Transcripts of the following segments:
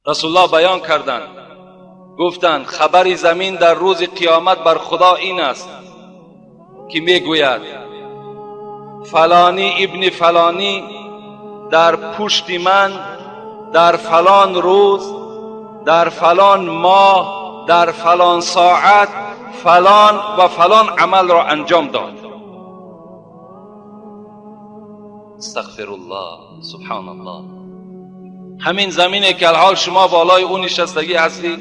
رسول الله بیان کردند، گفتند خبر زمین در روز قیامت بر خدا این است که میگوید فلانی ابن فلانی در پشت من در فلان روز در فلان ماه در فلان ساعت فلان و فلان عمل را انجام داد. استغفر الله، سبحان الله. همین زمینه که الحال شما بالای او نشستگی هستید،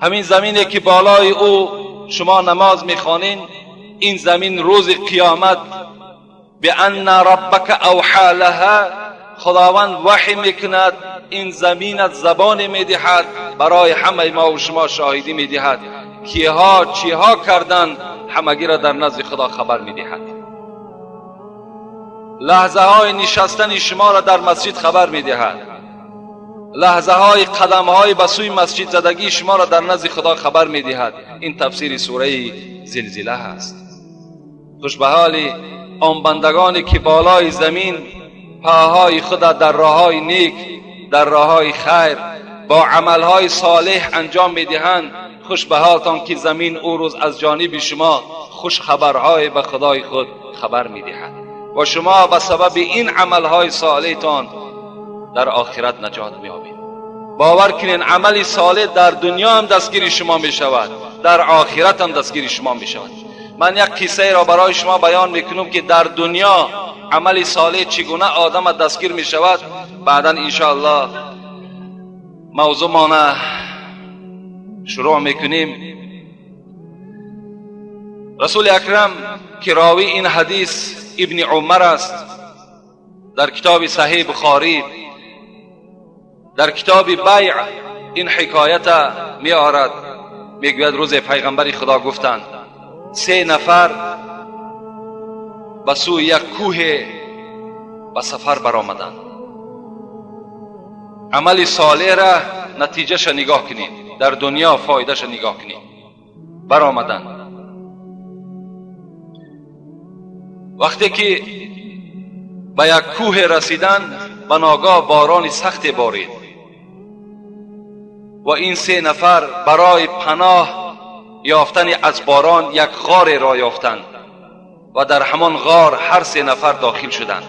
همین زمینه که بالای او شما نماز میخوانین، این زمین روز قیامت بان ربک اوحى لها، خداوند وحی میکند، این زمین از زبان میدهد، برای همه ما و شما شاهدی میدهد کیها چیها کردند، همگی را در نزد خدا خبر میدهد. لحظه های نشستن شما را در مسجد خبر میدهد، لحظه های قدم های به سوی مسجد زدگی شما را در نزد خدا خبر میدهد. این تفسیر سوره زلزله هست. خوش به حال آن بندگانی که بالای زمین پاهای خود در راههای نیک، در راههای خیر با عملهای صالح انجام میدهند. خوش به حالتان که زمین او روز از جانب شما خوش خبرهای به خدای خود خبر میدهد و شما به سبب این عملهای صالحتان در آخرت نجات میابید. باور کنین عمل صالح در دنیا هم دستگیر شما میشود، در آخرت هم دستگیر شما میشود. من یک قصه را برای شما بیان میکنم که در دنیا عمل صالح چگونه آدم دستگیر میشود. بعدا انشاءالله موضوع مانه شروع میکنیم. رسول اکرم که راوی این حدیث ابن عمر است، در کتاب صحیح بخاری در کتاب بیع این حکایت می آرد. میگوید روز پیغمبر خدا گفتند سه نفر به سوی یک کوه به سفر برآمدند. عمل صالح را نتیجهش نگاه کنید، در دنیا فایدهش نگاه کنید. برآمدند. وقتی که به یک کوه رسیدند، به ناگاه باران سخت بارید و این سه نفر برای پناه یافتن از باران یک غار را یافتند و در همان غار هر سه نفر داخل شدند.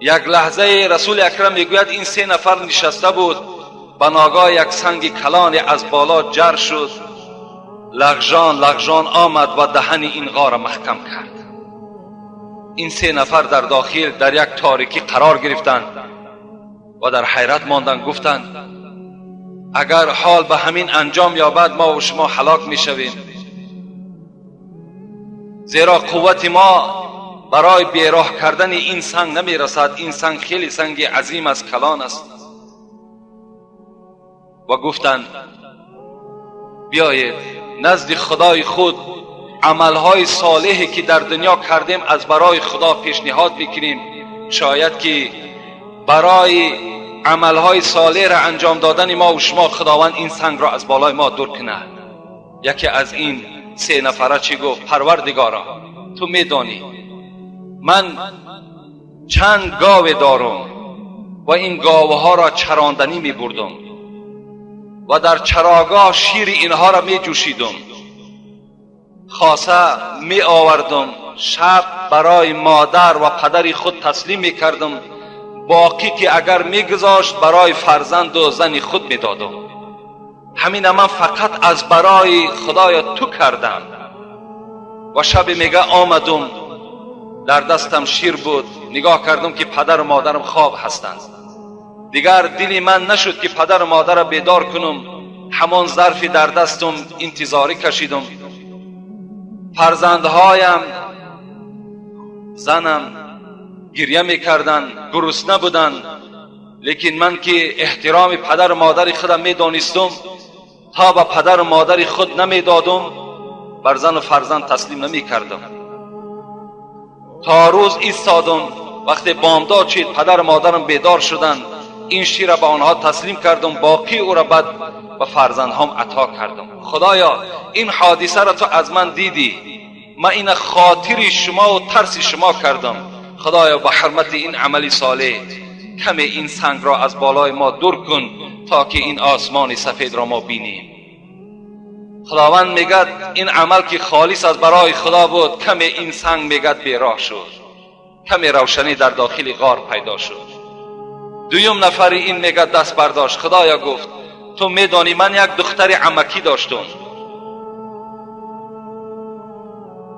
یک لحظه رسول اکرم میگوید این سه نفر نشسته بود، به ناگاه یک سنگ کلان از بالا جر شد، لغژان لغژان آمد و دهن این غار محکم کرد. این سه نفر در داخل در یک تاریکی قرار گرفتند و در حیرت ماندند. گفتند اگر حال به همین انجام یابد ما و شما هلاک میشویم، زیرا قوت ما برای بیراه کردن این سنگ نمیرسد. این سنگ خیلی سنگ عظیم است، کلان است. و گفتند بیایید نزد خدای خود عملهای صالحی که در دنیا کردیم از برای خدا پیشنهاد میکنیم، شاید که برای عملهای صالح را انجام دادن ما و شما خداوند این سنگ را از بالای ما دور کنه. یکی از این سه نفره چی گفت؟ پروردگارا تو میدانی من چند گاو دارم و این گاوها را چراندنی میبردم و در چراگاه شیر اینها را میجوشیدم، خاصه می آوردم، شب برای مادر و پدر خود تسلیم می کردم، باقی که اگر می گذاشت برای فرزند و زن خود می دادم. همین من فقط از برای خدای تو کردم. و شب میگه آمدم، در دستم شیر بود، نگاه کردم که پدر و مادرم خواب هستند. دیگر دلی من نشد که پدر و مادر را بیدار کنم، همان ظرفی در دستم انتظاری کشیدم. فرزندهایم، زنم گریه میکردند، گرسنه بودند، لیکن من که احترام پدر و مادر خودم میدانستم، تا به پدر و مادر خود نمیدادم بر زن و فرزند تسلیم نمیکردم. تا روز ایستادم، وقتی بامداد شد پدر و مادرم بیدار شدند، این شیر را به آنها تسلیم کردم، باقی او را بعد به فرزندهام عطا کردم. خدایا این حادثه را تو از من دیدی، من این خاطر شما و ترس شما کردم. خدایا به حرمت این عمل صالح کمی این سنگ را از بالای ما دور کن تا که این آسمان سفید را ما بینیم. خداوند میگد این عمل که خالص از برای خدا بود، کمی این سنگ میگد بیراه شد، کمی روشنی در داخل غار پیدا شد. دویم نفری این میگد دست برداشت. خدایا گفت تو میدانی من یک دختر عمکی داشتم،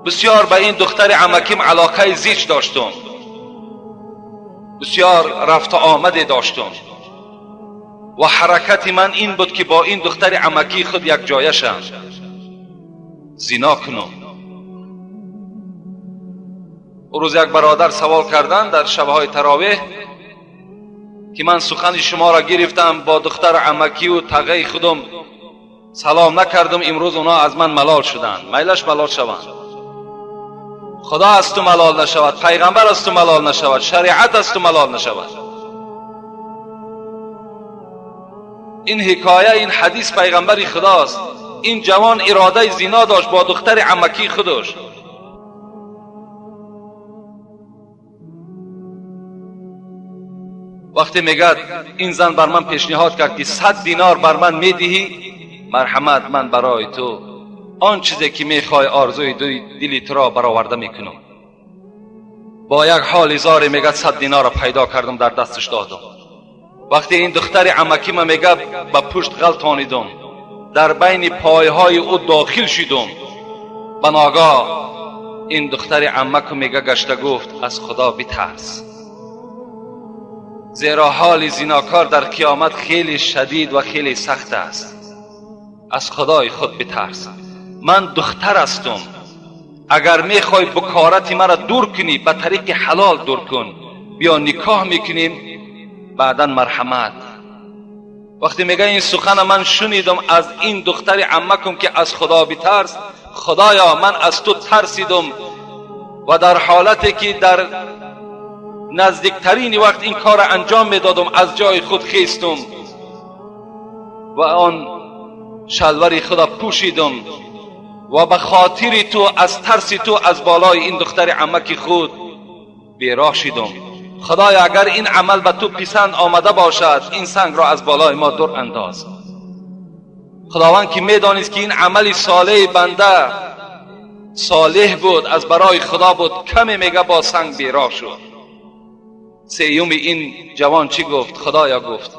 بسیار به این دختر عمکیم علاقه زیچ داشتم، بسیار رفت آمده داشتم و حرکت من این بود که با این دختر عمکی خود یک جایه شم، زنا کنم. روز یک برادر سوال کردن در شبهای تراویح که من سخن شما را گرفتم، با دختر عمکی و تغه خودم سلام نکردم، امروز اونا از من ملال شدند. میلش ملال شوند. خدا از تو ملال نشود، پیغمبر از تو ملال نشود، شریعت از تو ملال نشود. این حکایه، این حدیث پیغمبر خداست. این جوان اراده زنا داشت با دختر عمکی خودش. وقتی میگد این زن بر من پیشنهاد کرد که 100 دینار بر من میدهی، مرحمت من برای تو آن چیزی که میخوای آرزوی دلی تو را برآورده میکنم. با یک حال زار میگد 100 دینار را پیدا کردم، در دستش دادم. وقتی این دختر عمکی من میگه به پشت غلطانیدم، در بین پایهای او داخل شدم. به ناگاه این دختر عمک میگه گشته گفت از خدا بترس، زیرا حال زیناکار در قیامت خیلی شدید و خیلی سخت است. از خدای خود بترس. من دختر هستم، اگر میخوای بکارت مرا دور کنی به طریق حلال دور کن، بیا نکاح میکنیم بعدا مرحمت. وقتی میگه این سخن من شنیدم از این دختر عمکم که از خدا بترس، خدایا من از تو ترسیدم و در حالتی که در نزدیکترین وقت این کار انجام میدادم از جای خود خیستم و آن شلوار خدا پوشیدم و به خاطر تو از ترس تو از بالای این دختر عمک خود بیراه شدم. خدایا اگر این عمل به تو پسند آمده باشد این سنگ را از بالای ما دور انداز. خداوند که میدانست که این عمل صالح بنده صالح بود، از برای خدا بود، کمی میگه با سنگ بیراه شد. سیوم این جوان چی گفت؟ خدایا گفت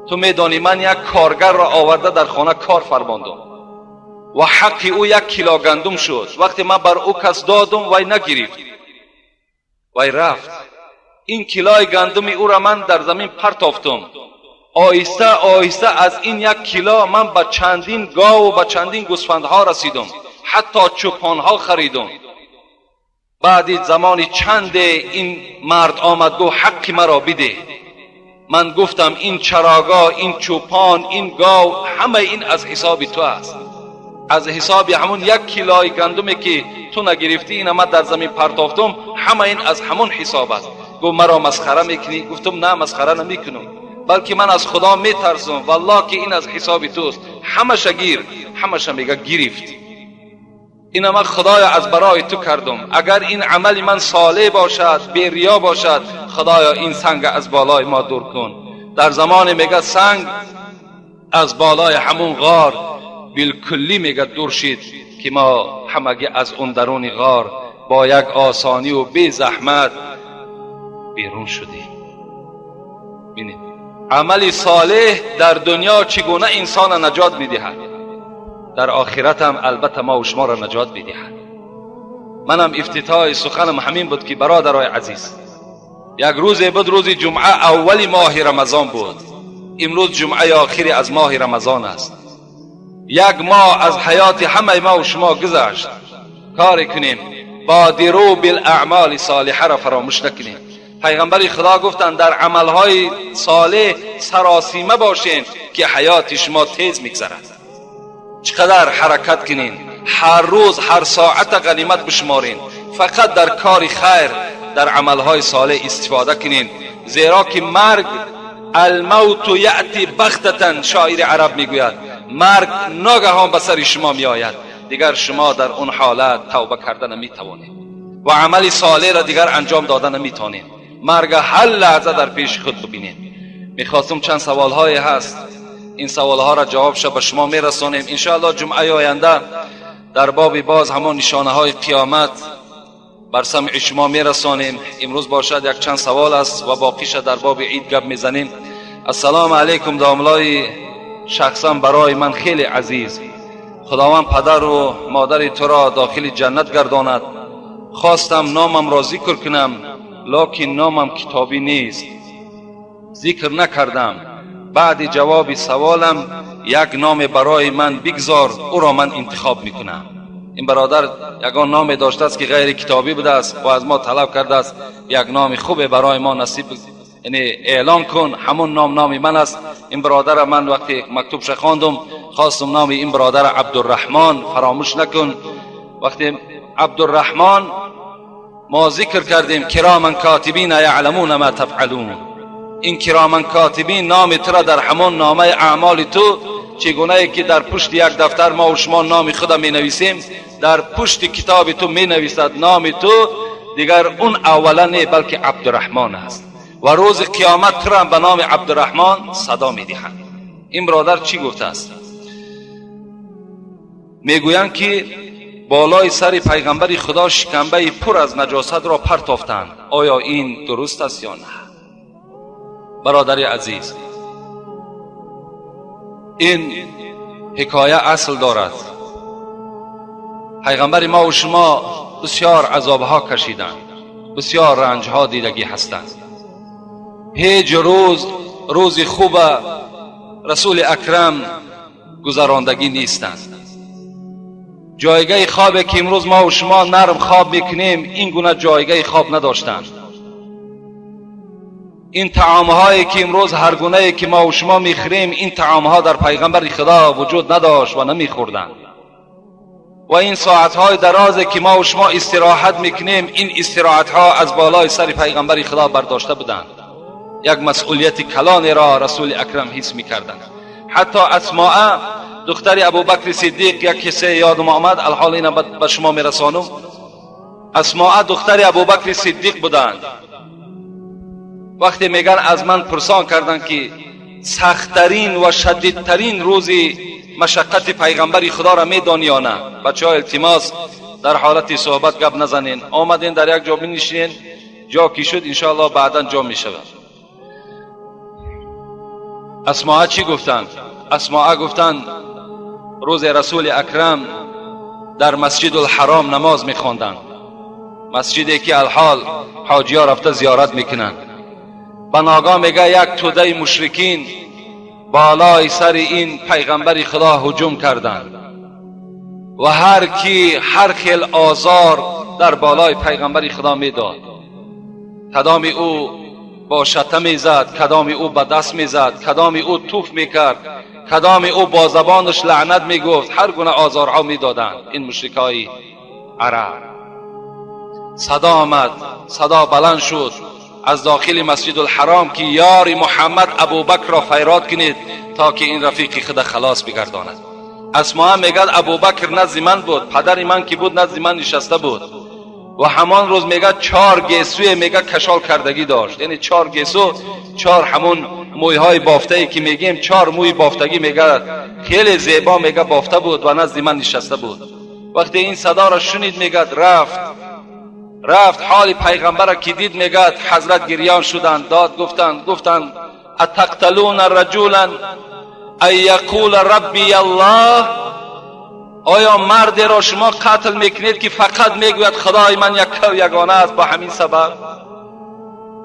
تو میدانی من یک کارگر را آورده در خانه کار فرماندم و حق او 1 کیلو گندم شد. وقتی من بر او کس دادم وی نگرفت، وی رفت. این کیلوی گندم او را من در زمین پرتافتم. آهسته آهسته از این 1 کیلو من به چندین گاو و به چندین گوسفندها رسیدم، حتی چوپانها خریدم. بعد زمانی چند این مرد آمد گفت حق مرا بده. من گفتم این چراگاه، این چوپان، این گاو، همه این از حساب تو است، از حساب همون 1 کیلوی گندمی که تو نگرفتی این من در زمین پرتافتم، همه این از همون حساب است. گفت مرا مسخره میکنی؟ گفتم نه مسخره نمیکنم، بلکه من از خدا میترسم، والله که این از حساب توست. همش گیر، همش میگه گرفت. این من خدایا از برای تو کردم، اگر این عمل من صالح باشد، بی ریا باشد، خدایا این سنگ از بالای ما دور کن. در زمان میگه سنگ از بالای همون غار بالکلی میگه دور شد که ما همگی از اون درون غار با یک آسانی و بی زحمت بیرون شدیم. ببینید عمل صالح در دنیا چگونه انسان نجات میدهد، در آخرت هم البته ما و شما را نجات میدهد. منم افتتاح سخنم همین بود که برادرای عزیز، یک روز بود، روز جمعه اول ماه رمضان بود. امروز جمعه آخری از ماه رمضان است. یک ماه از حیات همه ما و شما گذشت. کار کنیم بادروا بالاعمال صالحه را فراموش نکنیم. پیغمبر خدا گفتند در عملهای صالح سراسیمه باشین که حیات شما تیز میگذرد. چقدر حرکت کنین، هر روز هر ساعت غنیمت بشمارین، فقط در کار خیر، در عملهای صالح استفاده کنین، زیرا که مرگ، الموت یأتی بغتة، شاعر عرب میگوید مرگ ناگهان به سر شما میآید، دیگر شما در اون حالت توبه کردن نمیتوانید و عمل صالح را دیگر انجام دادن نمیتوانید. مرگ هر لحظه در پیش خود ببینیم. میخواستم چند سوال های هست، این سوال ها را جواب شد به شما میرسانیم انشاءالله. جمعه آینده در باب باز همان نشانه های قیامت بر سمع شما میرسانیم. امروز باشد یک چند سوال است و باقیش در باب عید گپ میزنیم. السلام علیکم داملای شخصا برای من خیلی عزیز، خداوند پدر و مادر تو را داخل جنت گرداند. خواستم نامم را ذکر کنم، لکن نامم کتابی نیست، ذکر نکردم. بعد جواب سوالم یک نام برای من بگذار، او را من انتخاب میکنم. این برادر یگان نام داشته است که غیر کتابی بوده است و از ما طلب کرده است یک نام خوب برای ما نصیب، یعنی اعلان کن، همون نام نام من است. این برادر من وقتی مکتوبش خواندم خواستم نام این برادر عبدالرحمن فراموش نکن. وقتی عبدالرحمن ما ذکر کردیم کرامن کاتبین یعلمون ما تفعلون، این کرامن کاتبین نام تو را در همان نامه اعمال تو، چگونه که در پشت یک دفتر ما و شما نام خود می نویسیم، در پشت کتاب تو می نویسد نام تو، دیگر اون اولا نه بلکه عبدالرحمن است و روز قیامت تو را به نام عبدالرحمن صدا می دهند. این برادر چی گفته است؟ میگویند که بالای سر پیغمبر خدا شکمبه پر از نجاست را پرتافتند، آیا این درست است یا نه؟ برادر عزیز، این حکایه اصل دارد. پیغمبر ما و شما بسیار عذابها کشیدند، بسیار رنجها دیدگی هستند. هیچ روز روز خوب رسول اکرم گذراندگی نیستند. جایگاه خواب که امروز ما و شما نرم خواب میکنیم، این گونه جایگاه خواب نداشتند. این طعامهایی که امروز هر گونه که ما و شما میخوریم، این طعامها در پیغمبر خدا وجود نداشت و نمیخوردند. و این ساعتهای درازی که ما و شما استراحت میکنیم، این استراحتها از بالای سر پیغمبر خدا برداشته بودند. یک مسئولیت کلانی را رسول اکرم حس میکردند. حتی اسماء دختر ابوبکر صدیق، یک قصه یادم آمد، الحال اینم به شما میرسانم. اسماء دختر ابوبکر صدیق بودند. وقتی میگن از من پرسان کردند که سختترین و شدیدترین روزی مشقت پیغمبر خدا را میدانی یا نه؟ بچه ها التماس در حالت صحبت گپ نزنین، آمدین در یک جا بنشینین، جا کی شد انشاءالله بعدا جا میشود. اسماء چی گفتند؟ اسماء گفتند روز رسول اکرم در مسجد الحرام نماز میخواندند، مسجدی که الحال حاجی ها رفته زیارت میکنند. بناگاه میگه یک توده مشرکین بالای سر این پیغمبر خدا هجوم کردند و هر کی هر خیل آزار در بالای پیغمبر خدا میداد. کدام او با شته میزد، کدام او به دست میزد، کدام او توف میکرد، کدام او با زبانش لعنت میگفت، هر گونه آزارها میدادند این مشرکای عرب. صدا آمد، صدا بلند شد از داخل مسجد الحرام که یار محمد ابوبکر را فریاد کنید تا که این رفیق خود خلاص بگرداند. اسماء میگد ابوبکر نزد من بود، پدر من که بود نزد من نشسته بود و همان روز میگه 4 گیسوی میگه کشال کردگی داشت، یعنی 4 گیسو، 4 همون مویهای بافته ای که میگیم، 4 موی بافتگی میگه خیلی زیبا میگه بافته بود و نزد من نشسته بود. وقتی این صدا را شنید میگه رفت حال پیغمبر را که دید میگه حضرت گریان شدند، داد گفتند اتقتلون رجولا ان یقول ربی الله، آیا مرد را شما قتل میکنید که فقط میگوید خدای من یک و یگانه است؟ با همین سبب،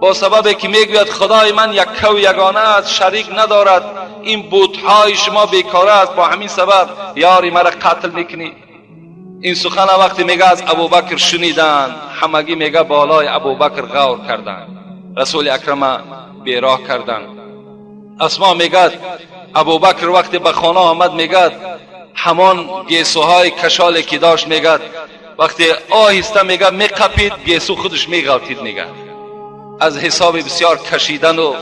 با سببی که میگوید خدای من یک و یگانه است، شریک ندارد، این بتهای شما بیکاره است، با همین سبب یاری مرا قتل میکنید. این سخن وقتی میگه از ابوبکر شنیدن، همگی میگه بالای ابوبکر غور کردن، رسول اکرم بیراه کردن. اسما میگه ابوبکر وقتی به خانه آمد میگه همان گیسوهای کشالی که داشت میگه وقتی آهسته میگه میقپید گیسو خودش میغلطید، میگه از حساب بسیار کشیدن و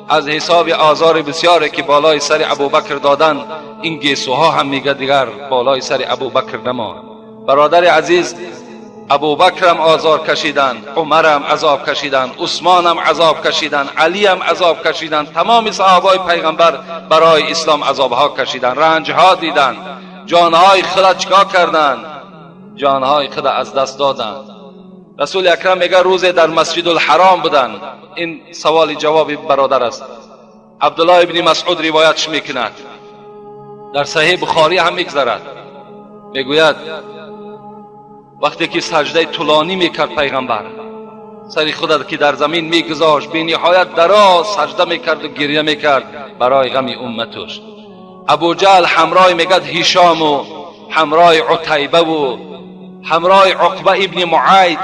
از حساب آزار بسیاری که بالای سر ابوبکر دادن، این گیسوها هم میگه دیگر بالای سر ابوبکر نماند. برادر عزیز، Абубакрам озор кашиданд, Умарам азоб кашиданд, Усмонам азоб кашиданд, Алиам азоб кашиданд. Тамоми саҳобаи пайғамбар барои ислом азобҳо кашиданд, ранҷҳо диданд, ҷонҳои худа чикор карданд? Ҷонҳои худа аз даст доданд. Расули акрам мега рӯзе дар Масҷидулҳаром буданд. Ин саволи ҷавоби бародар аст. Абдуллоҳ ибни Масъуд ривоятш мекунад, дар Саҳеҳ Бухорӣ ҳам мегзарад. Мегӯяд вақте ки саҷдаи тӯлонӣ мекард пайғамбар, сари худа ки дар замин мегузошт, бениҳоят дароз саҷда мекарду гиря мекард барои ғами умматуш. Абуҷаҳл ҳамроҳи мегӯяд Ҳишому ҳамроҳи Утайбаву ҳамроҳи Уқба ибни Муайд,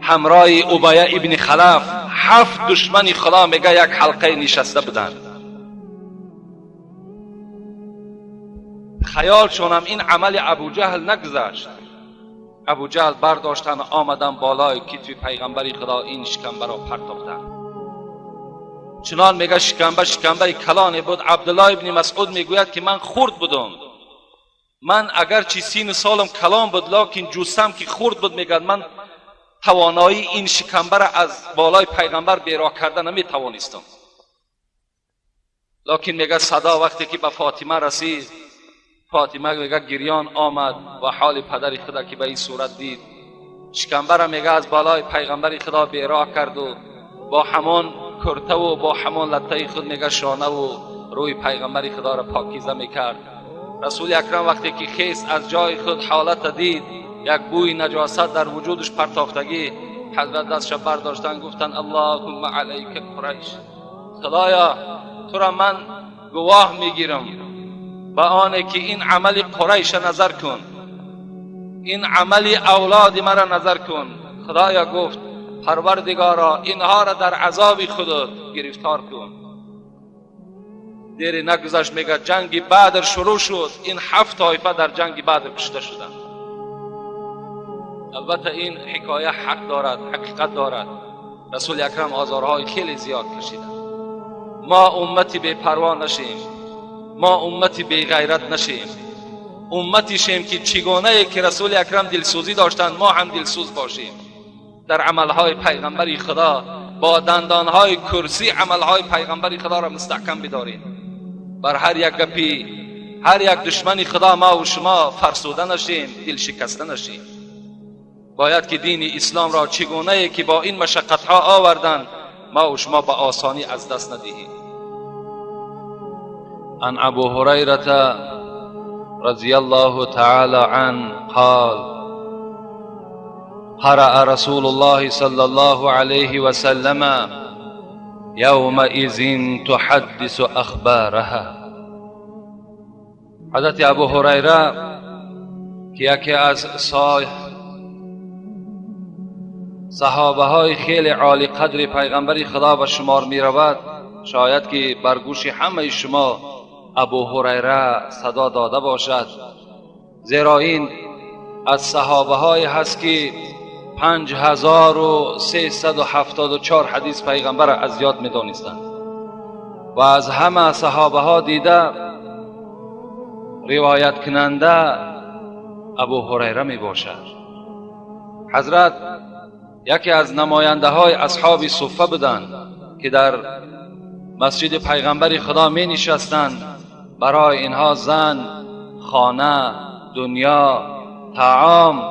ҳамроҳи Убая ибни Халаф, ҳафт душмани Худо мега як ҳалқае нишаста буданд. Хаёлшонам ин амали Абуҷаҳл нагузашт. Абуҷаҳл бардоштан омадан болои китфи пайғамбари Худо ин шикамбаро партофтанд. Чунон мега шикамба шикамбаи калоне буд. Абдуллоҳ ибни Масъуд мегӯяд ки ман хурд будум, ман агарчи сину солам калон буд, локин ҷуссам ки хурд буд, мегӯяд ман тавоноии ин шикамбаро аз болои пайғамбар бероҳ карда наметавонистам. Локин мега садо вақте ки ба Фотима расид, Фотима мега гирён омад ва ҳоли падари худа ки ба ин сурат дид, шикамбара мега аз болои пайғамбари Худо бероҳ карду бо ҳамон куртаву бо ҳамон латтаи худ мега шонаву рӯи пайғамбари Худоро покиза мекард. Расули акрам вақте ки хест аз ҷои худ ҳолата дид, як бӯи наҷосат дар вуҷудаш партофтагӣ, ҳазрат дастша бардоштанд, гуфтанд: Аллоҳумма алайка Қурайш, Худоё тура ман гувоҳ мегирам ба оне ки ин амали Қурайша назар кун, ин амали авлоди мара назар кун. Худоё гуфт: Парвардигоро, инҳоро дар азоби худат гирифтор кун. Дере нагузашт, мега ҷанги Бадр шурӯъ шуд. Ин ҳафт тоифа дар ҷанги Бадр кушта шуданд. Албатта ин ҳикоя ҳақ дорад, ҳақиқат дорад. Расули акрам озорҳои хеле зиёд кашиданд. Мо уммати бепарво нашем, мо уммати беғайрат нашем, уммати шем ки чӣ гунае ки Расули акрам дилсӯзӣ доштанд, мо ҳам дилсӯз бошем. Дар амалҳои пайғамбари Худо бо дандонҳои курсӣ амалҳои пайғамбари Худоро мустаҳкам бидорем. Бар ҳар як гапи ҳар як душмани Худо мо шумо фарсуда нашем, дилшикаста нашем. Бояд ки дини исломро чӣ гунае ки бо ин машаққатҳо оварданд, мо шумо ба осонӣ аз даст надиҳем. عن أبو هريرة رضي الله تعالى عنه قال: قرأ رسول الله صلى الله عليه وسلم يومئذ تحدث أخبارها. حضرت ابو هریره که یکی از صحابه های خیلی عالی قدر پیغمبر خدا به شمار می رود، شاید که بر گوش همه شما ابو هریره صدا داده باشد، زیرا این از صحابه های هست که 5374 حدیث پیغمبر از یاد می دانستند و از همه صحابه ها دیده روایت کننده ابو هریره می باشد. حضرت یکی از نماینده های اصحاب صفه بودند که در مسجد پیغمبر خدا می نشستند. برای اینها زن، خانه، دنیا، طعام،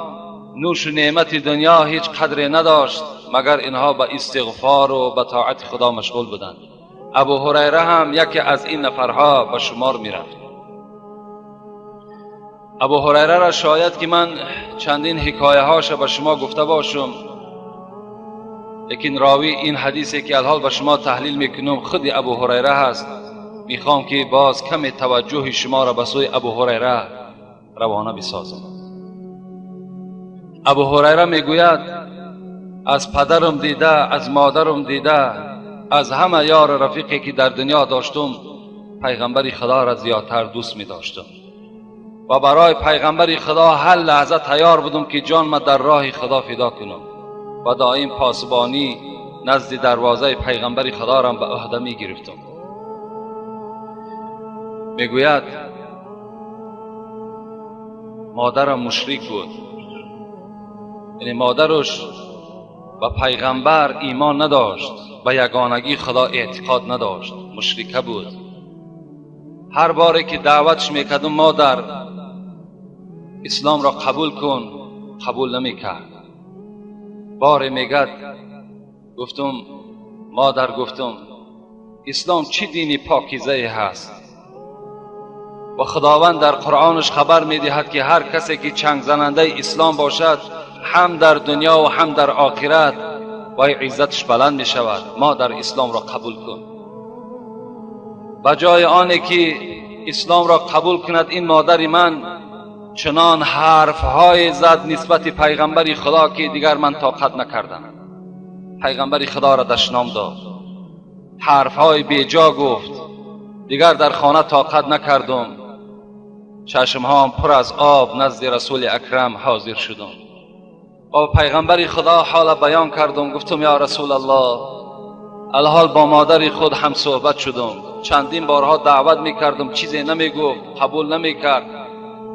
نوش و نعمت دنیا هیچ قدری نداشت، مگر اینها به استغفار و به طاعت خدا مشغول بودند. ابو هریره هم یکی از این نفرها به شمار می رفت. ابو هریره را شاید که من چندین حکایه هاش به شما گفته باشم، لیکن راوی این حدیثی که الحال به شما تحلیل میکنم خود ابو هریره هست. میخوام که باز کم توجه شما را به سوی ابو هریره روانه بسازم. ابو هریره میگوید از پدرم دیده، از مادرم دیده، از همه یار رفیقی که در دنیا داشتم پیغمبر خدا را زیادتر دوست می داشتم و برای پیغمبر خدا هر لحظه تیار بودم که جان ما در راه خدا فدا کنم و دائم پاسبانی نزد دروازه پیغمبر خدا را به عهده می گرفتم. میگوید مادرم مشرک بود، یعنی مادرش و پیغمبر ایمان نداشت، به یگانگی خدا اعتقاد نداشت، مشرکه بود. هر باری که دعوتش میکردم مادر اسلام را قبول کن، قبول نمیکرد. باری میگد گفتم مادر، گفتم اسلام چی دینی پاکیزه هست و خداوند در قرآنش خبر میدهد که هر کسی که چنگ زننده اسلام باشد هم در دنیا و هم در آخرت و عزتش بلند می شود. مادر اسلام را قبول کن. بجای آنی که اسلام را قبول کند این مادر من چنان حرفهای زد نسبت پیغمبر خدا که دیگر من طاقت نکردم. پیغمبر خدا را دشنام داد، حرفهای بیجا گفت، دیگر در خانه طاقت نکردم. چشمهام پر از آب نزد رسول اکرم حاضر شدم. با پیغمبر خدا حال بیان کردم، گفتم یا رسول الله، الحال با مادر خود هم صحبت شدم، چندین بارها دعوت میکردم، چیزی نمیگفت، قبول نمیکرد،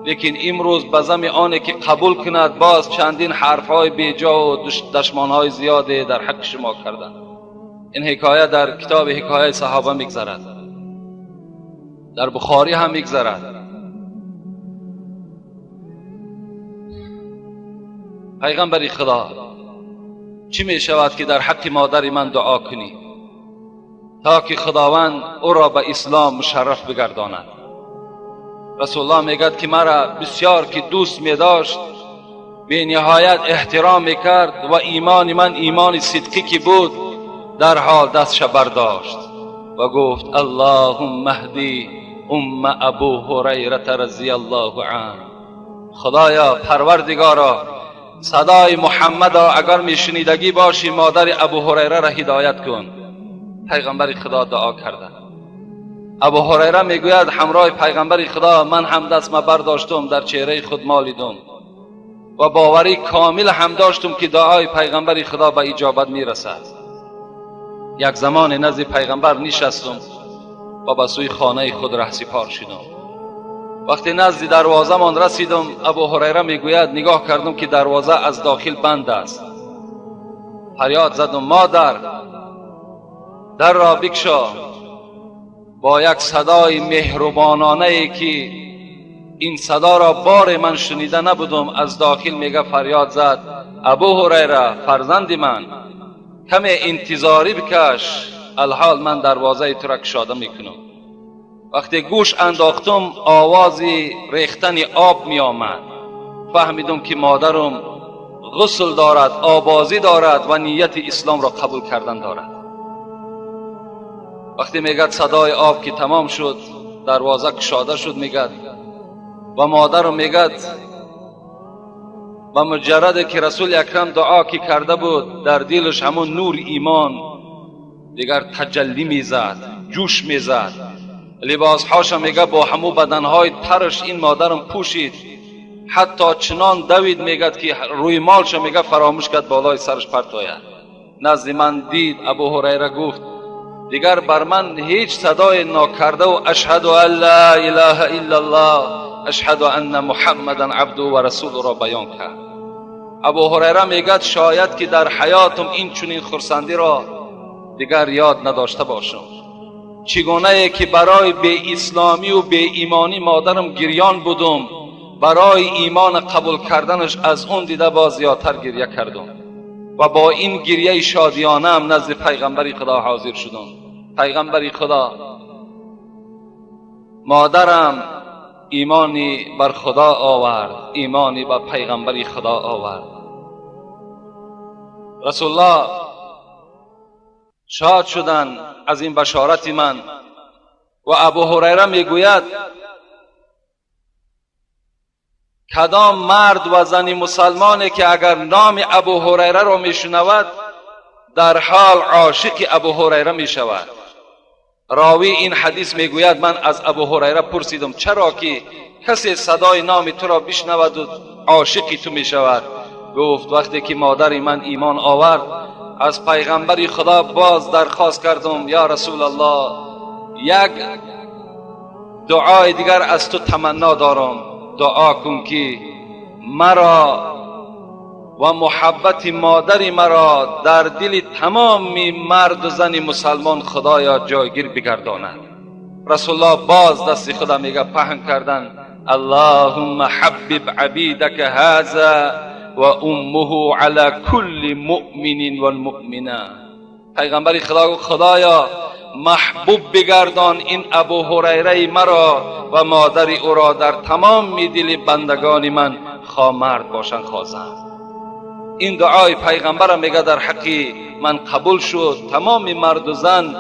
لیکن امروز به زم آنی که قبول کند باز چندین حرفهای بیجا و دشمانهای زیاده در حق شما کردند. این حکایه در کتاب حکایه صحابه میگذرد، در بخاری هم میگذرد. پیغمبر خدا چی می شود که در حق مادر من دعا کنی تا که خداوند او را به اسلام مشرف بگرداند؟ رسول الله میگد که مرا بسیار که دوست می داشت، به نهایت احترام میکرد و ایمان من ایمان صدقی که بود، در حال دستش برداشت و گفت اللهم اهدی ام ابو هریره رضی الله عنه. خدایا پروردگارا، صدای محمد را اگر میشنیدگی باشی مادر ابو هریره را هدایت کن. پیغمبر خدا دعا کرده. ابو هریره میگوید همراه پیغمبر خدا من هم دست ما برداشتم، در چهره خود مالیدم و باوری کامل هم داشتم که دعای پیغمبر خدا به اجابت میرسد. یک زمان نزد پیغمبر نشستم و به سوی خانه خود رهسپار شدم. وقتی نزد دروازه مان رسیدم، ابو هریره میگوید نگاه کردم که دروازه از داخل بند است. فریاد زدم مادر، در را بکشا. با یک صدای مهربانانه ای که این صدا را بار من شنیده نبودم، از داخل میگه فریاد زد ابو هریره فرزند من، کمی انتظاری بکش، الحال من دروازه تو را کشاده میکنم. وقتی گوش انداختم آواز ریختن آب می آمد. فهمیدم که مادرم غسل دارد، آبازی دارد و نیت اسلام را قبول کردن دارد. وقتی میگد صدای آب که تمام شد، دروازه کشاده شد میگد و مادرم میگد و مجرد که رسول اکرم دعا که کرده بود، در دلش همون نور ایمان دیگر تجلی میزد، جوش میزد. لباسهاش میگه با همو بدنهای ترش این مادرم پوشید، حتی چنان دوید میگد که روی مالش میگه فراموش کرد بالای سرش پرت آید. نزد من دید ابو هریره گفت دیگر بر من هیچ صدای ناکرده و اشهد ان لا اله الا الله اشهد ان محمدا عبده و رسوله را بیان کرد. ابو هریره میگد شاید که در حیاتم این چنین خرسندی را دیگر یاد نداشته باشم. چگونه که برای بی اسلامی و بی ایمانی مادرم گریان بودم، برای ایمان قبول کردنش از اون دیده باز زیادتر گریه کردم و با این گریه شادیانه هم نزد پیغمبر خدا حاضر شدم. پیغمبر خدا، مادرم ایمانی بر خدا آورد، ایمانی بر پیغمبر خدا آورد. رسول الله شاد شدن از این بشارت من و ابو هریره میگوید کدام مرد و زن مسلمانی که اگر نام ابو هریره را میشنود در حال عاشق ابو هریره میشود. راوی این حدیث میگوید من از ابو هریره پرسیدم چرا که کسی صدای نام تو را بشنود و عاشق تو میشود؟ گفت وقتی که مادر من ایمان آورد از پیغمبر خدا باز درخواست کردم یا رسول الله یک دعای دیگر از تو تمنا دارم، دعا کن که مرا و محبت مادر مرا در دل تمام مرد و زن مسلمان خدایا جایگیر بگرداند. رسول الله باز دست خدا میگه پهن کردن اللهم حبب عبیدک هذا و امه علی کل مؤمن والمؤمنه. پیغمبر خدا گفت خدایا محبوب بگردان این ابو هریره مرا و مادر او را در تمام دل بندگان من، خواه مرد باشند خواه زن. این دعای پیغمبر میگه در حقی من قبول شد، تمام مرد و زن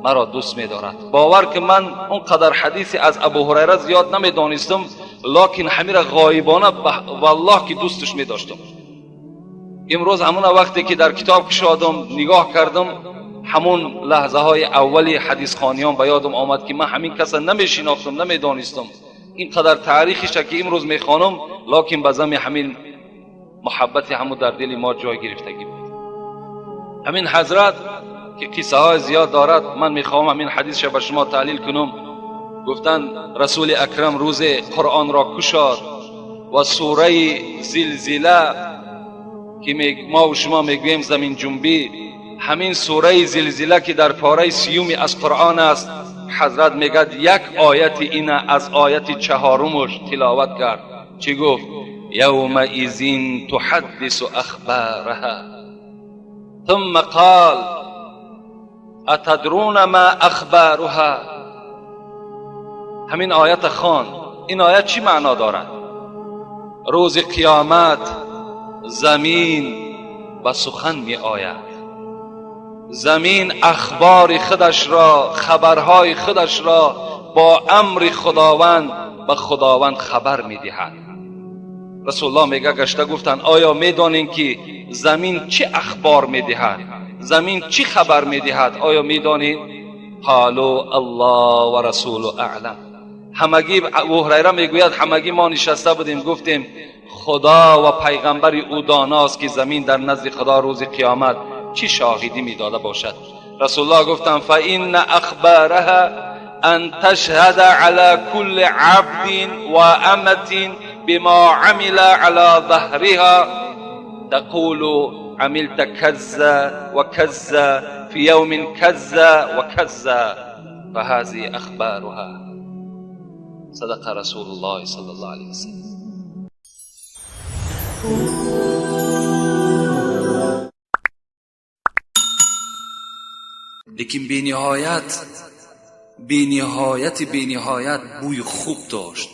مرا دوست میدارد. باور که من اونقدر حدیثی از ابو هریره زیاد نمیدانستم، لکن همین را غایبانه والله که دوستش میداشتم. امروز همون وقتی که در کتاب کشادم نگاه کردم، همون لحظه های اولی حدیث خوانیان به یادم آمد که من همین کس نمیشناختم، نمیدانستم. اینقدر تاریخش که امروز میخوانم، لکن به زمین همین محبت همون در دل ما جای گرفتگی بود. همین حضرت که قصه های زیاد دارد، من میخوام همین حدیث به شما تحلیل کنم. گفتن رسول اکرم روز قرآن را کشاد و سوره زلزله که ما و شما میگوییم زمین جنبی، همین سوره زلزله که در پاره سیومی از قرآن است، حضرت میگد یک آیت این از آیت چهارمش تلاوت کرد. چی گفت؟ یومئذ تحدث اخبارها ثم قال اتدرون ما اخبارها. همین آیت خوان. این آیت چی معنا دارد؟ روز قیامت زمین به سخن می آید، زمین اخبار خودش را، خبرهای خودش را با امر خداوند به خداوند خبر می دهد. رسول الله میگه گشته گفتن آیا میدانین که زمین چه اخبار می دهد؟ زمین چی خبر می دهد؟ آیا میدانین؟ قالوا الله و رسول اعلم. همگی ابو هریره میگوید همگی ما نشسته بودیم گفتیم خدا و پیغمبر او داناست که زمین در نزد خدا روز قیامت چی شاهدی میداده باشد. رسول الله گفتن فإن اخبارها ان تشهد على كل عبد و امة بما عمل على ظهرها تقول عملت كذا وكذا في يوم كذا وكذا فهذه اخبارها. صدق رسول الله صلی الله علیه وسلم. لیکن بینهایت بینهایت بینهایت بوی خوب داشت.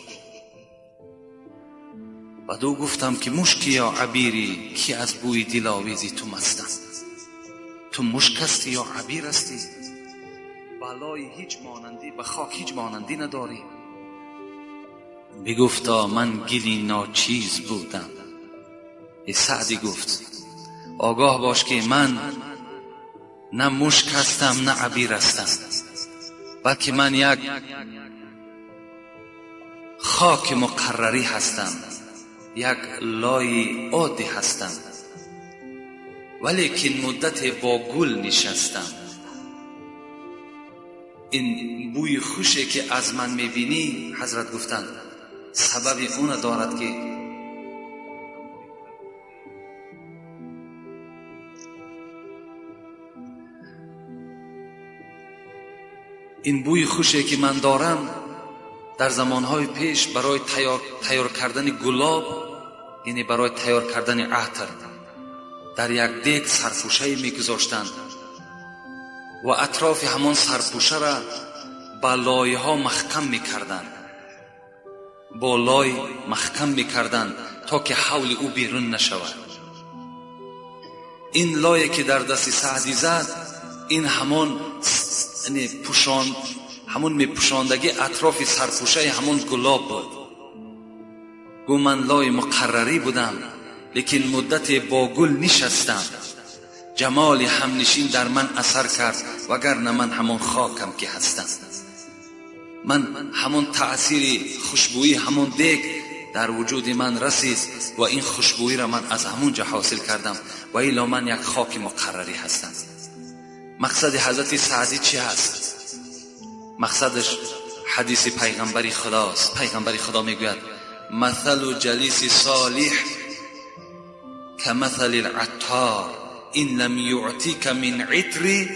بعد او گفتم که مشکی یا عبیری که از بوی دلاویزی تو مستم. تو مشک هستی یا عبیر هستی؟ بالای هیچ مانندی به خاک هیچ مانندی نداری. بگفتا من گلی ناچیز بودم. ای سعدی گفت آگاه باش که من نه مشک هستم نه عبیر هستم، بلکه من یک خاک مقرری هستم، یک لای عادی هستم، ولیکن مدت با گل نشستم. این بوی خوشی که از من میبینی، حضرت گفتند سبب اون دارد که این بوی خوشی که من دارم در زمانهای پیش برای تیار کردن گلاب، یعنی برای تیار کردن عطر، در یک دیگ سرپوشه میگذاشتند و اطراف همان سرپوشه را با لایه ها محکم میکردند، با لای محکم میکردند تا که حول او بیرون نشود. این لایه که در دست سعدی زد، این همان همون میپوشاندگی اطراف سرپوشه همون گلاب بود. گو من لای مقرری بودم، لیکن مدت با گل نشستم، جمال همنشین در من اثر کرد، وگرنه من همون خاکم که هستم. من همون تأثیر خوشبویی همون دیگ در وجود من رسید و این خوشبویی را من از همونجا حاصل کردم و ایلا من یک خاک مقرری هستم. مقصد حضرت سعدی چی هست؟ مقصدش حدیث پیغمبر خداست. پیغمبر خدا میگوید مثل جلیس صالح كمثل العطار إن لم يعطيك من عطر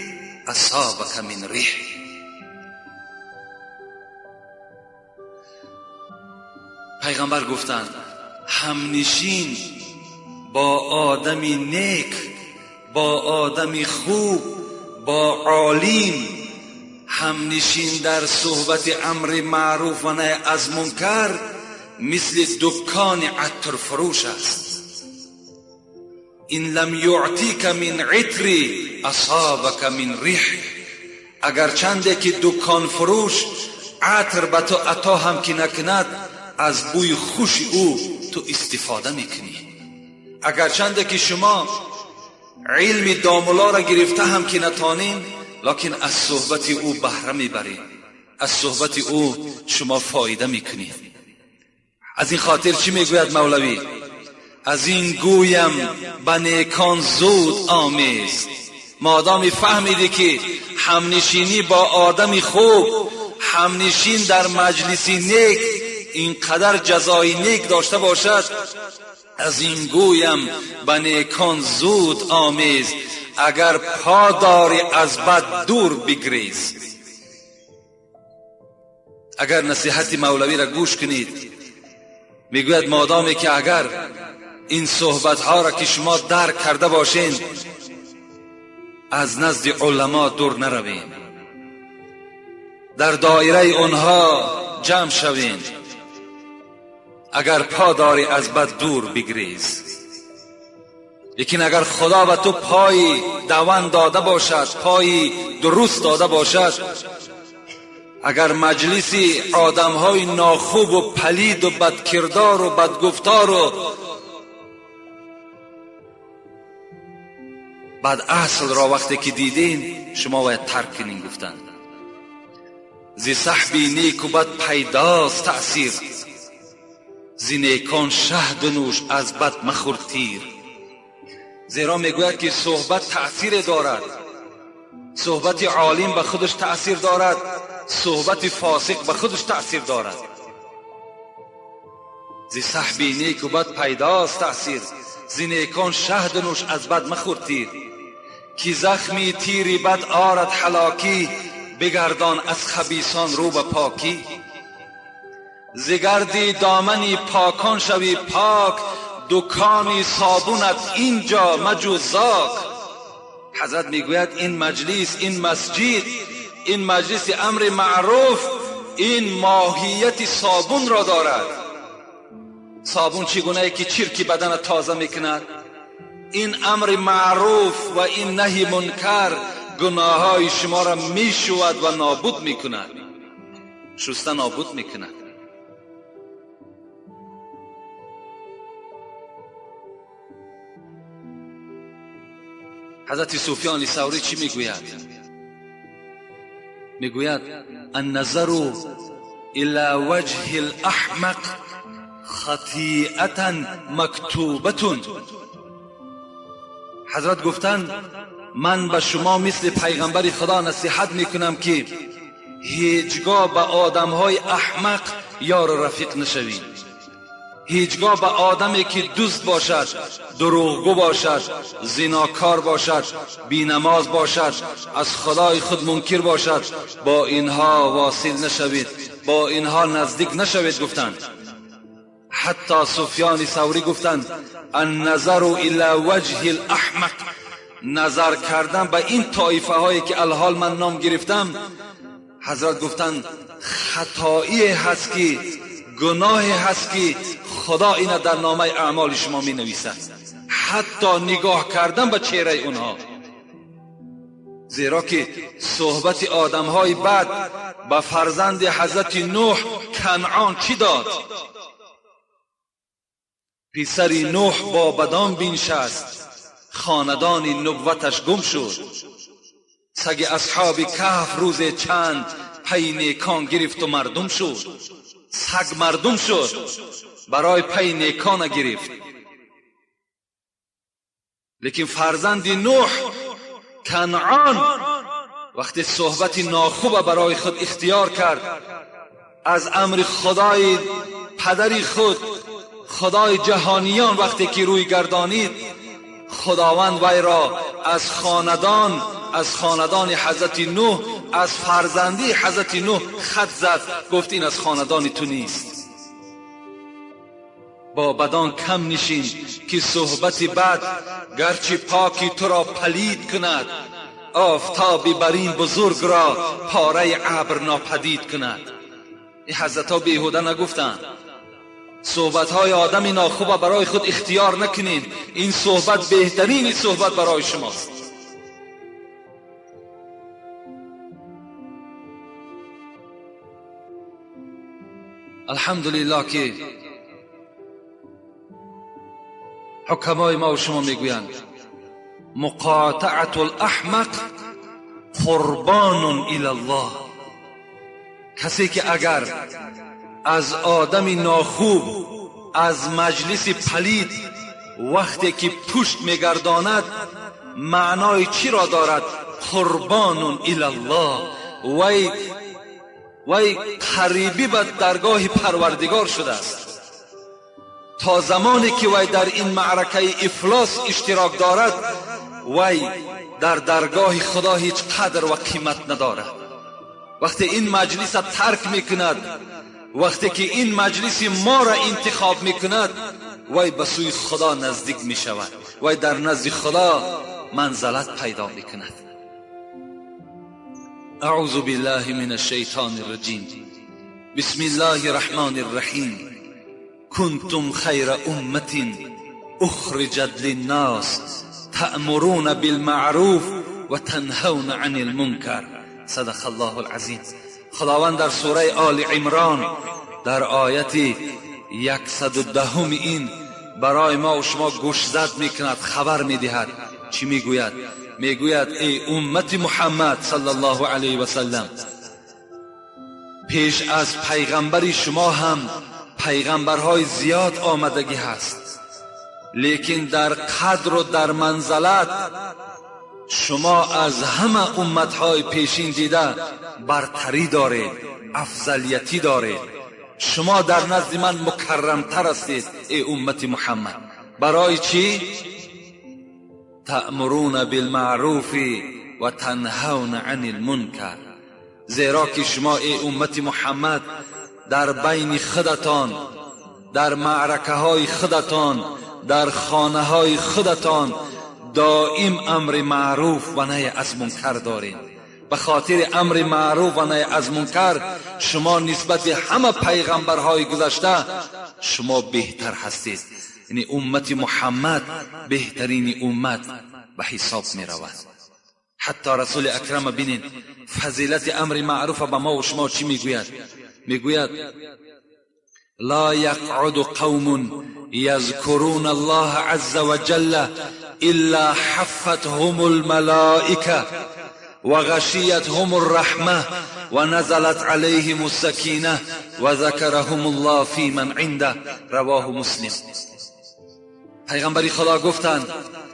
أصابك من ريح. پیغمبر گفتند همنشین با آدمی نیک، با آدمی خوب، با عالم، همنشین در صحبت امر معروف و نهی از منکر مثل دکان عطر فروش است. این لم یعطیک من عطر اصابک من ریح. اگر چنده که دکان فروش عطر به تو عطا هم که نکند، از بوی خوش او تو استفاده میکنی. اگر چنده که شما علم داملا را گرفته هم که نتانین، لکن از صحبت او بهره میبرید، از صحبت او شما فایده میکنید. از این خاطر چی میگوید مولوی؟ از این گویم به نیکان زود آمیز. مادامی فهمیدی که همنشینی با آدم خوب، همنشین در مجلسی نیک اینقدر جزای نیک داشته باشد، از این گویم به نیکان زود آمیز، اگر پا داری از بد دور بگریز. اگر نصیحت مولوی را گوش کنید، میگوید مادامی که اگر این صحبت ها را که شما درک کرده باشین، از نزد علما دور نروین، در دایره آنها جمع شوین، اگر پا داری از بد دور بگریز. لیکن اگر خدا به تو پای دوان داده باشد، پای درست داده باشد، اگر مجلسی آدمهای ناخوب و پلید و بدکردار و بدگفتار و بد اصل را وقتی که دیدین، شما باید ترک کنین. گفتند زی صحبی نیک و بد پیداست تأثیر، زی نیکان شهد نوش از بد مخور تیر. زیرا میگوید که صحبت تأثیر دارد، صحبت عالم به خودش تأثیر دارد، صحبت فاسق به خودش تأثیر دارد. زی صحبی نیک و بد پیداست تأثیر، زی نیکان شهد نوش از بد مخور تیر. کی زخمی تیری بد آرد هلاکی، بگردان از خبیثان رو به پاکی. زگردی دامنی پاکان شوی پاک، دکانی صابونت اینجا مجو زاک. حضرت میگوید این مجلس، این مسجد، این مجلس امر معروف، این ماهیت صابون را دارد. صابون چگونه که چرکی بدن تازه میکند، این امر معروف و این نهی منکر گناههای شما را میشود و نابود میکند، شسته نابود میکند. حضرت سفیان ثوری چی میگوید؟ میگوید النظر الى وجه الاحمق خطیئة مکتوبة. حضرت گفتند من به شما مثل پیغمبر خدا نصیحت میکنم که هیچگاه به آدمهای احمق یار و رفیق نشوید. هیچگاه به آدمی که دوست باشد، دروغگو باشد، زناکار باشد، بینماز باشد، از خدای خود منکر باشد، با اینها واصل نشوید، با اینها نزدیک نشوید. گفتند حتی سفیان ثوری گفتند النظر الی وجه الاحمق، نظر کردن به این طایفه هایی که الحال من نام گرفتم، حضرت گفتند خطایی هست که گناهی هست که خدا اینا در نامه اعمال شما می نویسد، حتی نگاه کردن به چهره اونها. زیرا که صحبت آدم های بد به فرزند حضرت نوح کنعان چی داد؟ پسر نوح با بدان بنشست، خاندان نبوتش گم شد. سگ اصحاب کهف روز چند پی نیکان گرفت و مردم شد. سگ مردم شد، برای پی نیکان گرفت. لیکن فرزند نوح کنعان وقتی صحبت ناخوب برای خود اختیار کرد، از امر خدای پدری خود، خدای جهانیان وقتی که روی گردانید، خداوند وی را از خاندان حضرت نوح، از فرزندی حضرت نوح خط زد، گفت این از خاندان تو نیست. با بدان کم نشین که صحبت بد گرچه پاکی تو را پلید کند، آفتابی بر این بزرگ را پاره ابر ناپدید کند. این حضرت ها بیهوده نگفتند. صحبت های آدم ناخوب برای خود اختیار نکنین، این صحبت بهترین صحبت برای شماست. الحمدلله که حکمای ما و شما میگویند مقاطعة الاحمق قربان الی الله. کسی که اگر از آدم ناخوب، از مجلس پلید وقتی که پشت میگرداند، معنای چی را دارد؟ قربان الی الله، وی قریبی به درگاه پروردگار شده است. تا زمانی که وی در این معرکه افلاس اشتراک دارد، وی در درگاه خدا هیچ قدر و قیمت ندارد. وقتی این مجلس ترک میکند، وقتی که این مجلس ما را انتخاب میکند، وی به سوی خدا نزدیک میشود، وی در نزد خدا منزلت پیدا میکند. اعوذ بالله من الشیطان الرجیم. بسم الله الرحمن الرحیم. کنتم خیر امة اخرجت للناس تأمرون بالمعروف و تنهون عن المنکر. صدق الله العظیم. خداوند در سوره آل عمران در آیت 110 این برای ما و شما گوشزد میکند، خبر میدهد. چی میگوید؟ میگوید ای امت محمد صلی الله علیه و سلم، پیش از پیغمبری شما هم پیغمبرهای زیاد آمدگی هست، لیکن در قدر و در منزلت شما از همه امتهای پیشین دیده برتری دارید، افضلیتی دارید. شما در نزد من مکرمتر هستید ای امت محمد. برای چی؟ تأمرون بالمعروف و تنهون عن المنکر. زیرا که شما ای امت محمد در بین خودتان، در معرکه های خودتان، در خانه های خودتان دائم امر معروف و نهی از منکر دارید. به خاطر امر معروف و نهی از منکر شما نسبت همه پیغمبرهای گذشته شما بهتر هستید. یعنی امت محمد بهترین امت به حساب می رود. حتی رسول اکرم بینید فضیلت امر معروف به ما و شما چی میگوید؟ میگوید لا يقعد قوم يذكرون الله عز وجل إلا حفتهم الملائكة وغشيتهم الرحمة ونزلت عليهم السكينة وذكرهم الله في من عنده. رواه مسلم. پیغمبری خدا گفتند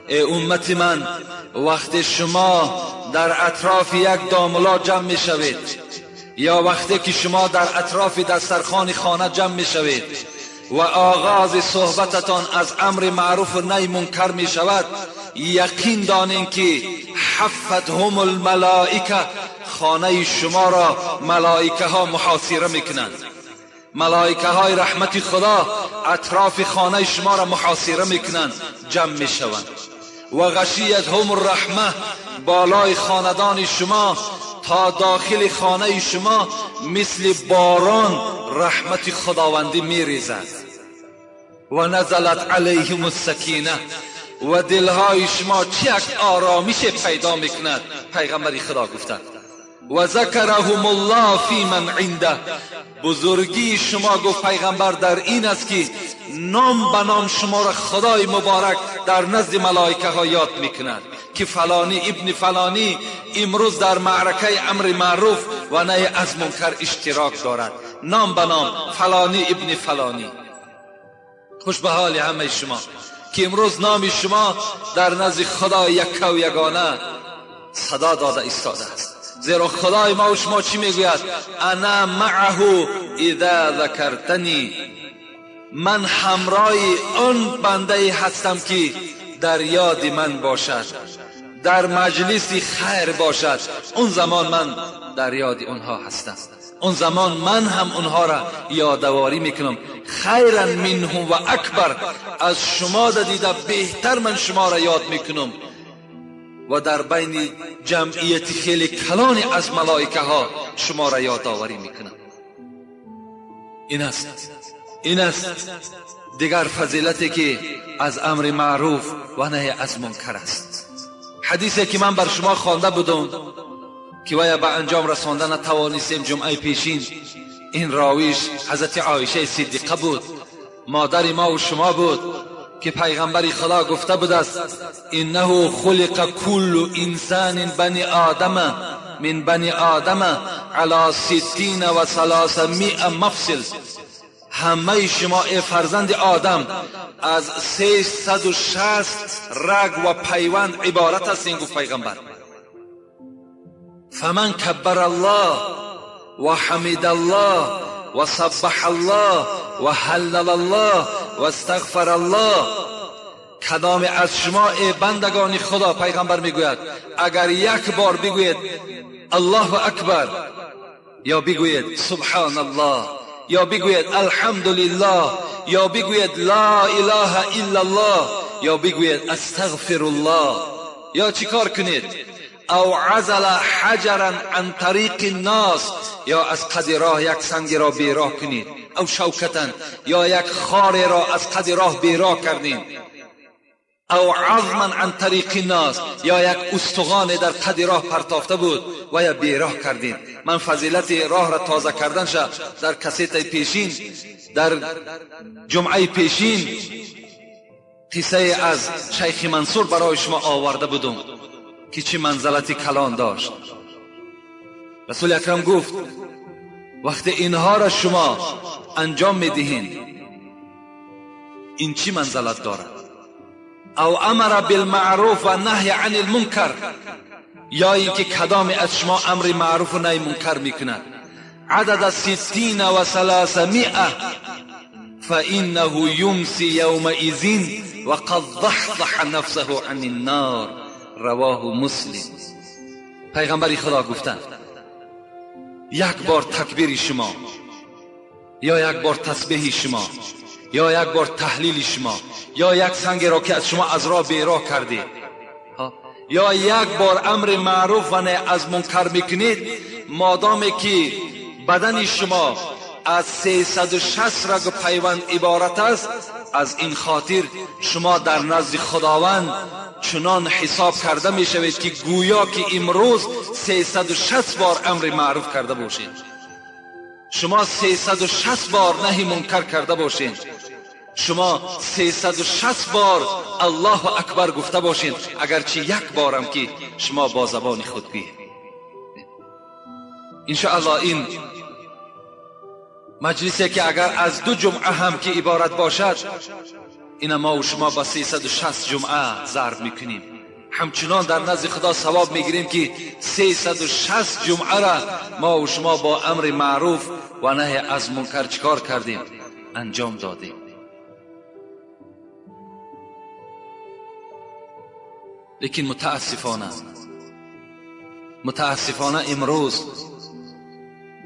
ای امت من، وقت شما در اطراف یک داملا جمع می شوید یا وقتی که شما در اطراف دسترخوان خانه جمع می شوید و آغاز صحبتتان از امر معروف و نهی منکر می شود، یقین دانین که حفتهم الملائکه، خانه شما را ملائکه ها محاصره می کنند. ملائکه های رحمت خدا اطراف خانه شما را محاصره می کنند، جمع می شوند. و غشیتهم الرحمه، بالای خاندان شما تا داخل خانه شما مثل باران رحمت خداوندی می ریزد. و نزلت علیهم السکینه، و دلهای شما چه یک آرامش پیدا میکند. پیغمبر خدا گفتند و ذکرهم الله فی من عنده. بزرگی شما گفت پیغمبر در این است که نام به نام شما را خدای مبارک در نزد ملائکه ها یاد میکند که فلانی ابن فلانی امروز در معرکه امر معروف و نهی از منکر اشتراک دارد. نام به نام فلانی ابن فلانی. خوش به حال همه شما که امروز نام شما در نزد خدا یک و یگانه صدا داده ایستاده است. زیرا خدای ما و شما چی میگوید؟ انا معه اذا ذکرتنی، من همراه آن بنده هستم که در یاد من باشد، در مجلس خیر باشد، اون زمان من در یاد اونها هستم، اون زمان من هم اونها را یادآوری میکنم. خیرا منهم و اکبر، از شما دیده بهتر من شما را یاد میکنم. و در بین جمعیت خیلی کلانی از ملائکه ها شما را یادآوری میکنم. این است دیگر فضیلتی که از امر معروف و نهی از منکر است. حدیثی که من بر شما خوانده بودم که ویا به انجام رسانده نتوانستیم جمعه پیشین، این راویش حضرت عایشه صدیقه بود، مادر ما و شما بود، که پیغمبر خدا گفته بود است انه خلق کل انسان بنی آدم من بنی آدم علی 360 مفصل. همه شما ای فرزند آدم از 360 رگ و پیوند عبارت هستین، گفت پیغمبر. فمن کبر الله و حمد الله و سبح الله و هلل الله و استغفر الله، کدام از شما ای بندگان خدا، پیغمبر میگوید اگر یک بار بگوید الله اکبر، یا بگوید سبحان الله، یا بگوید الحمدلله، یا بگوید لا اله الا الله، یا بگوید استغفر الله، یا چیکار کنید؟ او عزل حجرا عن طریق الناس، یا از قد راه یک سنگ را بیراه کنید، او شوکتا، یا یک خار را از قد راه بیراه کردید، او عظما عن طریق الناس، یا یک استخوان در قد راه پرتافته بود و یا بیراه کردید. من فضیلت راه را تازه کردن شد در کسیت پیشین، در جمعه پیشین قصه از شیخ منصور برای شما آورده بودم که چه منزلت کلان داشت. رسول اکرم گفت وقتی اینها را شما انجام میدهین این چی منزلت دارد؟ او امر بالمعروف و نهی عن المنکر، یا اینکه کدام از شما امر معروف و نهی منکر میکند. عدد 360 فانه یمسی یومئذ وقد ضحضح نفسه عن النار، رواه مسلم. پیغمبر خدا گفتند یک بار تکبیر شما، یا یک بار تسبیح شما، یا یک بار تحلیل شما، یا یک سنگ را که از شما از راه بیراه کردید، یا یک بار امر معروف و نهی از منکر میکنید، مادامی که بدن شما از 360 رگ و پیوند عبارت است، از این خاطر شما در نزد خداوند چنان حساب کرده می شوید که گویا که امروز 360 بار امر معروف کرده باشید، شما 360 بار نهی منکر کرده باشید، شما 360 بار الله اکبر گفته باشید، اگرچه یک بارم که شما با زبان خود گویید. انشاءالله این مجلسی که اگر از 2 جمعه هم که عبارت باشد، این ما و شما با 360 جمعه ضرب میکنیم، همچنان در نزد خدا ثواب میگیریم که 360 جمعه را ما و شما با امر معروف و نهی از منکر چیکار کردیم؟ انجام دادیم. لیکن متاسفانه امروز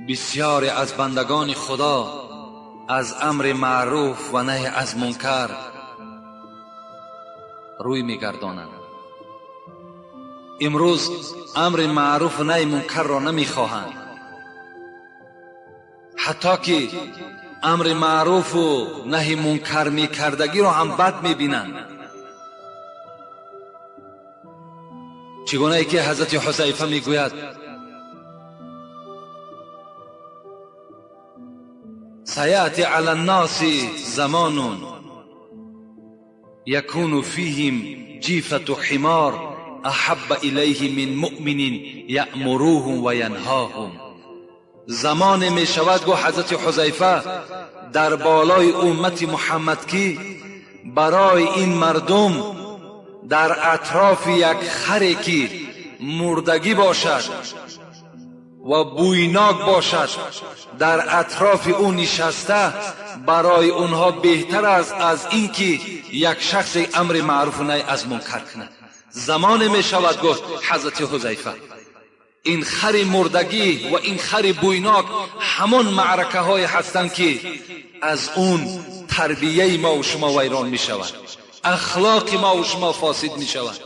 بسیاری از بندگان خدا از امر معروف و نهی از منکر روی میگردانند. امروز امر معروف و نهی منکر را نمیخواهند، حتی که امر معروف و نهی منکر میکردگی را هم بد میبینند. چگونه ای که حضرت حذیفه میگوید سیأتی علی الناس زمان یکون فیهم جیفة حمار احب الیه من مؤمن یأمروهم و ینهاهم. زمان می شود، گو حضرت حذیفه، در بالای امت محمد که برای این مردم در اطراف یک خری که مردگی باشد و بویناک باشد در اطراف او نشسته، برای اونها بهتر است از اینکه یک شخص امر معروف و نهی از منکر کند. زمان می شود گفت حضرت حذیفه این خر مردگی و این خر بویناک همان معرکه های هستند که از اون تربیه ما و شما ویران می شود، اخلاق ما و شما فاسد می شود،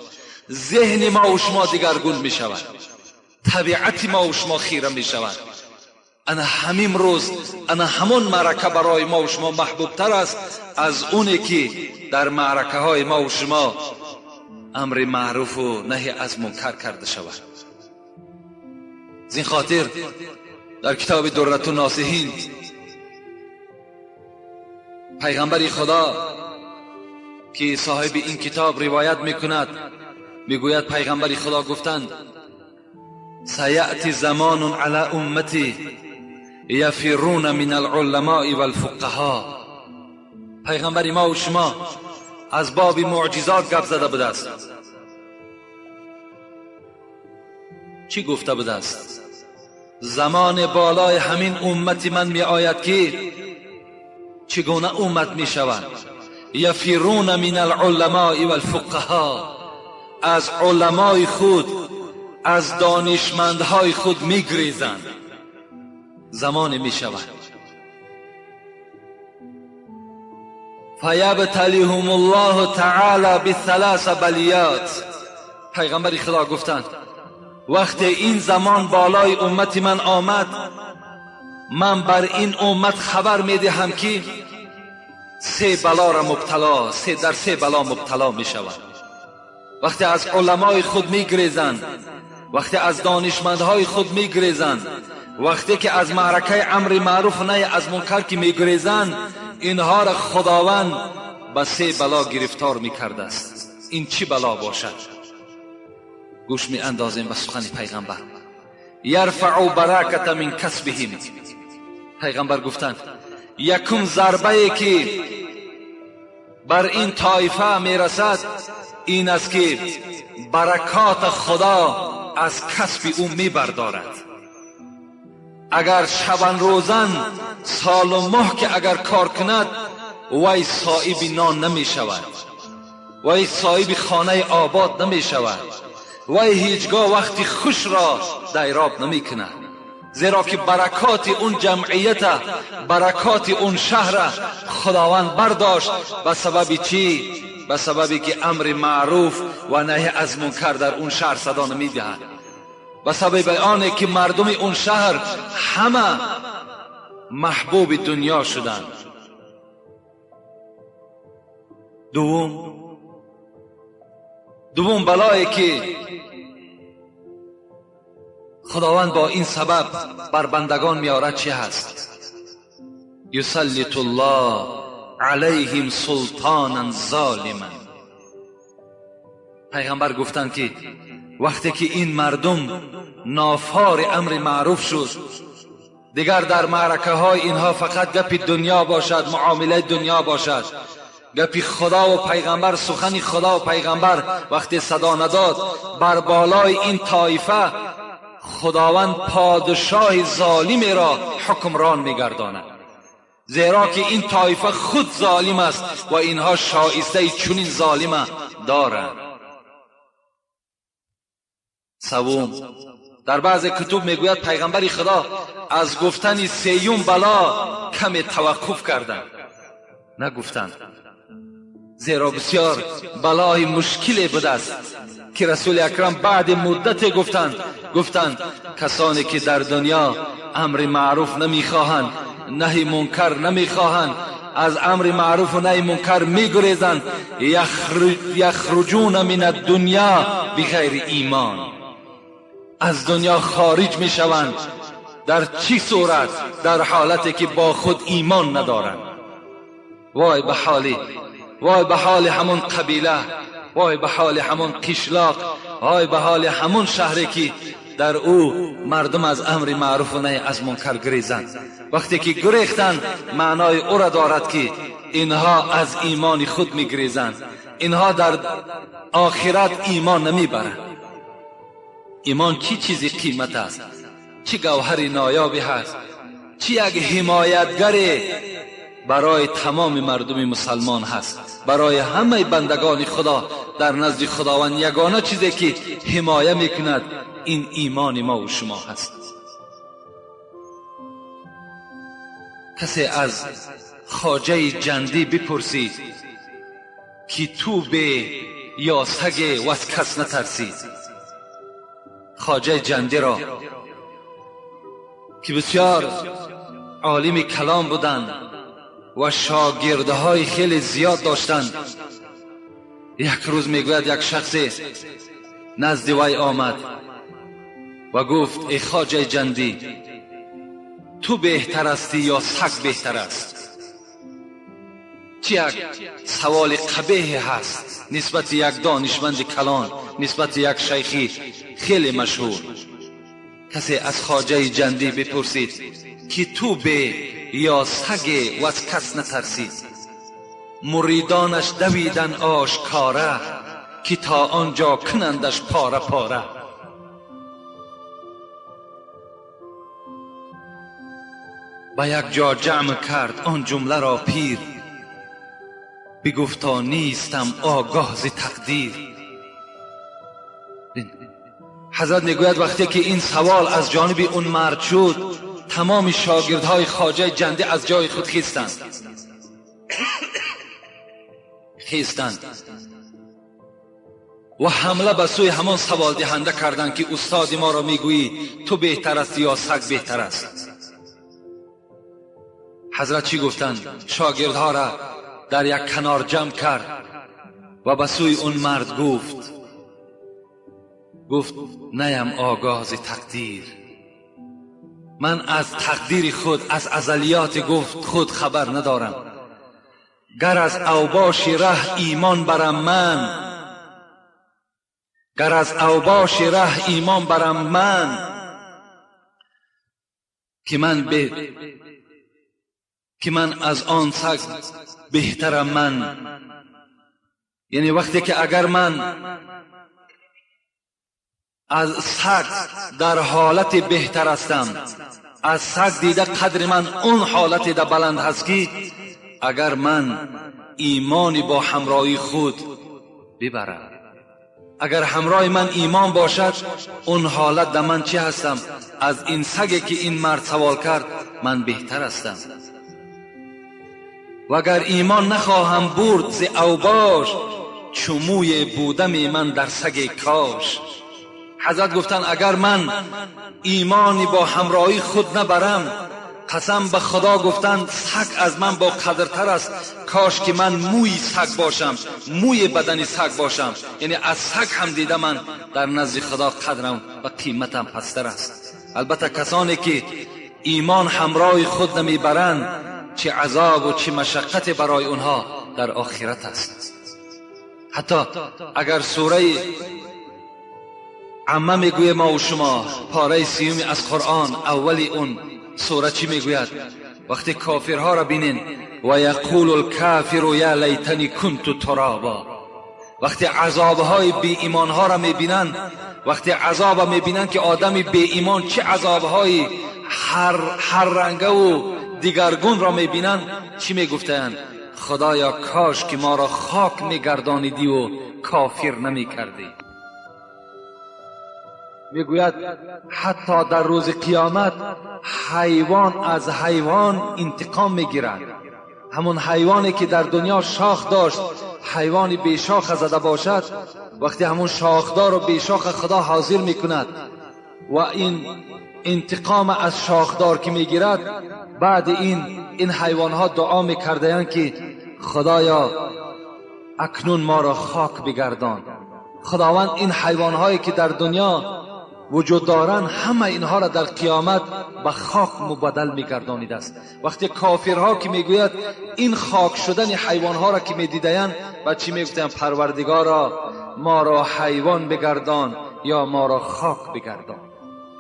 ذهن ما و شما دیگرگون می شود، طبیعت ما و شما خیره می شود. انا همین روز انا همون معرکه برای ما و شما محبوب تر است از اونی که در معرکه های ما و شما امر معروف و نهی از منکر کرده شود. از این خاطر در کتاب درة الناصحین پیغمبر خدا که صاحب این کتاب روایت میکند میگوید پیغمبر خدا گفتند سیأتی زمان علی امتی یفرون من العلماء والفقهاء. پیغمبر ما و شما از باب معجزات گپ زده بوده است. چی گفته بوده است؟ زمان بالای همین امت من می آید که چگونه امت می شود؟ یفرون من العلماء والفقهاء، از علمای خود، از دانشمندهای خود می گریزند. زمان می شود فیبتلیهم الله تعالی بثلاث بلیات. پیغمبر خدا گفتند وقتی این زمان بالای امت من آمد، من بر این امت خبر می دهم که سه بلا را مبتلا، در سه بلا مبتلا می شود. وقتی از علمای خود می گریزند، وقتی از دانشمندهای خود می گریزند، وقتی که از معرکه امر معروف نهی از منکر که می گریزند، اینها را خداوند به سه بلا گرفتار می کرده است. این چی بلا باشد؟ گوش می اندازیم به سخن پیغمبر. یرفع برکت من کسبهم. پیغمبر گفتند یکم ضربه که بر این طایفه می رسد این است که برکات خدا از کسب او می بردارد. اگر شبان روزن سال و ماه که اگر کار کند، وی صاحب نان نمی شود، وی صاحب خانه آباد نمی شود، وی هیچگاه وقتی خوش را دیراب نمی کند، زیرا که برکات اون جمعیت، برکات اون شهر خداوند برداشت. به سبب چی؟ به سببی که امر معروف و نهی از منکر در اون شهر صدا نمی دهد، به سبب آنه که مردم اون شهر همه محبوب دنیا شدند. دوم بلایی که خداوند با این سبب بر بندگان میارد چه هست؟ یسلط الله علیهم سلطانا ظالما. پیغمبر گفتند که وقتی که این مردم نافار امر معروف شد، دیگر در معرکه های اینها فقط گپ دنیا باشد، معامله دنیا باشد، گپی خدا و پیغمبر، سخن خدا و پیغمبر وقتی صدا نداد، بر بالای این طایفه خداوند پادشاه ظالمی را حکمران میگرداند، زیرا که این طایفه خود ظالم است و اینها شایسته چنین ظالم دارند. سوم، در بعض کتب میگوید پیغمبر خدا از گفتن سیوم بلا کم توقف کردند، نگفتند، زیرا بسیار بلای مشکلی بوده است که رسول اکرم بعد مدت گفتند کسانی که در دنیا امر معروف نمیخواهند، نهی منکر نمیخواهند، از امر معروف و نهی منکر میگریزند، یخرجون من الدنیا بغیر ایمان، از دنیا خارج میشوند. در چی صورت؟ در حالتی که با خود ایمان ندارند. وای به حالی، وای به حال همون قبیله، وای به حال همون قشلاق، وای به حال همون شهری که در او مردم از امر معروف و نهی از منکر گریزند. وقتی که گریختند معنای او را دارد که اینها از ایمان خود میگریزند، اینها در آخرت ایمان نمیبرند. ایمان چی چیزی قیمت است، چی گوهر نایابی هست، چی یک حمایتگر برای تمام مردم مسلمان هست، برای همه بندگان خدا. در نزد خداوند یگانه چیزی که حمایه میکند این ایمان ما و شما هست. کسی از خواجه جندی بپرسید که تو به یا سگ و از کس نترسید. خواجه جندی را که بسیار عالم کلام بودند و شاگردهای خیلی زیاد داشتند، یک روز میگوید یک شخص نزد وی آمد و گفت ای خواجه جندی، تو بهتر هستی یا سگ بهتر است؟ چی یک سوال قبیح هست نسبت یک دانشمند کلان، نسبت یک شیخی خیلی مشهور. کسی از خواجه جندی بپرسید که تو به یا سگ و از کس نترسید. مریدانش دویدن آشکاره که تا آنجا کنندش پاره پاره. به یک جا جمع کرد آن جمله را پیر، بگفتا نیستم آگاه ز تقدیر. حضرت میگوید وقتی که این سوال از جانب اون مرد شد، تمام شاگردهای خواجه جنده از جای خود خیستند و حمله به سوی همان سوال دهنده کردند که استاد ما را میگویی تو بهتر است یا سگ بهتر است؟ حضرت چی گفتند؟ شاگردها را در یک کنار جمع کرد و به سوی اون مرد گفت نیم آگاه ز تقدیر، من از تقدیر خود، از ازلیات گفت خود خبر ندارم. گر از اوباش ره ایمان برم من، گر از اوباش ره ایمان برم من، که من از آن سگ بهترم من. یعنی وقتی که اگر من از سگ در حالت بهتر هستم، از سگ دیده قدر من اون حالت ده بلند هست که اگر من ایمانی با همراهی خود ببرم، اگر همراه من ایمان باشد، اون حالت ده من چی هستم؟ از این سگی که این مرد سوال کرد من بهتر هستم. و اگر ایمان نخواهم برد ز اوباش، چو موی بودم من در سگ کاش. حضرت گفتن اگر من ایمانی با همراهی خود نبرم، قسم به خدا گفتن سگ از من با قدرتر است، کاش که من موی سگ باشم، موی بدن سگ باشم. یعنی از سگ هم دیده من در نزد خدا قدرم و قیمتم پستر است. البته کسانی که ایمان همراه خود نمیبرند، چه عذاب و چه مشقت برای اونها در آخرت است. حتی اگر سوره عمه میگوید ما و شما، پاره سیومی از قرآن، اولی اون سوره چی میگوید؟ وقتی کافرها را بینین، و یقول الکافر یا لیتنی کنت ترابا. وقتی عذابهای بی ایمانها را میبینن، وقتی عذاب میبینن که آدم بی ایمان چه عذابهای هر رنگه و دیگرگون را میبینن، چی میگفتن؟ خدایا کاش که ما را خاک میگردانیدی و کافر نمیکردی. میگوید حتی در روز قیامت حیوان از حیوان انتقام میگیرد. همون حیوانی که در دنیا شاخ داشت، حیوانی بی شاخ زده باشد، وقتی همون شاخدار و بی شاخ خدا حاضر میکند و این انتقام از شاخدار که میگیرد، بعد این حیوانها دعا میکردند که خدایا اکنون ما را خاک بگردان. خداوند این حیوانهایی که در دنیا وجود دارند، همه اینها را در قیامت به خاک مبدل میگردانید است. وقتی کافرها که میگوید این خاک شدن حیوانها را که میدیدند، و چی میگفتند؟ پروردگارا ما را حیوان بگردان یا ما را خاک بگردان.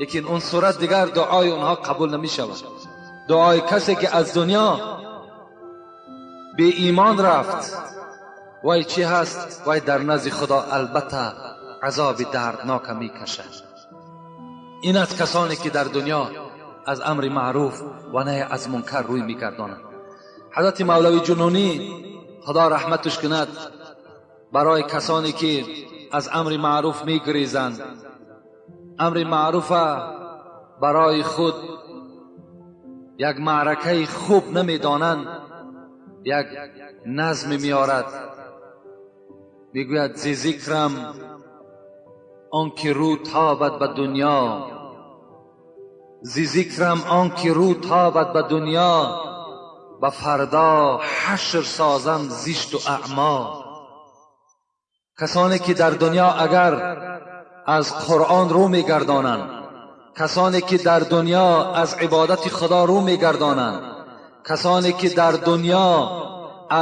لیکن اون صورت دیگر دعای اونها قبول نمیشود. دعای کسی که از دنیا به ایمان رفت، وای چی هست؟ وای در نزد خدا البته عذاب دردناک میکشد. این از کسانی که در دنیا از امر معروف و نهی از منکر روی میگردانند. ҳазрати Мавлавии Ҷунунӣ, Худо раҳматаш кунад, барои касоне ки аз амри маъруф мегурезанд, амри маъруфа барои худ як маъракаи хуб намедонанд, як назм меорад. Мегӯяд: зи зикрам он ки рӯ тобад ба дунё, зи зикрам он ки рӯ тобад ба дунё, ба фардо ҳашр созам зишту аъмо. Касоне ки дар дунё агар аз Қуръон рӯ мегардонанд, касоне ки дар дунё аз ибодати Худо рӯ мегардонанд, касоне ки дар дунё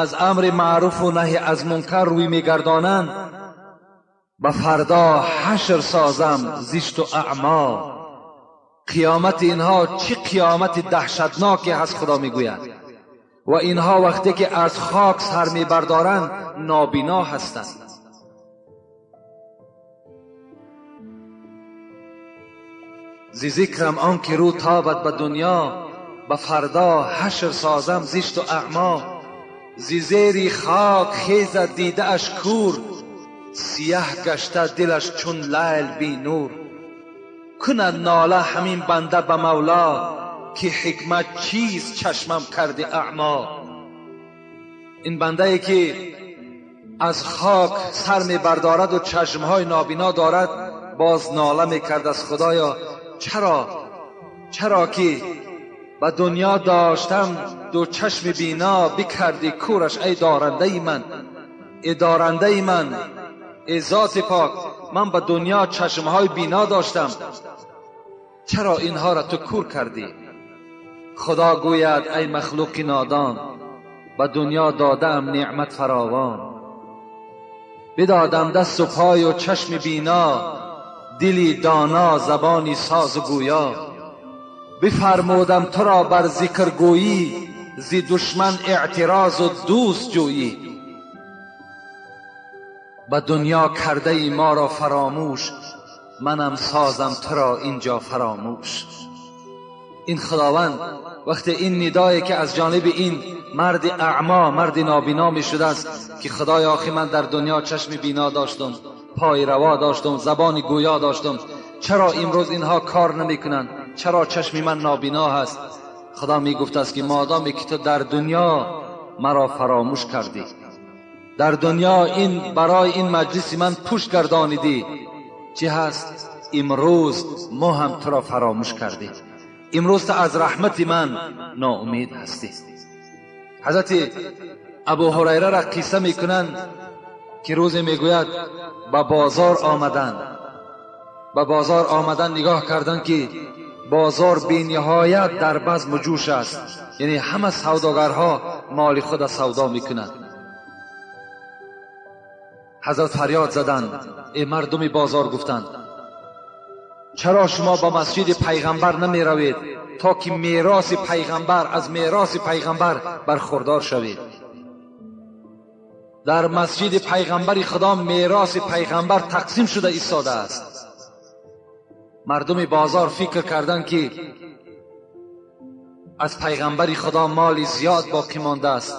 аз амри маъруфу наҳй аз мункар рӯй мегардонанд, ба фардо ҳашр созам зишту аъмо. Қиёмати инҳо чӣ қиёмати даҳшатноке ҳаст, Худо мегӯяд. Ва инҳо вақте ки аз хок сар мебардоранд нобино ҳастанд. Зи зикрам он ки рӯ тобад ба дунё, ба фардо ҳашр созам зишту аъмо. Зи зери хок хезад дидааш кур, сиёҳ гашта дилаш чун лайл бенур. Кунад нола ҳамин банда ба Мавло, ки ҳикмат чист чашмам карди аъмо. Ин бандае ки аз хок сар мебардорад ва чашмҳои нобино дорад, боз нола мекард аз Худоё: чаро ки ба дунё доштам ду чашми бино, бикарди кураш эй дорандаи ман, эй дорандаи ман, эй зоти пок, ман ба дунё чашмҳои бино доштам, чаро инҳоро ту кур кардӣ? Худо гӯяд: эй махлуқи нодон, ба дунё додаам неъмат фаровон, бидодам дасту пою чашми бино, дили доно, забони созу гӯё. Бифармудам туро бар зикргӯйӣ, зи душман эътирозу дӯст ҷӯйӣ. Ба дунё кардаи моро фаромӯш, манам созам туро инҷо фаромӯш. Ин Худованд вақте ин нидое ки аз ҷониби ин марди аъмо, марди нобино мешудааст, ки Худоё, охи ман дар дунё чашми бино доштам, пой раво доштам, забони гӯё доштам, чаро имрӯз инҳо кор намекунанд? Чаро чашми ман нобино ҳаст? Худо мегуфтааст ки модоме ки ту дар дунё маро фаромӯш кардӣ, дар дунё ин барои ин маҷлиси ман пушт гардонидӣ, чӣ ҳаст? Имрӯз мо ҳам туро фаромӯш кардем. Имрӯз ту аз раҳмати ман ноумед ҳастӣ. Ҳазрати Абу Ҳурайра ра қисса мекунанд ки рӯзе мегӯяд ба бозор омаданд. Ба бозор омадан нигоҳ карданд ки бозор бениҳоят дар базму ҷӯш аст, яъне ҳама савдогарҳо моли худа савдо мекунанд. Ҳазрат фарёд заданд: эй мардуми бозор, гуфтанд, чаро шумо ба масҷиди пайғамбар намеравед то ки мероси пайғамбар, аз мероси пайғамбар бархурдор шавед? Дар масҷиди пайғамбари Худо мероси пайғамбар тақсим шуда истодааст. Мардуми бозор фикр карданд ки аз пайғамбари Худо моли зиёд боқӣ мондааст.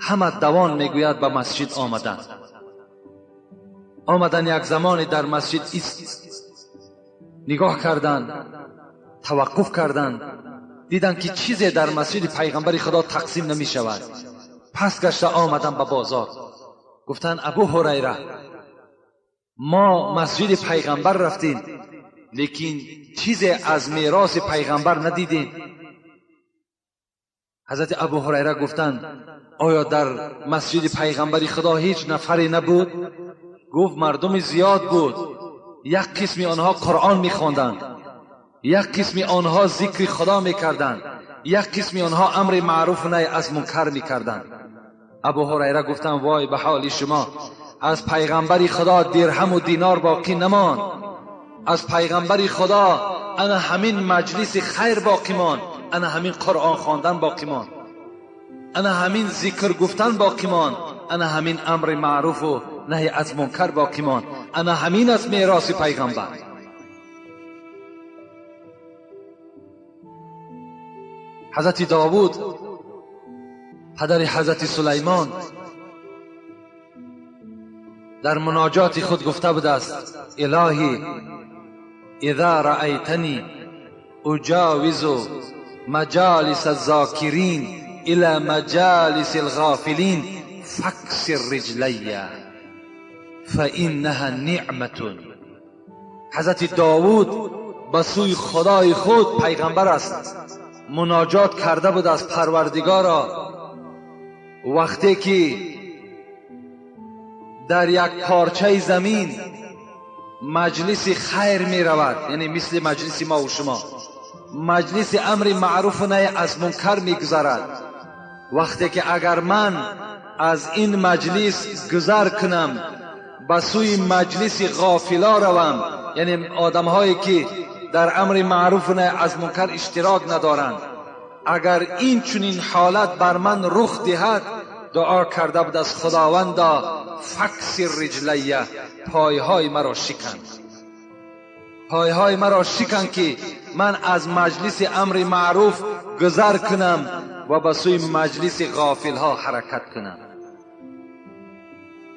Ҳама давон мегӯяд ба масҷид омаданд. Омаданд як замоне дар масҷид ист нигоҳ карданд, таваққуф карданд, диданд ки чизе дар масҷиди пайғамбари Худо тақсим намешавад. Пас гашта омаданд ба бозор, гуфтанд: Абу Ҳурайра, мо масҷиди пайғамбар рафтем, лекин чизе аз мероси пайғамбар надидем. Ҳазрати Абу Ҳурайра гуфтанд: оё дар масҷиди пайғамбари Худо ҳеҷ нафаре набуд? Гуфт: мардуми зиёд буд. Як қисми онҳо Қуръон мехонданд, як қисми онҳо зикри Худо мекарданд, як қисми онҳо амри маъруф наҳй аз мункар мекарданд. Абу Ҳурайра гуфтанд: вой ба ҳоли шумо, аз пайғамбари Худо дирҳаму динор боқӣ намонд, аз пайғамбари Худо ана ҳамин маҷлиси хайр боқӣ монд, ана ҳамин Қуръон хондан боқӣ монд, ана ҳамин зикр гуфтан боқӣ монд, ана ҳамин амри маъруфу наҳй аз мункар боқӣ монд, ана ҳамин аст мероси пайғамбар. Ҳазрати Довуд پدر حضرت سلیمان در مناجات خود گفته بود است: الهی اذا رأیتنی اجاوز مجالس الذاکرین الى مجالس الغافلین فاکسر رجلی فانها نعمة. حضرت داوود به سوی خدای خود، پیغمبر است، مناجات کرده بود از پروردگارا وقتی که در یک پارچه زمین مجلس خیر می رود، یعنی مثل مجلس ما و شما، مجلس امر معروف و نهی از منکر می گذرد، وقتی که اگر من از این مجلس گذر کنم به سوی مجلس غافلا روم، یعنی آدم هایی که در امر معروف و نهی از منکر اشتراک ندارند، اگر این چنین حالت بر من رخ دهد، دعا کرده بود از خداوندا فکسر رجلیه، پایهای مرا شکن، پایهای مرا شکن که من از مجلس امر معروف گذر کنم و به سوی مجلس غافل ها حرکت کنم.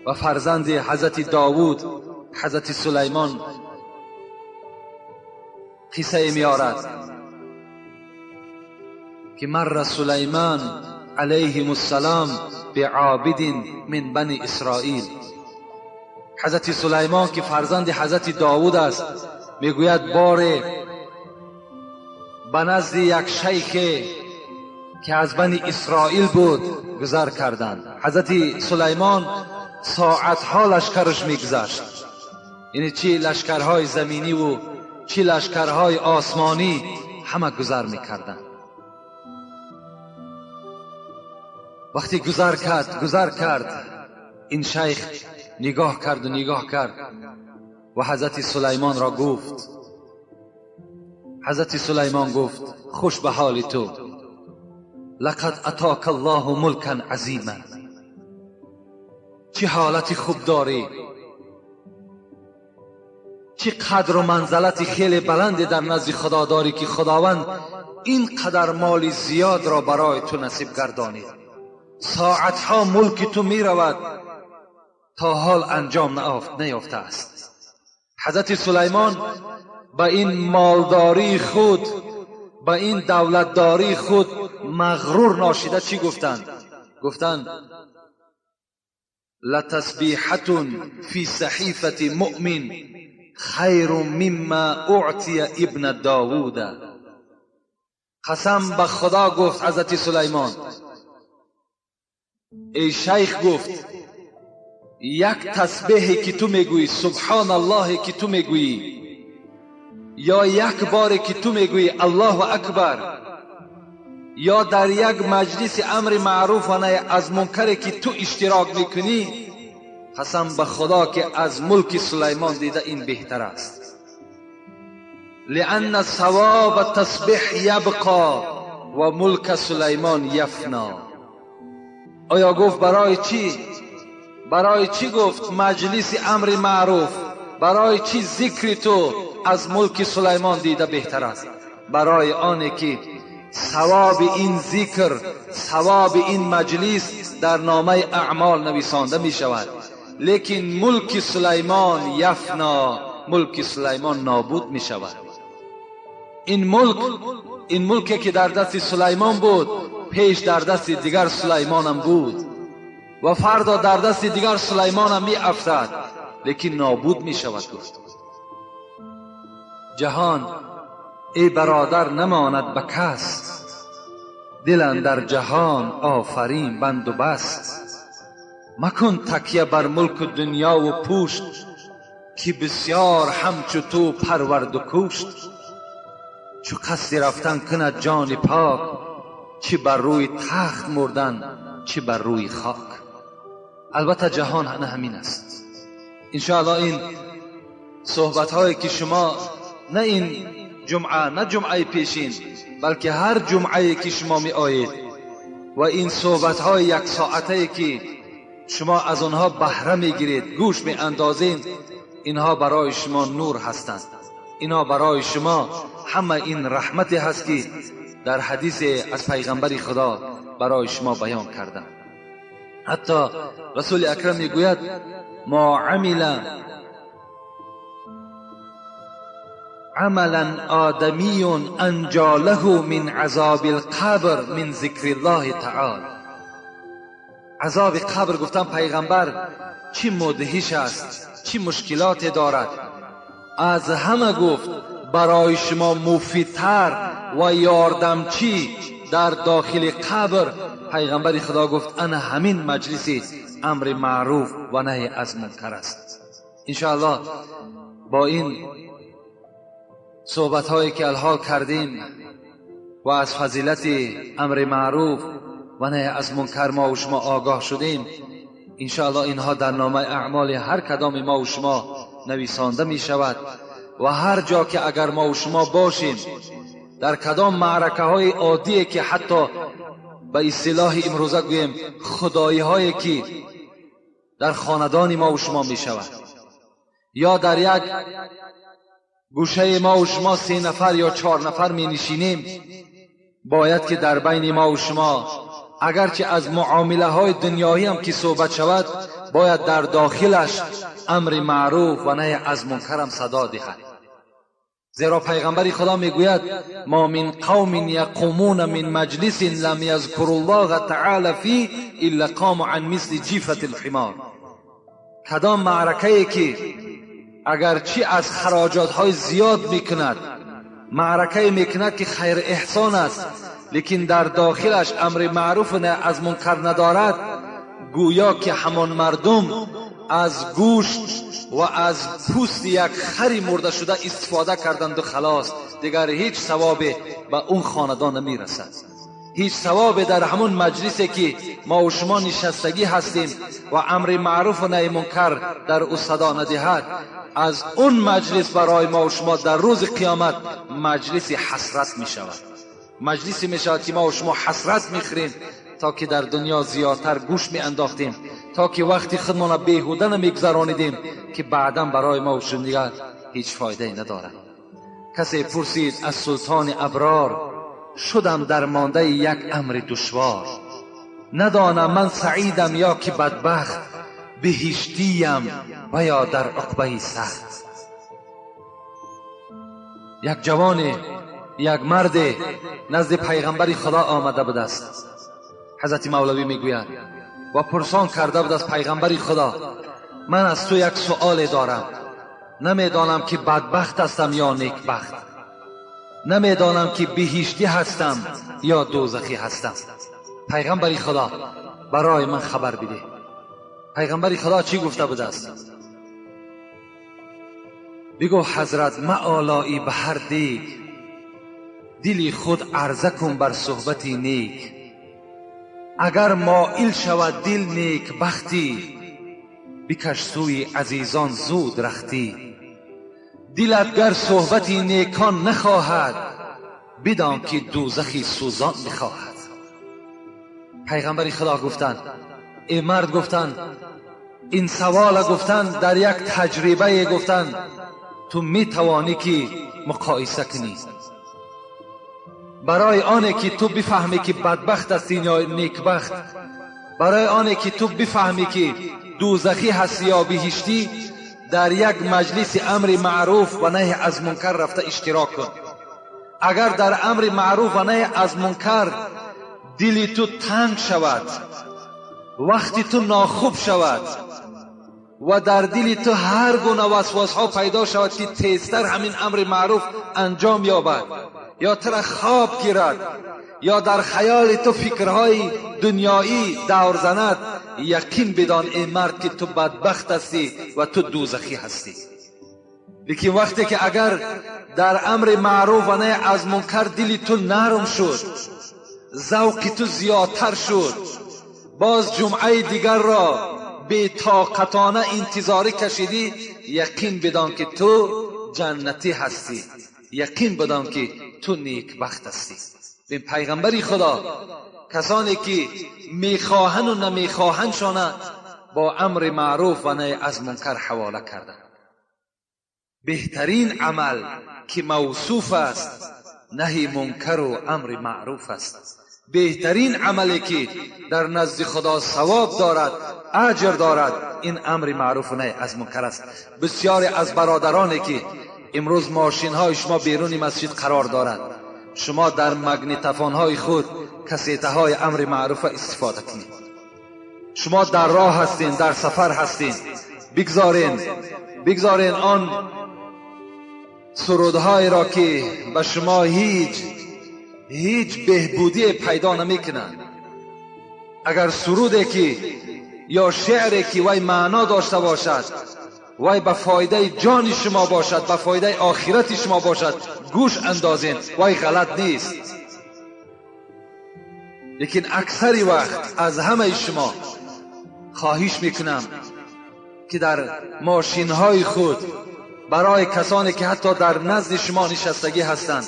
و فرزند حضرت داوود حضرت سلیمان قصه میارد که مر سلیمان علیهم السلام بعابد من بنی اسرائیل. حضرت سلیمان که فرزند حضرت داوود است میگوید باره به نزد یک شیخ که از بنی اسرائیل بود گذر کردند. حضرت سلیمان ساعتها لشکرش میگذشت، یعنی چی لشکرهای زمینی و چی لشکرهای آسمانی همه گذر میکردند. وقتی گذر کرد این شیخ نگاه کرد و نگاه کرد و حضرت سلیمان را گفت، حضرت سلیمان گفت خوش به حال تو، لقد اتاک الله ملکا عظیما، چه حالت خوب داری، چه قدر و منزلت خیلی بلند در نزد خدا داری که خداوند این قدر مال زیاد را برای تو نصیب گردانید. ساعتها ملک تو می رود تا حال انجام نیافته است. حضرت سلیمان به این مالداری خود، به این دولتداری خود مغرور ناشیده چی گفتند؟ گفتند لتسبیحة فی صحیفة مؤمن خیر مما اعطی ابن داوود. قسم به خدا گفت حضرت سلیمان، ای شیخ، گفت یک تسبیحی که تو میگویی، سبحان الله که تو میگویی، یا یک بار که تو میگویی الله اکبر، یا در یک مجلس امر معروف و نهی از منکر که تو اشتراک میکنی، قسم به خدا که از ملک سلیمان دیده این بهتر است. لأن ثواب تسبیح یبقا و ملک سلیمان یفنا. آیا گفت برای چی؟ برای چی گفت مجلس امر معروف، برای چی ذکر تو از ملک سلیمان دیده بهتر است؟ برای آنه که ثواب این ذکر، ثواب این مجلس در نامه اعمال نویسانده می شود، لیکن ملک سلیمان یفنا، ملک سلیمان نابود می شود. این ملکی که در دست سلیمان بود، پیش در دست دیگر سلیمانم بود و فردا در دست دیگر سلیمانم می افتد، لیکن نابود می شود. گفت جهان ای برادر نماند به کس، دل اندر جهان آفرین بند و بست. مکن تکیه بر ملک و دنیا و پوشت، که بسیار همچو تو پرورد و کوشت. چو قصد رفتن کند جان پاک، چه بر روی تخت مردن چه بر روی خاک. البته جهان نه همین است. انشاءالله این صحبت هایی که شما نه این جمعه نه جمعه پیشین، بلکه هر جمعه که شما می آیید و این صحبت های یک ساعته که شما از آنها بهره می گیرید، گوش می اندازید، اینها برای شما نور هستند. اینها برای شما همه این رحمتی هست که در حدیث از پیغمبر خدا برای شما بیان کردم. حتی رسول اکرم میگوید ما عمل عملا آدمی انجا له من عذاب القبر من ذکر الله تعالی. عذاب قبر گفتن پیغمبر چی مدهش است، چی مشکلات دارد. از همه گفت برای شما مفیدتر و یاردمچی در داخل قبر، پیغمبر خدا گفت انا همین مجلس امر معروف و نهی از منکر است. انشاءالله با این صحبت هایی که الحال کردیم و از فضیلت امر معروف و نهی از منکر ما و شما آگاه شدیم، انشاءالله اینها در نامه اعمال هر کدام ما و شما نویسانده می شود و هر جا که اگر ما و شما باشیم، در کدام معرکه های عادی که حتی به اصطلاح امروزه گوییم خدایی هایی که در خاندان ما و شما می شود، یا در یک گوشه ما و شما 3 نفر یا 4 نفر می نشینیم، باید که در بین ما و شما اگرچه از معامله های دنیایی هم که صحبت شود، باید در داخلش امر معروف و نهی از منکر هم صدا دهد. زیرا پیغمبر خدا میگوید ما من قوم یقومون من مجلس لم یذکروا الله تعالی فیه الا قاموا عن مثل جیفة الحمار. کدام معرکه که اگرچه از خراجات های زیاد میکند، معرکه میکند که خیر احسان است، لیکن در داخلش امر معروف و نهی از منکر ندارد، گویا که همان مردم از گوشت و از پوست یک خری مرده شده استفاده کردند و خلاص، دیگر هیچ ثواب به اون خاندان نمیرسد. هیچ ثواب در همون مجلسی که ما و شما نشستگی هستیم و امر معروف و نهی منکر در او صدا ندهد، از اون مجلس برای ما و شما در روز قیامت مجلس حسرت می شود. مجلسی می شود که ما و شما حسرت می خوریم تا که در دنیا زیادتر گوش می انداختیم، تا که وقتی خودمان را بیهوده نمیگذرانیدیم که بعدا برای ما و شما دیگر هیچ فایده ندارد. کسی پرسید از سلطان ابرار، شدم درمانده یک امر دشوار، ندانم من سعیدم یا که بدبخت، بهشتیم و یا در عقبه سخت. یک جوان، یک مرد نزد پیغمبر خدا آمده بود است. حضرت مولوی میگوید و پرسان کرده بود از پیغمبر خدا، من از تو یک سؤال دارم، نمیدانم که بدبخت هستم یا نیکبخت، نمیدانم که بهشتی هستم یا دوزخی هستم. پیغمبر خدا برای من خبر بده. پیغمبر خدا چی گفته بود است؟ بگو حضرت معالایی به هر دیگ، دلی خود عرضه کن بر صحبت نیک، اگر مائل شود دل نیک بختی، بکش سوی عزیزان زود رختی، دلت گر صحبت نیکان نخواهد، بدان که دوزخی سوزان بخواهد. پیغمبر خدا گفتند، ای مرد گفتند، این سوال گفتند در یک تجربه گفتند تو می توانی که مقایسه کنی، برای آنه که تو بفهمی که بدبخت هستی یا نیکبخت، برای آنه که تو بفهمی که دوزخی هستی یا بهشتی، در یک مجلس امر معروف و نهی از منکر رفته اشتراک کن. اگر در امر معروف و نهی از منکر دل تو تنگ شود، وقتی تو ناخوب شود و در دل تو هر گونه وسواس ها پیدا شود که تیزتر همین امر معروف انجام یابد، یا تو را خواب گیرد، یا در خیال تو فکرهای دنیایی دور زند، یقین بدان ای مرد که تو بدبخت هستی و تو دوزخی هستی. لیکن وقتی که اگر در امر معروف و نهی از منکر دل تو نرم شد، ذوق تو زیادتر شد، باز جمعه دیگر را بی طاقتانه انتظاری کشیدی، یقین بدان که تو جنتی هستی، یقین بدان که تو نیکبخت هستی. این پیغمبری خدا کسانی که میخواهند و نمیخواهند شانه با امر معروف و نهی از منکر حواله کردند. بهترین عمل که موصوف است نهی منکر و امر معروف است. بهترین عملی که در نزد خدا ثواب دارد، اجر دارد، این امر معروف و نهی از منکر است. بسیاری از برادرانی که امروز ماشین های شما بیرون مسجد قرار دارد، شما در مگنیتفون های خود کسیته های امر معروف استفاده کنید. شما در راه هستین، در سفر هستین، بگذارین آن سرودهای را که به شما هیچ بهبودی پیدا نمیکنند. اگر سرودی که یا شعری که وی معنا داشته باشد، وی به فایده جان شما باشد، به فایده آخرت شما باشد، گوش اندازین، وی غلط نیست. لیکن اکثر وقت از همه شما خواهش میکنم که در ماشین های خود برای کسانی که حتی در نزد شما نشستگی هستند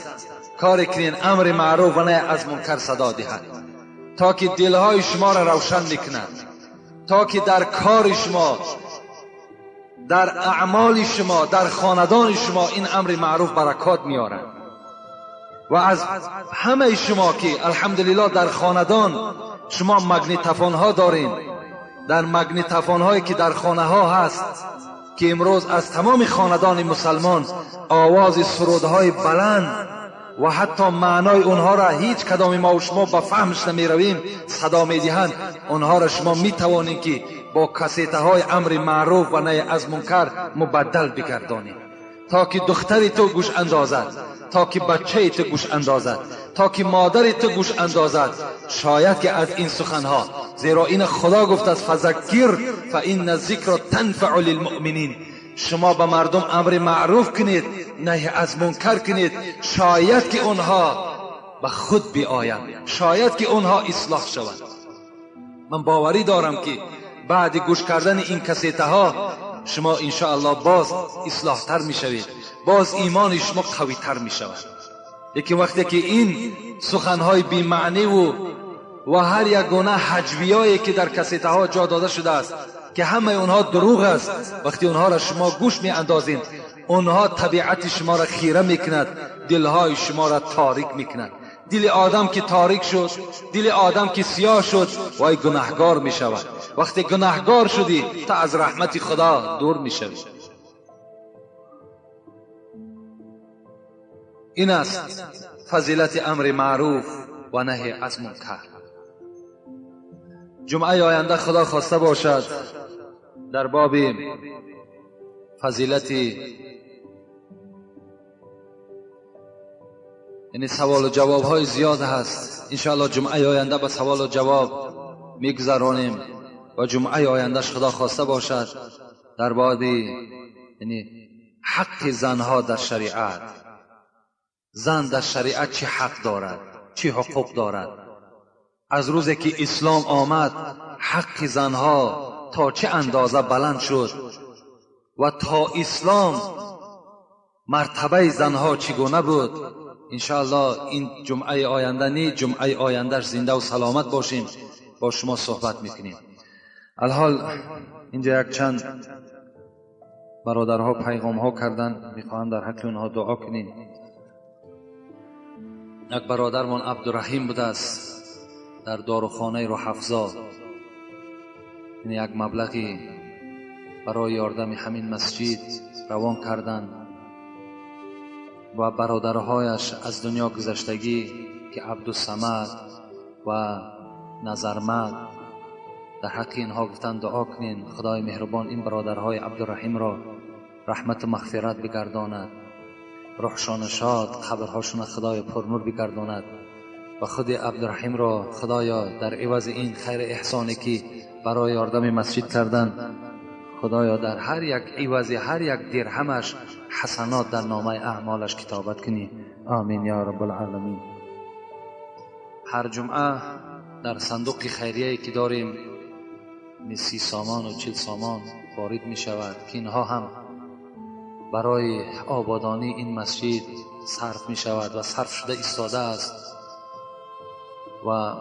کار کنین، امر معروف و نهی از منکر صدا دهد، تا که دلهای شما را روشن میکند، تا که در کار شما، در اعمال شما، در خاندان شما این امر معروف برکات میارد. و از همه شما که الحمدلله در خاندان شما مگنیتفون ها دارین، در مگنیتفون هایی که در خانه ها هست که امروز از تمام خاندان مسلمان آواز سرودهای بلند و حتی معنای اونها را هیچ کدام ما و شما به فهمش نمی رویم صدا می دهند، اونها را شما می توانید که با کسیته های امر معروف و نهی از منکر مبدل بگردانید، تا که دختر تو گوش اندازد، تا که بچه تو گوش اندازد، تا که مادر تو گوش اندازد. شاید که از این سخنها، زیرا این خدا گفت است فذکر فان الذکر تنفع للمؤمنین، شما به مردم امر معروف کنید، نهی از منکر کنید، شاید که اونها به خود بیایند، شاید که اونها اصلاح شوند. من باوری دارم که بعد گوش کردن این کسیته ها شما انشاءالله باز اصلاح تر می شوید، باز ایمان شما قوی تر می شود. لیکن وقتی که این سخنهای بی معنی و هر یک گونه حجویایی که در کسیته ها جا داده شده است که همه اونها دروغ است، وقتی اونها را شما گوش می اندازین، اونها طبیعت شما را خیره می کند، دلهای شما را تاریک می کند. دل آدم که تاریک شد، دل آدم که سیاه شد، وای گناهگار می شود. وقتی گناهگار شدی تا از رحمت خدا دور می شوی. این است فضیلت امر معروف و نهی از منکر. جمعه آینده خدا خواسته باشد در باب فضیلت، یعنی سوال و جواب های زیاد هست، انشاءالله جمعه آینده به سوال و جواب میگذرانیم و جمعه آیندهش خدا خواسته باشد در باب یعنی حق زنها در شریعت، زن در شریعت چه حق دارد، چه حقوق دارد. از روزی که اسلام آمد حق زنها تا چه اندازه بلند شد و تا اسلام مرتبه زنها چگونه بود. انشاءالله این جمعه آینده نی، جمعه آیندهش زنده و سلامت باشیم با شما صحبت میکنیم. الحال اینجا یک چند برادرها پیغام ها کردن، میخواهم در حق اونها دعا کنیم. یک برادرمان عبدالرحیم بوده است در داروخانه روح‌افزا، یعنی یک مبلغی برای یاردم همین مسجد روان کردند و برادرهایش از دنیا گذشتگی که عبدالصمد و نظرمد، در حق اینها گفتن دعا کنین خدای مهربان این برادرهای عبدالرحیم را رحمت و مغفرت بگرداند، روحشان شاد، قبرهاشون خدای پرنور بگرداند و خود عبدالرحیم را خدایا در عوض این خیر احسانی که برای یاردم مسجد کردن، خدایا در هر یک عوض هر یک درهمش حسنات در نامه اعمالش کتابت کنی. آمین یا رب العالمین. هر جمعه در صندوق خیریه که داریم 30 سامان و 40 سامان وارد می شود که اینها هم برای آبادانی این مسجد صرف می شود و صرف شده ایستاده است و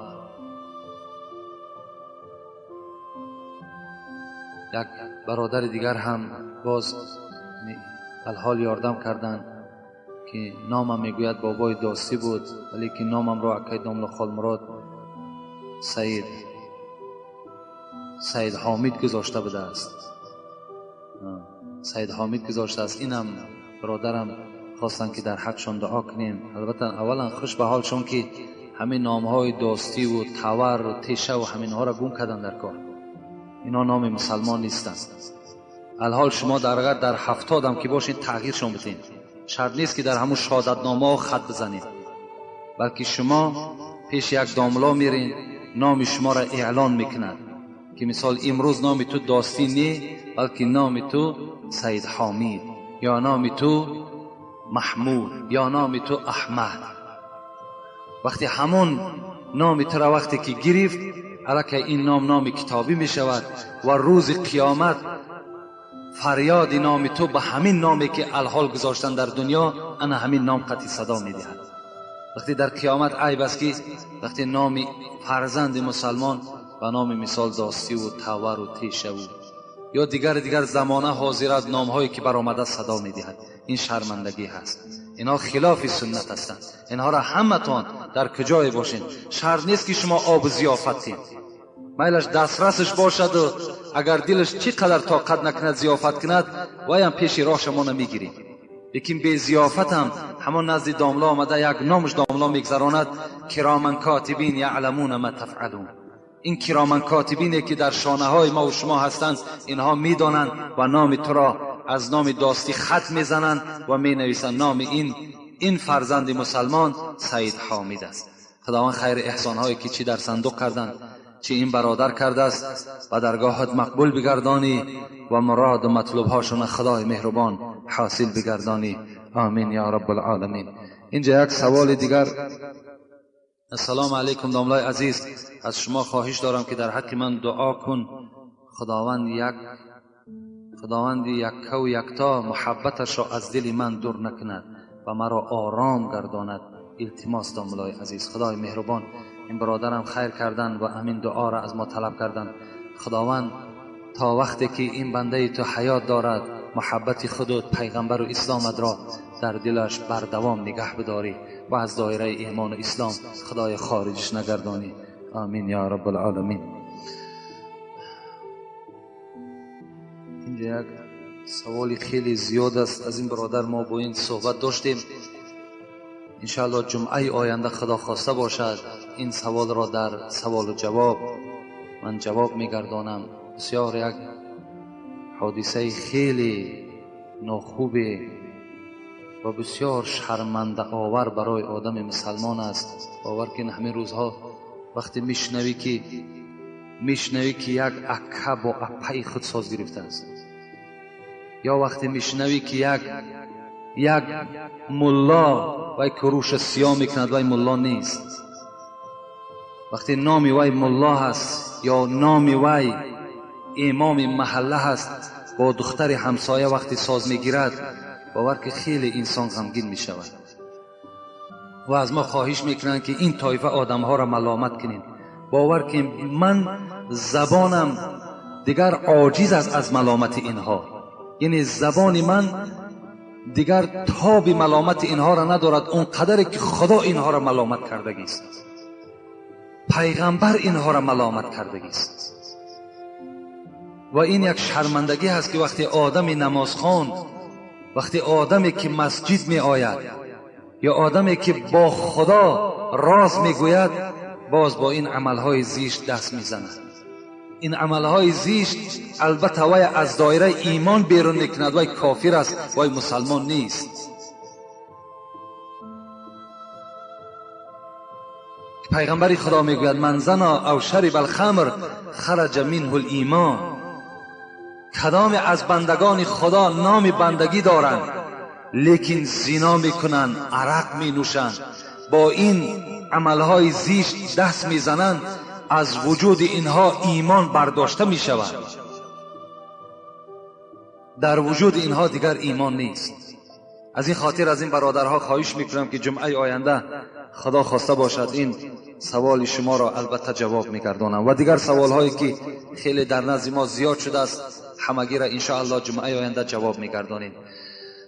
یک برادر دیگر هم باز الحال یاردم کردند که نامم میگوید بابای داستی بود، ولی که نامم را اکای داملا خالمراد Саид Ҳомид гузошта будааст. Саид Ҳомид гузоштааст. Инам бародарам хостанд ки дар ҳақшон дуо кунем. Албатта аввалан хуш ба ҳолшон ки ҳамин номҳои дӯстӣ ва тавар ва теша ва ҳаминҳоро гум карданд дар кор. Ино номи мусалмон нестанд. Алҳол шумо дар 70 ам ки бошед тағйиршон бидиҳед. Шарт нест ки дар ҳамун шаҳодатномаҳо хат бизанед, балки шумо пеш як домло мерин, номи шуморо эълон мекунад ки мисол имрӯз номи ту Достӣ не, балки номи ту Саид Ҳомид ё номи ту Маҳмуд ё номи ту Аҳмад. Вақте ҳамон номи туро вақте ки гирифт, аллакай ин ном номи китобӣ мешавад ва рӯзи қиёмат фарёди номи ту ба ҳамин номе ки алҳол гузоштан дар дунё, ана ҳамин ном қатъи садо медиҳад. Вақте дар қиёмат айб аст ки вақте номи фарзанди мусалмон ба номи мисол Достиву Тавару Тешаву ё дигар замона ҳозират номҳое ки баромада садо медиҳад, ин шармандагӣ ҳаст. Инҳо хилофи суннат ҳастанд. Инҳоро ҳаматон дар куҷое бошед, шарт нест ки шумо обу зиёфат диҳед. Майлаш дастрасш бошаду агар дилаш чӣ қадар тоқат накунад зиёфат кунад, ваям пеши роҳ шуморо мегиред. Лекин бе зиёфатам ҳамон назди домло омада як номаш домло мегзаронад: кироман котибин яъламуна ма тафъалун. Ин кироман котибине ки дар шонаҳои ма ва шумо ҳастанд, инҳо медонанд ва номи туро аз номи Достӣ хат мезананд ва менависанд номи ин фарзанди мусалмон Саид Ҳомид аст. Худованд хайри эҳсонҳое ки чӣ дар сандуқ карданд, чӣ ин бародар кардааст, ба даргоҳат мақбул бигардонӣ ва муроду матлубҳошона Худои меҳрубон ҳосил бигардонӣ. Амин ё раббулъоламин. Инҷа як саволи дигар. Ассалому алайкум домлаи азиз, аз шумо хоҳиш дорам ки дар ҳаққи ман дуо кун. Худованди яккаву якто муҳаббаташро аз дили ман дур накунад ва маро ором гардонад. Илтимос домлаи азиз, Худои меҳрубон ин бародарам хайр кардан ва ҳамин дуоро аз мо талаб кардан. Худованд то вақте ки ин бандаи ту ҳаёт дорад, муҳаббати худу пайғамбару исломатро дар дилаш бардавом нигаҳ бидорӣ ва аз доираи имону ислом Худои хориҷиш нагардонӣ. Амин ё раббулъоламин. Инҷа як саволи хеле зиёд аст. Аз ин бародар мо бо ин суҳбат доштем. Иншааллоҳ ҷумъаи оянда Худо хоста бошад ин саволро дар саволу ҷавоб ман ҷавоб мегардонам. Бисёр як ҳодисаи хеле нохубе ва бисёр шармандаовар барои одами мусалмон аст. Бовар кун ҳамин рӯзҳо вақте мешунавӣ ки як акка бо аппаи худ соз гирифтааст, ё вақте мешунавӣ ки як мулло вай куруша сиёҳ мекунад, вай мулло нест. Вақте номи вай мулло ҳаст ё номи вай имоми маҳалла ҳаст, бо духтари ҳамсоя вақте соз мегирад, бовар ки хеле инсон ғамгин мешавад. Ва аз мо хоҳиш мекунанд ки ин тоифа одамҳоро маломат кунем. Бовар ки ман забонам дигар оҷиз аст аз маломати инҳо, яъне забони ман дигар тоби маломати инҳоро надорад, он қадаре ки Худо инҳоро маломат кардагист, пайғамбар инҳоро маломат кардагист. Ва ин як шармандагӣ ҳаст ки вақте одами намозхон, вақте одаме ки масҷид меояд ё одаме ки бо Худо роз мегӯяд, боз бо ин амалҳои зишт даст мезанад. Ин амалҳои зишт албатта вай аз доираи имон берун мекунад, вай кофир аст, вай мусалмон нест. Пайғамбари Худо мегӯяд: ман зана ав шариба алхамр хараҷа минҳу лимон. Кадоме аз бандагони Худо номи бандагӣ доранд, лекин зино мекунанд, арақ менӯшанд, бо ин амалҳои зишт даст мезананд, аз вуҷуди инҳо имон бардошта мешавад. Дар вуҷуди инҳо дигар имон нест. Аз ин хотир аз ин бародарҳо хоҳиш мекунам ки ҷумъаи оянда Худо хоста бошад ин саволи шуморо албатта ҷавоб мегардонам ва дигар саволҳое ки хеле дар назди мо зиёд шудааст ҳамагиро иншоаллоҳ ҷумъаи оянда ҷавоб мегардонем.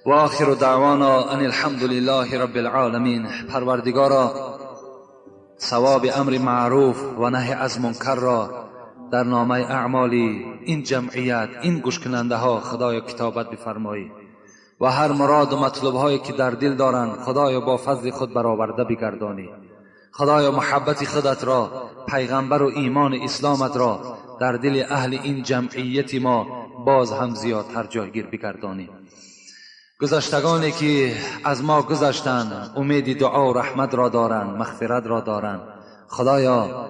ва охиру даъвона ан алҳамду лиллаҳи рабби алъоламин. Парвардигоро, ثواب امر معروف و نهی از منکر را در نامه اعمال این جمعیت، این گوش کننده ها خدایا کتابت بفرمایی و هر مراد و مطلب هایی که در دل دارند خدایا با فضل خود برآورده بگردانی. خدایا محبت خودت را، پیغمبر و ایمان اسلامت را در دل اهل این جمعیت ما باز هم زیادتر جایگیر بگردانی. گذشتگانی که از ما گذشتند امید دعا و رحمت را دارند، مغفرت را دارند، خدایا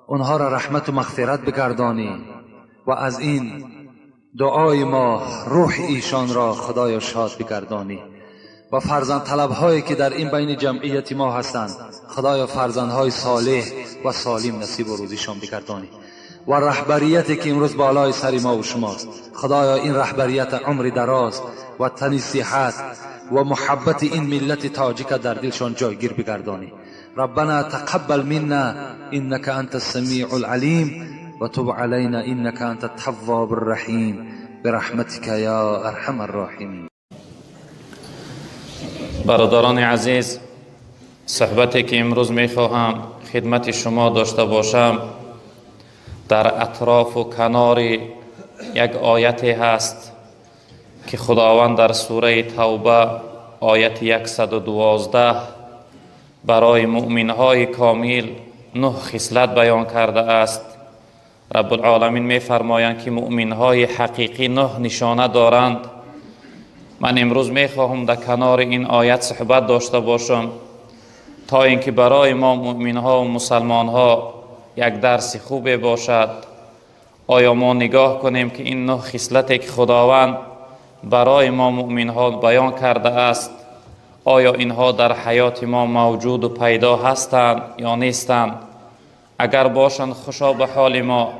اونها را رحمت و مغفرت بگردانی و از این دعای ما روح ایشان را خدایا شاد بگردانی. و فرزند طلب هایی که در این بین جمعیت ما هستند خدایا فرزندهای صالح و سالم نصیب و روزیشان بگردانی. و رهبریتی که امروز بالای سر ما و شماست خدایا این رهبریت عمر دراز و تن صحت و محبت این ملت تاجیک در دلشان جایگیر بگردانی. ربنا تقبل منا انك انت السميع العليم وتب علينا انك انت التواب الرحيم برحمتك يا ارحم الراحمين. برادران عزیز، صحبتی که امروز میخواهم خدمت شما داشته باشم در اطراف و کنار یک آیت هست که خداوند در سوره توبه آیت 112 برای مؤمنهای کامل 9 خصلت بیان کرده است. رب العالمین میفرمایند که مؤمنهای حقیقی 9 نشانه دارند. من امروز میخواهم در کنار این آیت صحبت داشته باشم تا اینکه برای ما مؤمنها و مسلمانها یک درس خوب باشد. آیا ما نگاه کنیم که این 9 خصلتی که خداوند برای ما مؤمنها بیان کرده است، آیا اینها در حیات ما موجود و پیدا هستند یا نیستند؟ اگر باشند خوشا به حال ما،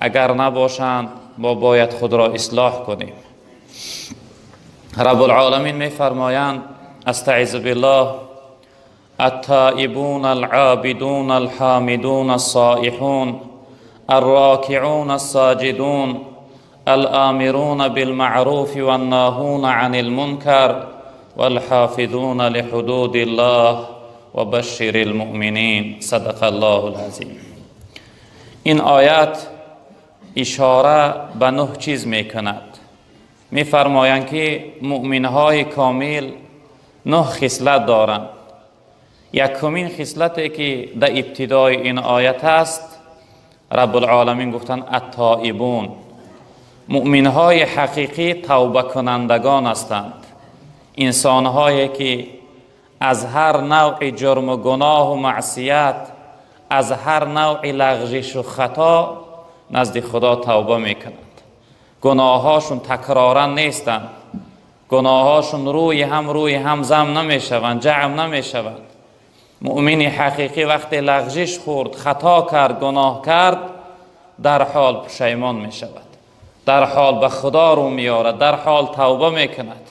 اگر نباشند ما باید خود را اصلاح کنیم. رب العالمین می فرمایند: استعیذ بالله، التائبون العابدون الحامدون الصائحون الراكعون الساجدون الآمرون بالمعروف والناهون عن المنكر والحافظون لحدود الله وبشر المؤمنین. صدق الله العظیم. این آیت اشاره به 9 چیز میکند. میفرمایند که مؤمنهای کامل 9 خصلت دارند. یکمین خصلتی که در ابتدای این آیت است، رب العالمین گفتند التائبون، مؤمنهای حقیقی توبه کنندگان هستند، انسانهایی که از هر نوع جرم و گناه و معصیت، از هر نوع لغزش و خطا نزد خدا توبه میکنند. گناهاشون تکرارا نیستند، گناهاشون روی هم زم نمیشوند، جمع نمیشوند. مؤمن حقیقی وقتی لغزش خورد، خطا کرد، گناه کرد، در حال پشیمان میشود، در حال به خدا رو میارد، در حال توبه میکند.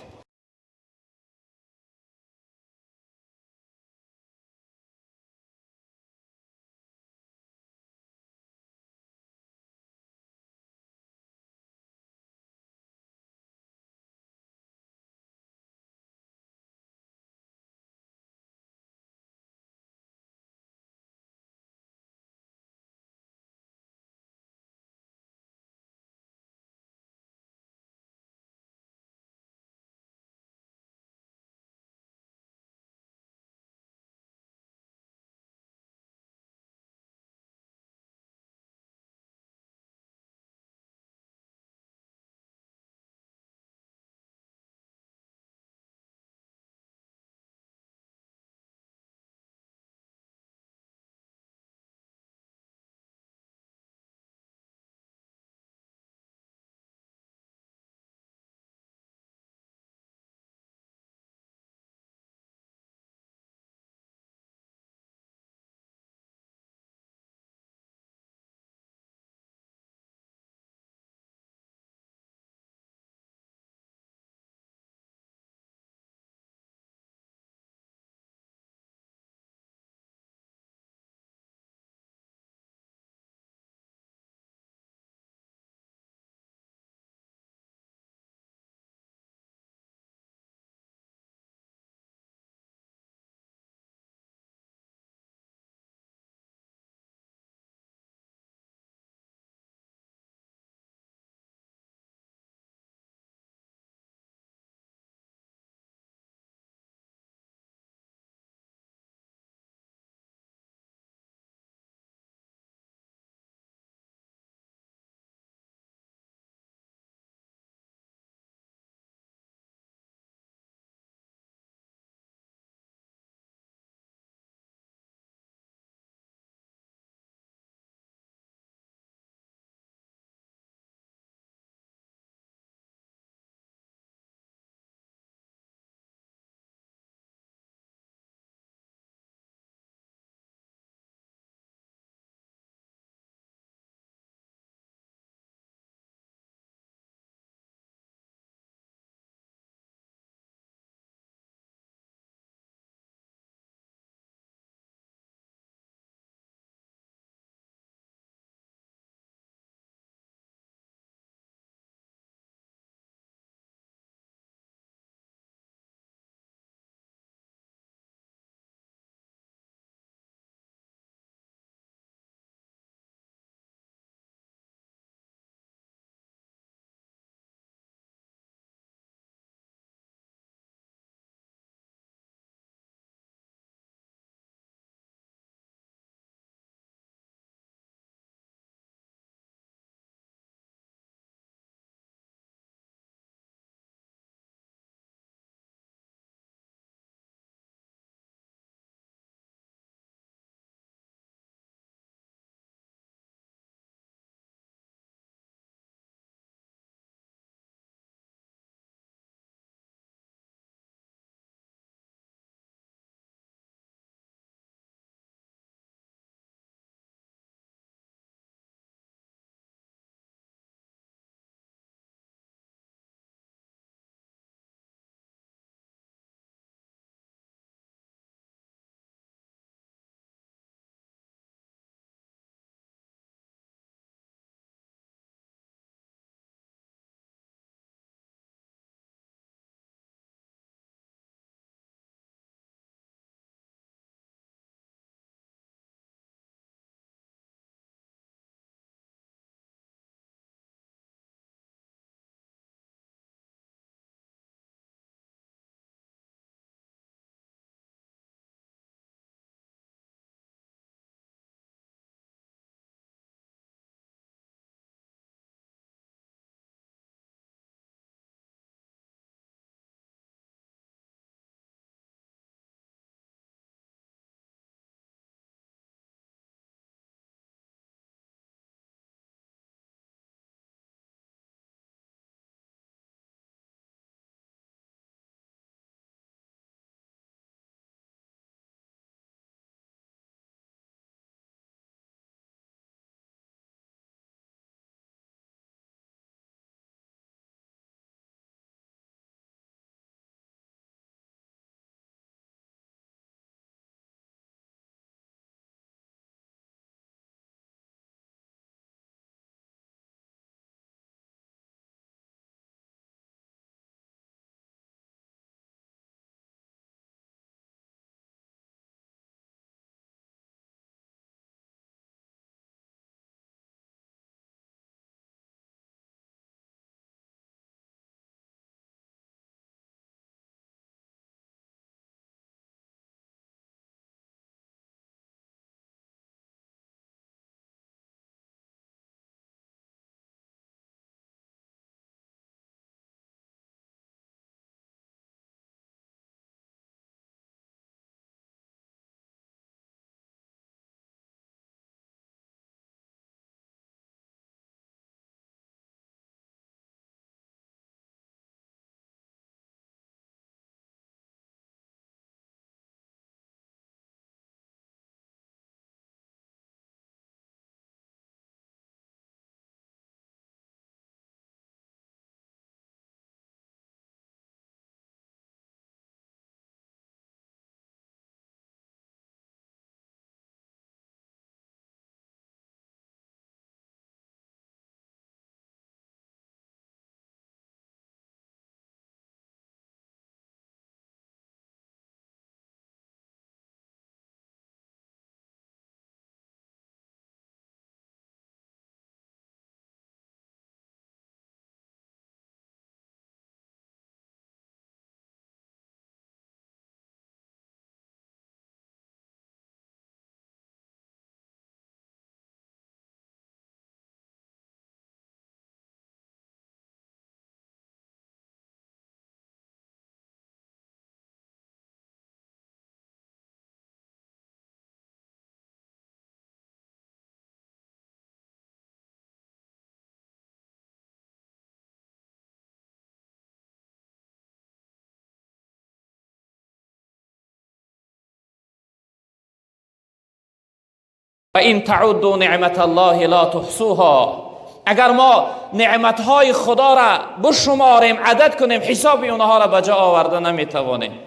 و این تعدوا نعمت الله لا تحصوها. اگر ما نعمتهای خدا را بشماریم، عدد کنیم، حساب اونها را به جا آورده نمیتوانیم.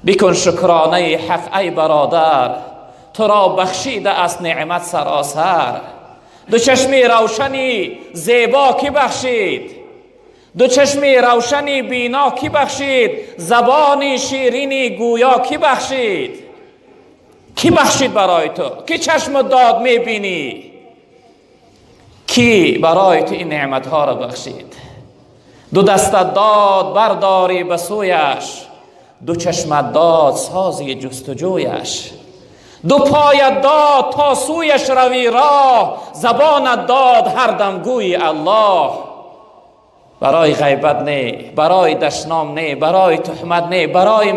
بکن شکرانه حق ای برادر، تو را بخشیده است نعمت سراسر. دو چشمی روشنی زیبا کی بخشید، دو چشمی روشنی بینا کی بخشید، زبانی شیرینی گویا کی بخشید. کی بخشید برای تو؟ کی چشم داد میبینی؟ کی برای تو این نعمتها را بخشید؟ دو دستت داد برداری به سویش، دو چشمت داد سازی جستجویش، دو پایت داد تا سویش روی راه، زبانت داد هر دم گویی الله. برای غیبت نه، برای دشنام نه، برای تهمت نه، برای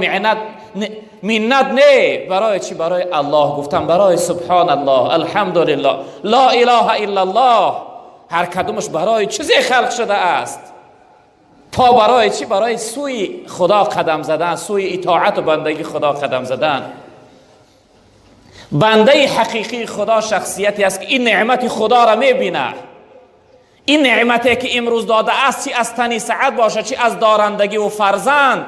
منت نه، برای چی؟ برای الله گفتم، برای سبحان الله، الحمدلله، لا اله الا الله. هر کدومش برای چیزی خلق شده است. پا برای چی؟ برای سوی خدا قدم زدن، سوی اطاعت و بندگی خدا قدم زدن. بنده حقیقی خدا شخصیتی است که این نعمت خدا را میبینه. این نعمتی که امروز داده است، چی از تنی سعد باشه، چی از دارندگی و فرزند،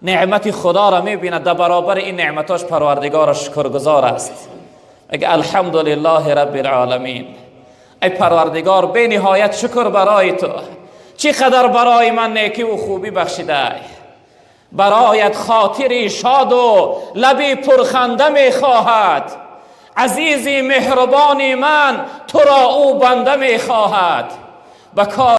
نعمت خدا را میبیند. در برابر این نعمتاش پروردگار شکرگزار است. اگه الحمدلله رب العالمین، ای پروردگار بی نهایت شکر برای تو، چی قدر برای من نیکی و خوبی بخشیده. برایت خاطری شاد و لبی پرخنده میخواهد، عزیزی مهربانی من تو را او بنده میخواهد. به کار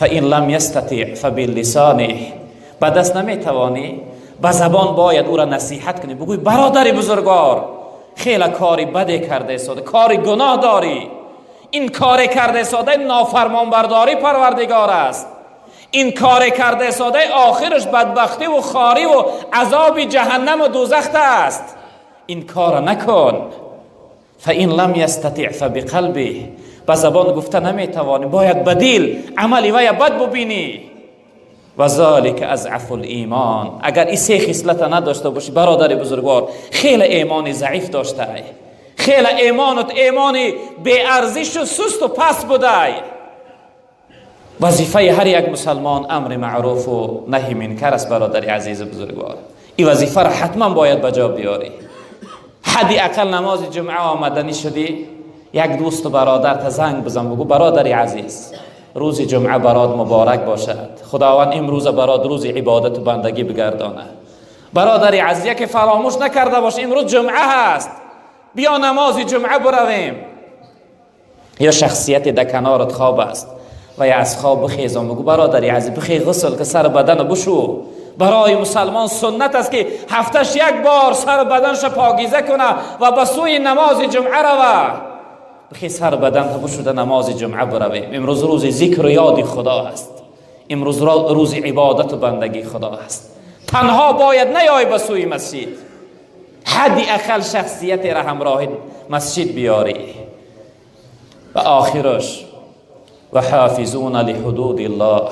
فإن لم يستطع فبلسانه. به دست نمیتوانی، به زبان باید او را نصیحت کنی، بگوی برادر بزرگوار خیلی کاری بده کرده ساده، کاری گناه داری، این کار کرده ساده نافرمانبرداری پروردگار است، این کار کرده ساده آخرش بدبختی و خاری و عذاب جهنم و دوزخ است، این کار نکن. فإن لم يستطع فبقلبه. به زبان گفته نمیتوانی، باید بدیل عملی وی بد ببینی. و ذلک اضعف الایمان. اگر این سه خصلت نداشته باشی برادر بزرگوار، خیلی ایمان ضعیف داشته ای، خیلی ایمانت ایمانی بی ارزش و سست و پس بوده ای. وظیفه هر یک مسلمان امر معروف و نهی منکر است برادر عزیز بزرگوار. این وظیفه را حتما باید به جا بیاری. حدی اقل نماز جمعه آمدنی شدی، یک دوست و برادر تا زنگ بزن بگو برادر عزیز روز جمعه برات مبارک باشد، خداوند امروز برات روز عبادت و بندگی بگردانه. برادر عزیز که فراموش نکرده باش امروز جمعه هست، بیا نماز جمعه برویم. یا شخصیت در کنارت خواب است و یا از خواب بخیزم بگو برادر عزیز بخی غسل که سر بدن بشو. برای مسلمان سنت است که هفتش یک بار سر بدنش پاکیزه کنه و به سوی نماز جمعه روه. بخی سر بدن بشو نماز جمعه برویم. امروز روز ذکر و یاد خدا است، امروز روز عبادت و بندگی خدا است. تنها باید نیای به سوی مسجد، حدی اقل شخصیت را همراه مسجد بیاری. و آخرش و حافظون لحدود الله.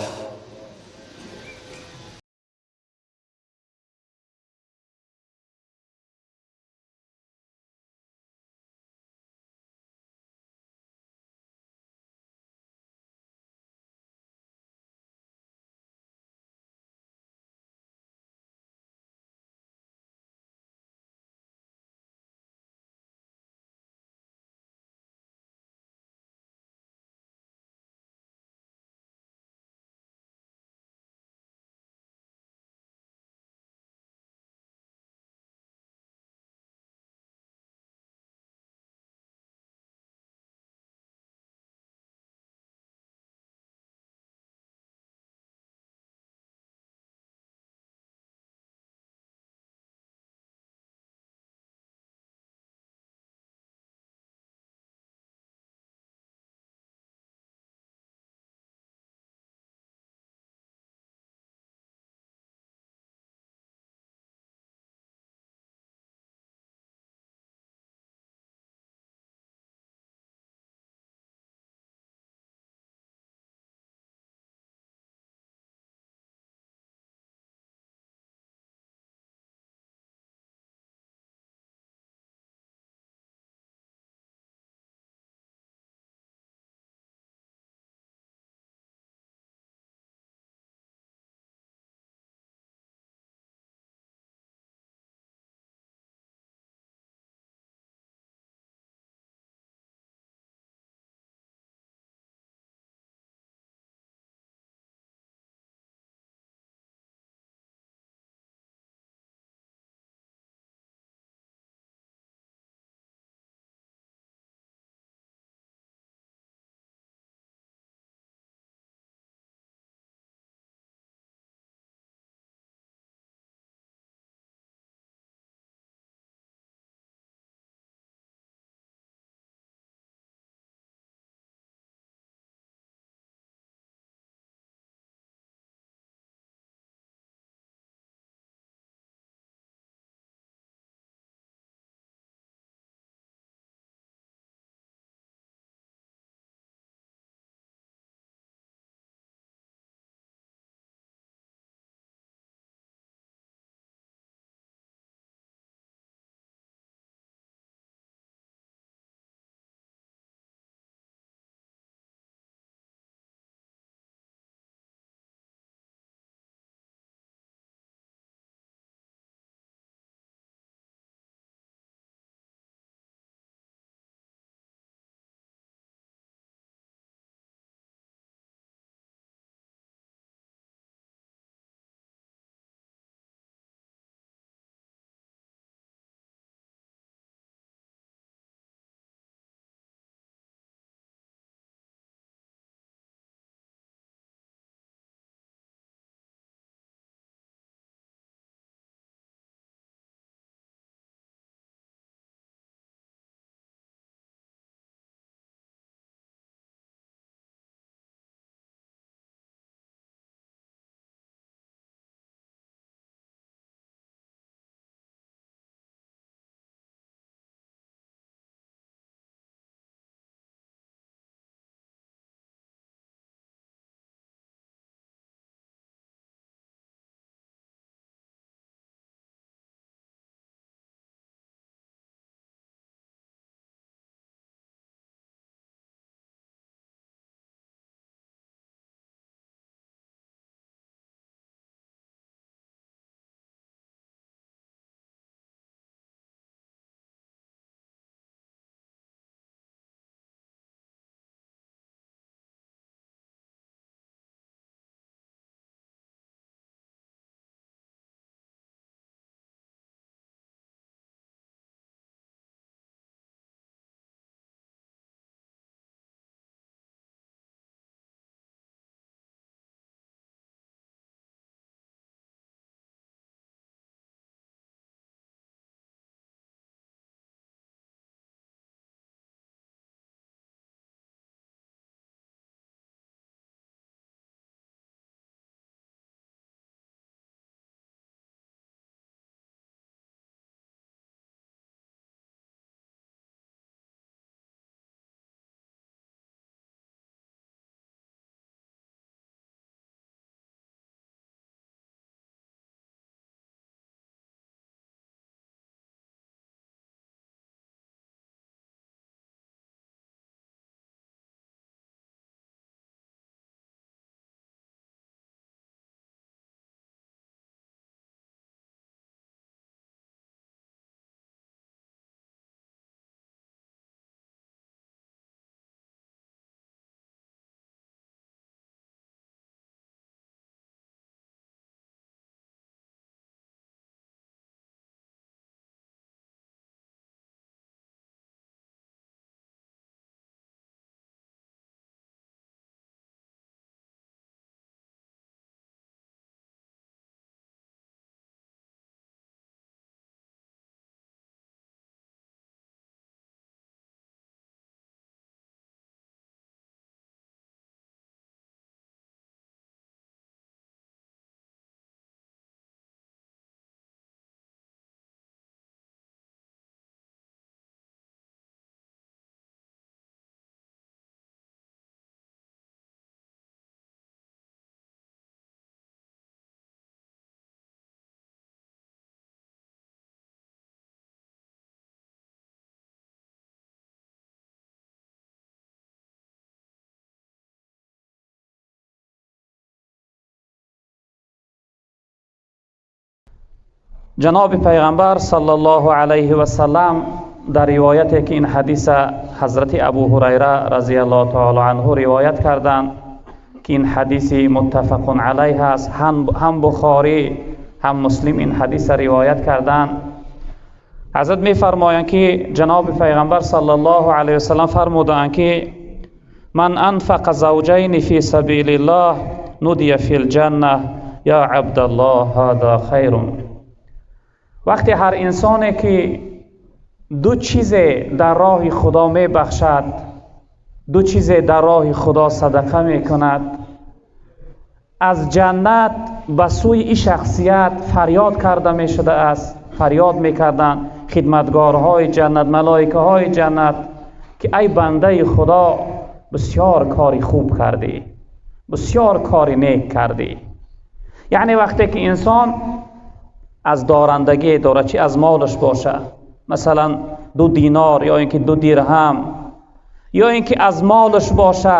جناب پیغمبر صلی الله علیه و سلم در روایتی که این حدیث حضرت ابو هریره رضی الله تعالی عنه روایت کردند که این حدیث متفق علیه است، هم بخاری هم مسلم این حدیث روایت کردند. حضرت می فرمایند که جناب پیغمبر صلی الله علیه و سلم فرمودند که من انفق زوجین فی سبیل الله ندی فی الجنه یا عبدالله هذا خیر. وقتی هر انسانی که دو چیز در راه خدا می بخشد، دو چیز در راه خدا صدقه می کند، از جنت به سوی این شخصیت فریاد کرده می شده است. فریاد می کردند خدمتگارهای جنت، ملائکه های جنت که ای بنده خدا بسیار کاری خوب کردی، بسیار کاری نیک کردی. یعنی وقتی که انسان از دارندگی داره، چی از مالش باشه، مثلا 2 دینار یا اینکه 2 درهم، یا اینکه از مالش باشه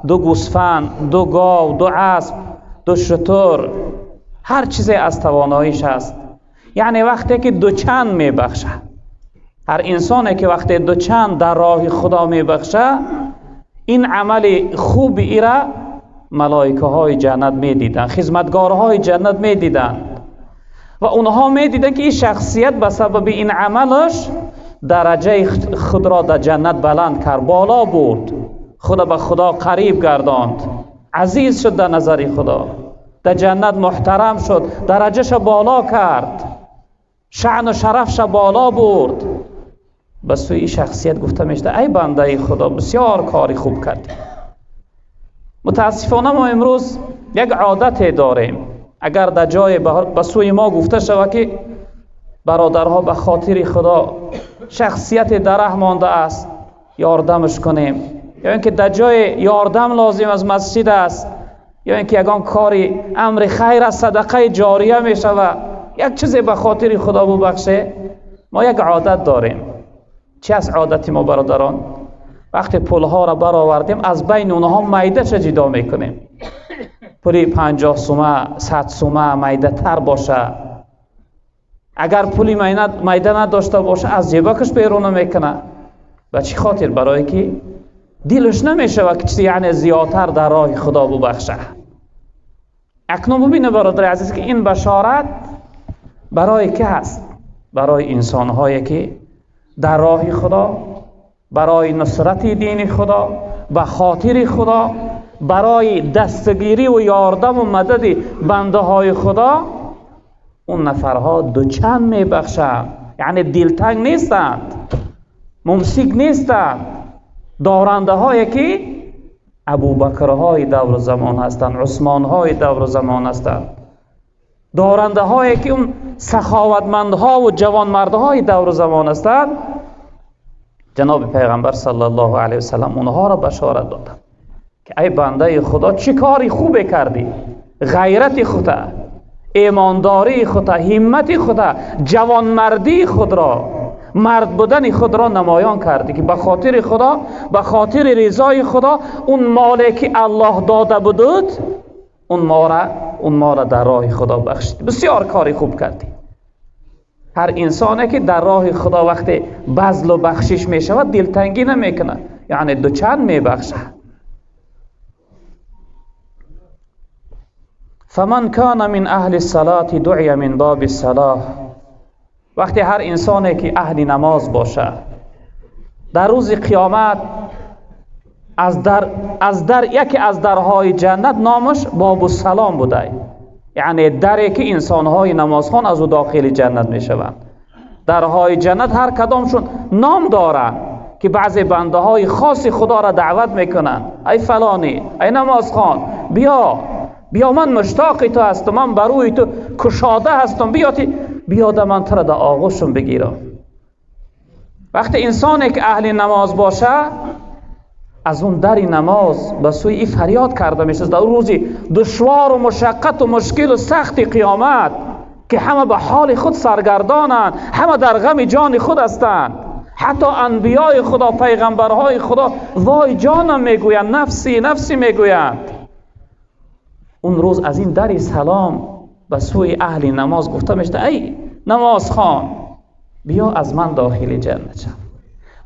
2 گوسفند، 2 گاو، 2 اسب، 2 شتر، هر چیزی از تواناییش هست. یعنی وقتی که دوچند میبخشه، هر انسانی که وقتی دوچند در راه خدا میبخشه، این عمل خوب ایره ملائکه های جنت میدیدن، خدمتگارهای جنت میدیدن و اونها میدیدن که این شخصیت به سبب این عملش درجه خود را در جنت بلند کرد، بالا برد، خدا به خدا قریب گرداند، عزیز شد در نظر خدا، در جنت محترم شد، درجهش بالا کرد، شأن و شرفش بالا برد. به سوی شخصیت گفته میشده ای بنده خدا بسیار کاری خوب کردی. متاسفانه ما امروز یک عادت داریم، اگر در جای به سوی ما گفته شود که برادرها به خاطر خدا شخصیت در مانده است یاردمش کنیم، یا اینکه در جای یاردم لازم از مسجد است، یا اینکه یگان کاری امر خیر است، صدقه جاریه می شود، یک چیزی به خاطر خدا ببخشه. ما یک عادت داریم. چی از عادت ما برادران؟ وقتی پولها را برآوردیم از بین اونها میده چه جدا میکنیم، پولی 50 سومه 100 سومه میده تر باشه، اگر پولی میده نداشته باشه از جیبکش بیرون میکنه. به چی خاطر؟ برای که دلش نمیشه و چیزی یعنی زیادتر در راه خدا ببخشه. اکنون ببینه برادر عزیز که این بشارت برای که هست؟ برای انسانهایی که در راه خدا، برای نصرت دین خدا، به خاطر خدا، برای دستگیری و یاردم و مدد بنده های خدا، اون نفرها دوچند میبخشند، یعنی دلتنگ نیستند، ممسک نیستند، دارنده هایی که ابوبکرهای دور زمان هستند، عثمانهای دور زمان هستند، دارنده هایی که اون سخاوتمندها و جوانمردهای دور زمان هستند. جناب پیغمبر صلی الله علیه و سلم اونها را بشارت دادند که ای بنده خدا چه کاری خوبه کردی، غیرت خدا، ایمانداری خدا، همت خدا، جوانمردی خود را، مرد بودن خود را نمایان کردی که به خاطر خدا، به خاطر رضای خدا، اون مالی که الله داده بود اون مال در راه خدا بخشید. بسیار کاری خوب کردی. هر انسانی که در راه خدا وقتی بذل و بخشش می شود دلتنگی نمیکنه، یعنی دوچند می بخشه. فمن کان من اهل الصلاة دعی من باب الصلاة. وقتی هر انسانی که اهل نماز باشه در روز قیامت از در یکی از درهای جنت نامش باب السلام بوده، یعنی دری که انسانهای نمازخوان از او داخل جنت میشوند. درهای جنت هر کدامشون نام دارند که بعضی بنده های خاص خدا را دعوت میکنند، ای فلانی، ای نمازخوان، بیا من مشتاق تو هستم، من بروی تو کشاده هستم، بیا من تو را در آغوشم بگیرم. وقتی انسانی که اهل نماز باشه از اون در نماز به سوی ای فریاد کرده میشه در روزی دشوار و مشقت و مشکل و سخت قیامت که همه به حال خود سرگردانند، همه در غم جان خود هستند، حتی انبیای خدا، پیغمبرهای خدا وای جانم میگویند، نفسی نفسی میگویند. اون روز از این در سلام به سوی اهل نماز گفته میشه ای намаз хон, биё аз ман дохили ҷаннат шав.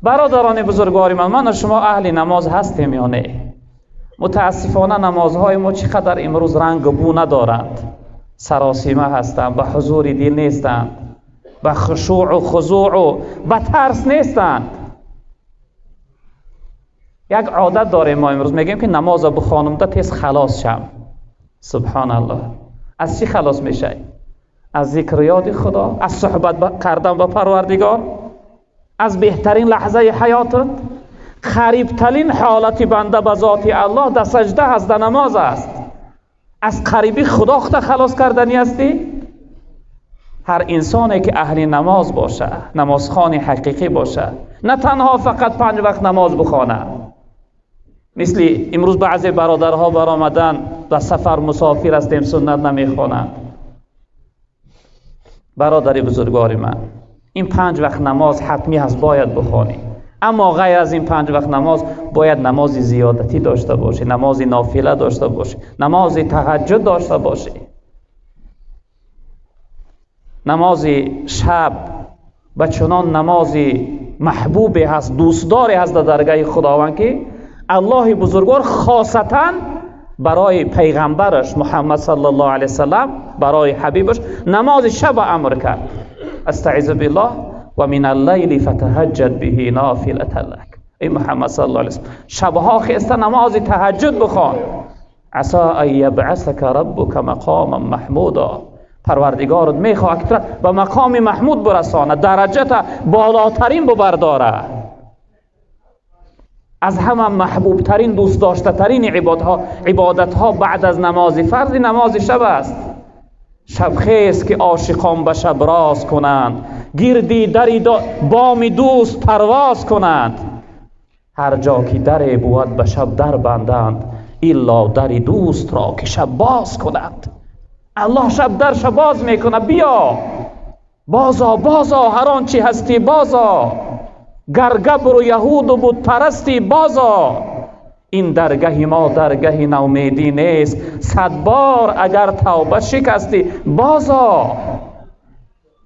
Бародарони бузургвори ман, ман ва шумо аҳли намоз ҳастем ё не? Мутаассифона намозҳои мо чӣ қадар имрӯз ранг бу надоранд, саросима ҳастанд, ба ҳузури дил нестанд, ба хушӯъ хузӯъ, ба тарс нестанд. Як одат дорем мо имрӯз, мегӯем ки намозро бихонам да тез халос шам. Субҳоналлоҳ. Аз чӣ халос мешавӣ? Аз зикр ёди Худо, аз суҳбат кардан ба Парвардигор, аз беҳтарин лаҳзаи ҳаётат, қарибтарин ҳолати банда ба зоти Аллоҳ дар саҷда аст, дар намоз аст. Аз қариби Худо худро халос кардани ҳастӣ? Ҳар инсоне ки аҳли намоз бошад, намозхони ҳақиқӣ бошад, на танҳо фақат 5 вақт намоз бихонад. Мисли имрӯз баъзе бародарҳо баромадан ба сафар, мусофир ҳастем, суннат намехонанд. Бародари бузургвори ман, ин 5 вақт намоз ҳатмӣ ҳаст, бояд бихонӣ. Аммо ғайр аз ин 5 вақт намоз бояд намози зиёдатӣ дошта бошӣ, намози нофила дошта бошӣ, намози таҳаҷҷуд дошта бошӣ, намози шаб ба чунон намози маҳбубе ҳаст, дӯстдоре ҳаст дар даргоҳи Худованд, ки Аллоҳи бузургвор хосатан барои пайғамбараш Муҳаммад саллаллоҳу алайҳи васаллам, барои ҳабибаш намози шаб амр кард. Астаъизу биллоҳ ва мин аллайли фатаҳаҷҷад биҳи нофилатан лак. Эй Муҳаммад саллаллоҳу алайҳи васаллам, шабҳо хеста намози таҳаҷҷуд бихон. Асо ан ябъасака раббука мақоман маҳмуда. Парвардигорат мехоҳад ки туро ба мақоми маҳмуд برساند, дараҷата болотарин бибардорад. Аз ҳама маҳбубтарин, дӯстдоштатарин ибодатҳо баъд аз намози фарз намози шаб аст. Шабхез ки ошиқон ба шаб роз кунанд, гирди дари боми дӯст парвоз кунанд. Ҳар ҷо ки даре буд ба шаб дар банданд, илло дари дӯстро ки шаб боз кунанд. Аллоҳ шаб дарша боз мекунад, биё бозо, бозо, ҳар он чи ҳастӣ бозо, гар габру яҳуду бутпарастӣ бозо. Ин даргаҳи мо даргаҳи наумедӣ нест, 100 бор агар тавба шикастӣ бозо,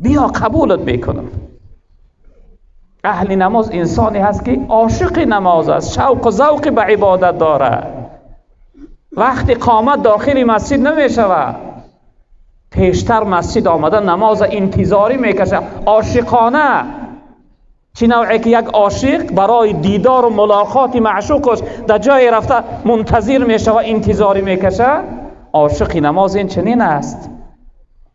биё қабулат мекунам. Аҳли намоз инсоне ҳаст ки ошиқи намоз аст, шавқу завқи ба ибодат дорад. Вақти қомат дохили масҷид намешавад, пештар масҷид омада намоз интизорӣ мекашад, ошиқона. Чӣ навъе ки як ошиқ барои дидору мулоқоти маъшуқаш дар ҷое рафта мунтазир мешавад, интизорӣ мекашад, ошиқи намоз ин чунин аст,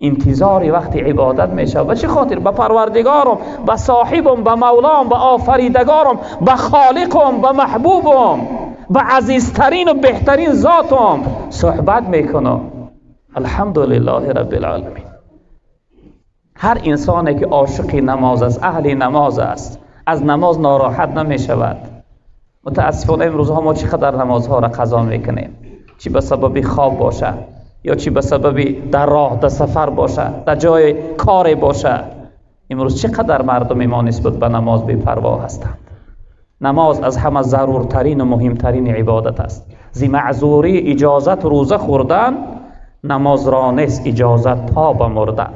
интизори вақти ибодат мешавад. Ба чӣ хотир? Ба Парвардигорам, ба соҳибам, ба мавлом, ба офаридагорам, ба холиқам, ба маҳбубам, ба азизтарину беҳтарин зотам суҳбат мекунам. Алҳамдулиллоҳи раббил оламин. Ҳар инсоне ки ошиқи намоз аст, аҳли намоз аст, аз намоз нороҳат намешавад. Мутаассифона имрӯзҳо мо чӣ қадар намозҳоро қазо мекунем, чӣ ба сабаби хоб бошад ё чӣ ба сабаби дар роҳ, дар сафар бошад, дар ҷои коре бошад. Имрӯз чӣ қадар мардуми мо нисбат ба намоз бепарво ҳастанд. Намоз аз ҳама заруртарин ва муҳимтарин ибодат аст. Зи маъзурӣ иҷозат рӯза хӯрдан, намозро нест иҷозат то ба мурдан.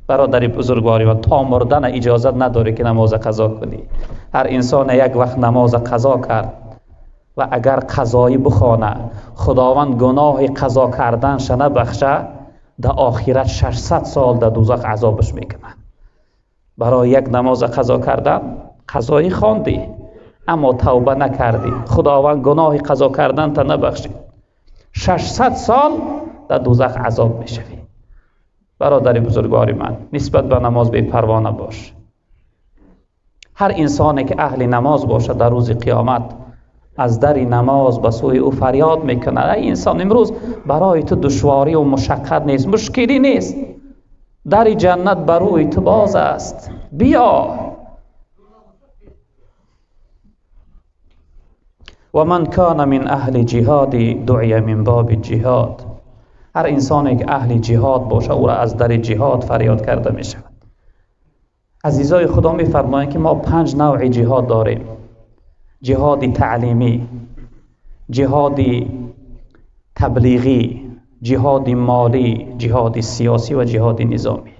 Бародари бузургвори ман, то мурдан иҷозат надорӣ ки намоз қазо кунӣ. Ҳар инсон як вақт намоз қазо кард ва агар қазоӣ бихонад, Худованд гуноҳи қазо карданша набахшад, дар охират 600 сол дар дӯзах азобаш мекунад. Барои як намоз қазо кардан қазоӣ хондӣ, аммо тавба накардӣ, Худованд гуноҳи қазо карданта набахшид, 600 сол дар дӯзах азоб мешавӣ. Бародари бузургвори ман, нисбат ба намоз бепарво набош. Ҳар инсоне ки аҳли намоз бошад, дар рӯзи қиёмат аз дари намоз ба сӯи ӯ фарёд мекунад: эй инсон, имрӯз барои ту душворӣ ва мушаққат нест, мушкилӣ нест, дари ҷаннат ба рӯи ту боз аст, биё. Ва ман кана мин аҳли ҷиҳоди дуъя мин боби ҷиҳод. Ҳар инсоне ки аҳли ҷиҳод бошад, ӯро аз дари ҷиҳод фарёд карда мешавад. Азизои Худо мефармоянд ки мо 5 навъи ҷиҳод дорем: ҷиҳоди таълимӣ, ҷиҳоди таблиғӣ, ҷиҳоди молӣ, ҷиҳоди сиёсӣ ва ҷиҳоди низомӣ.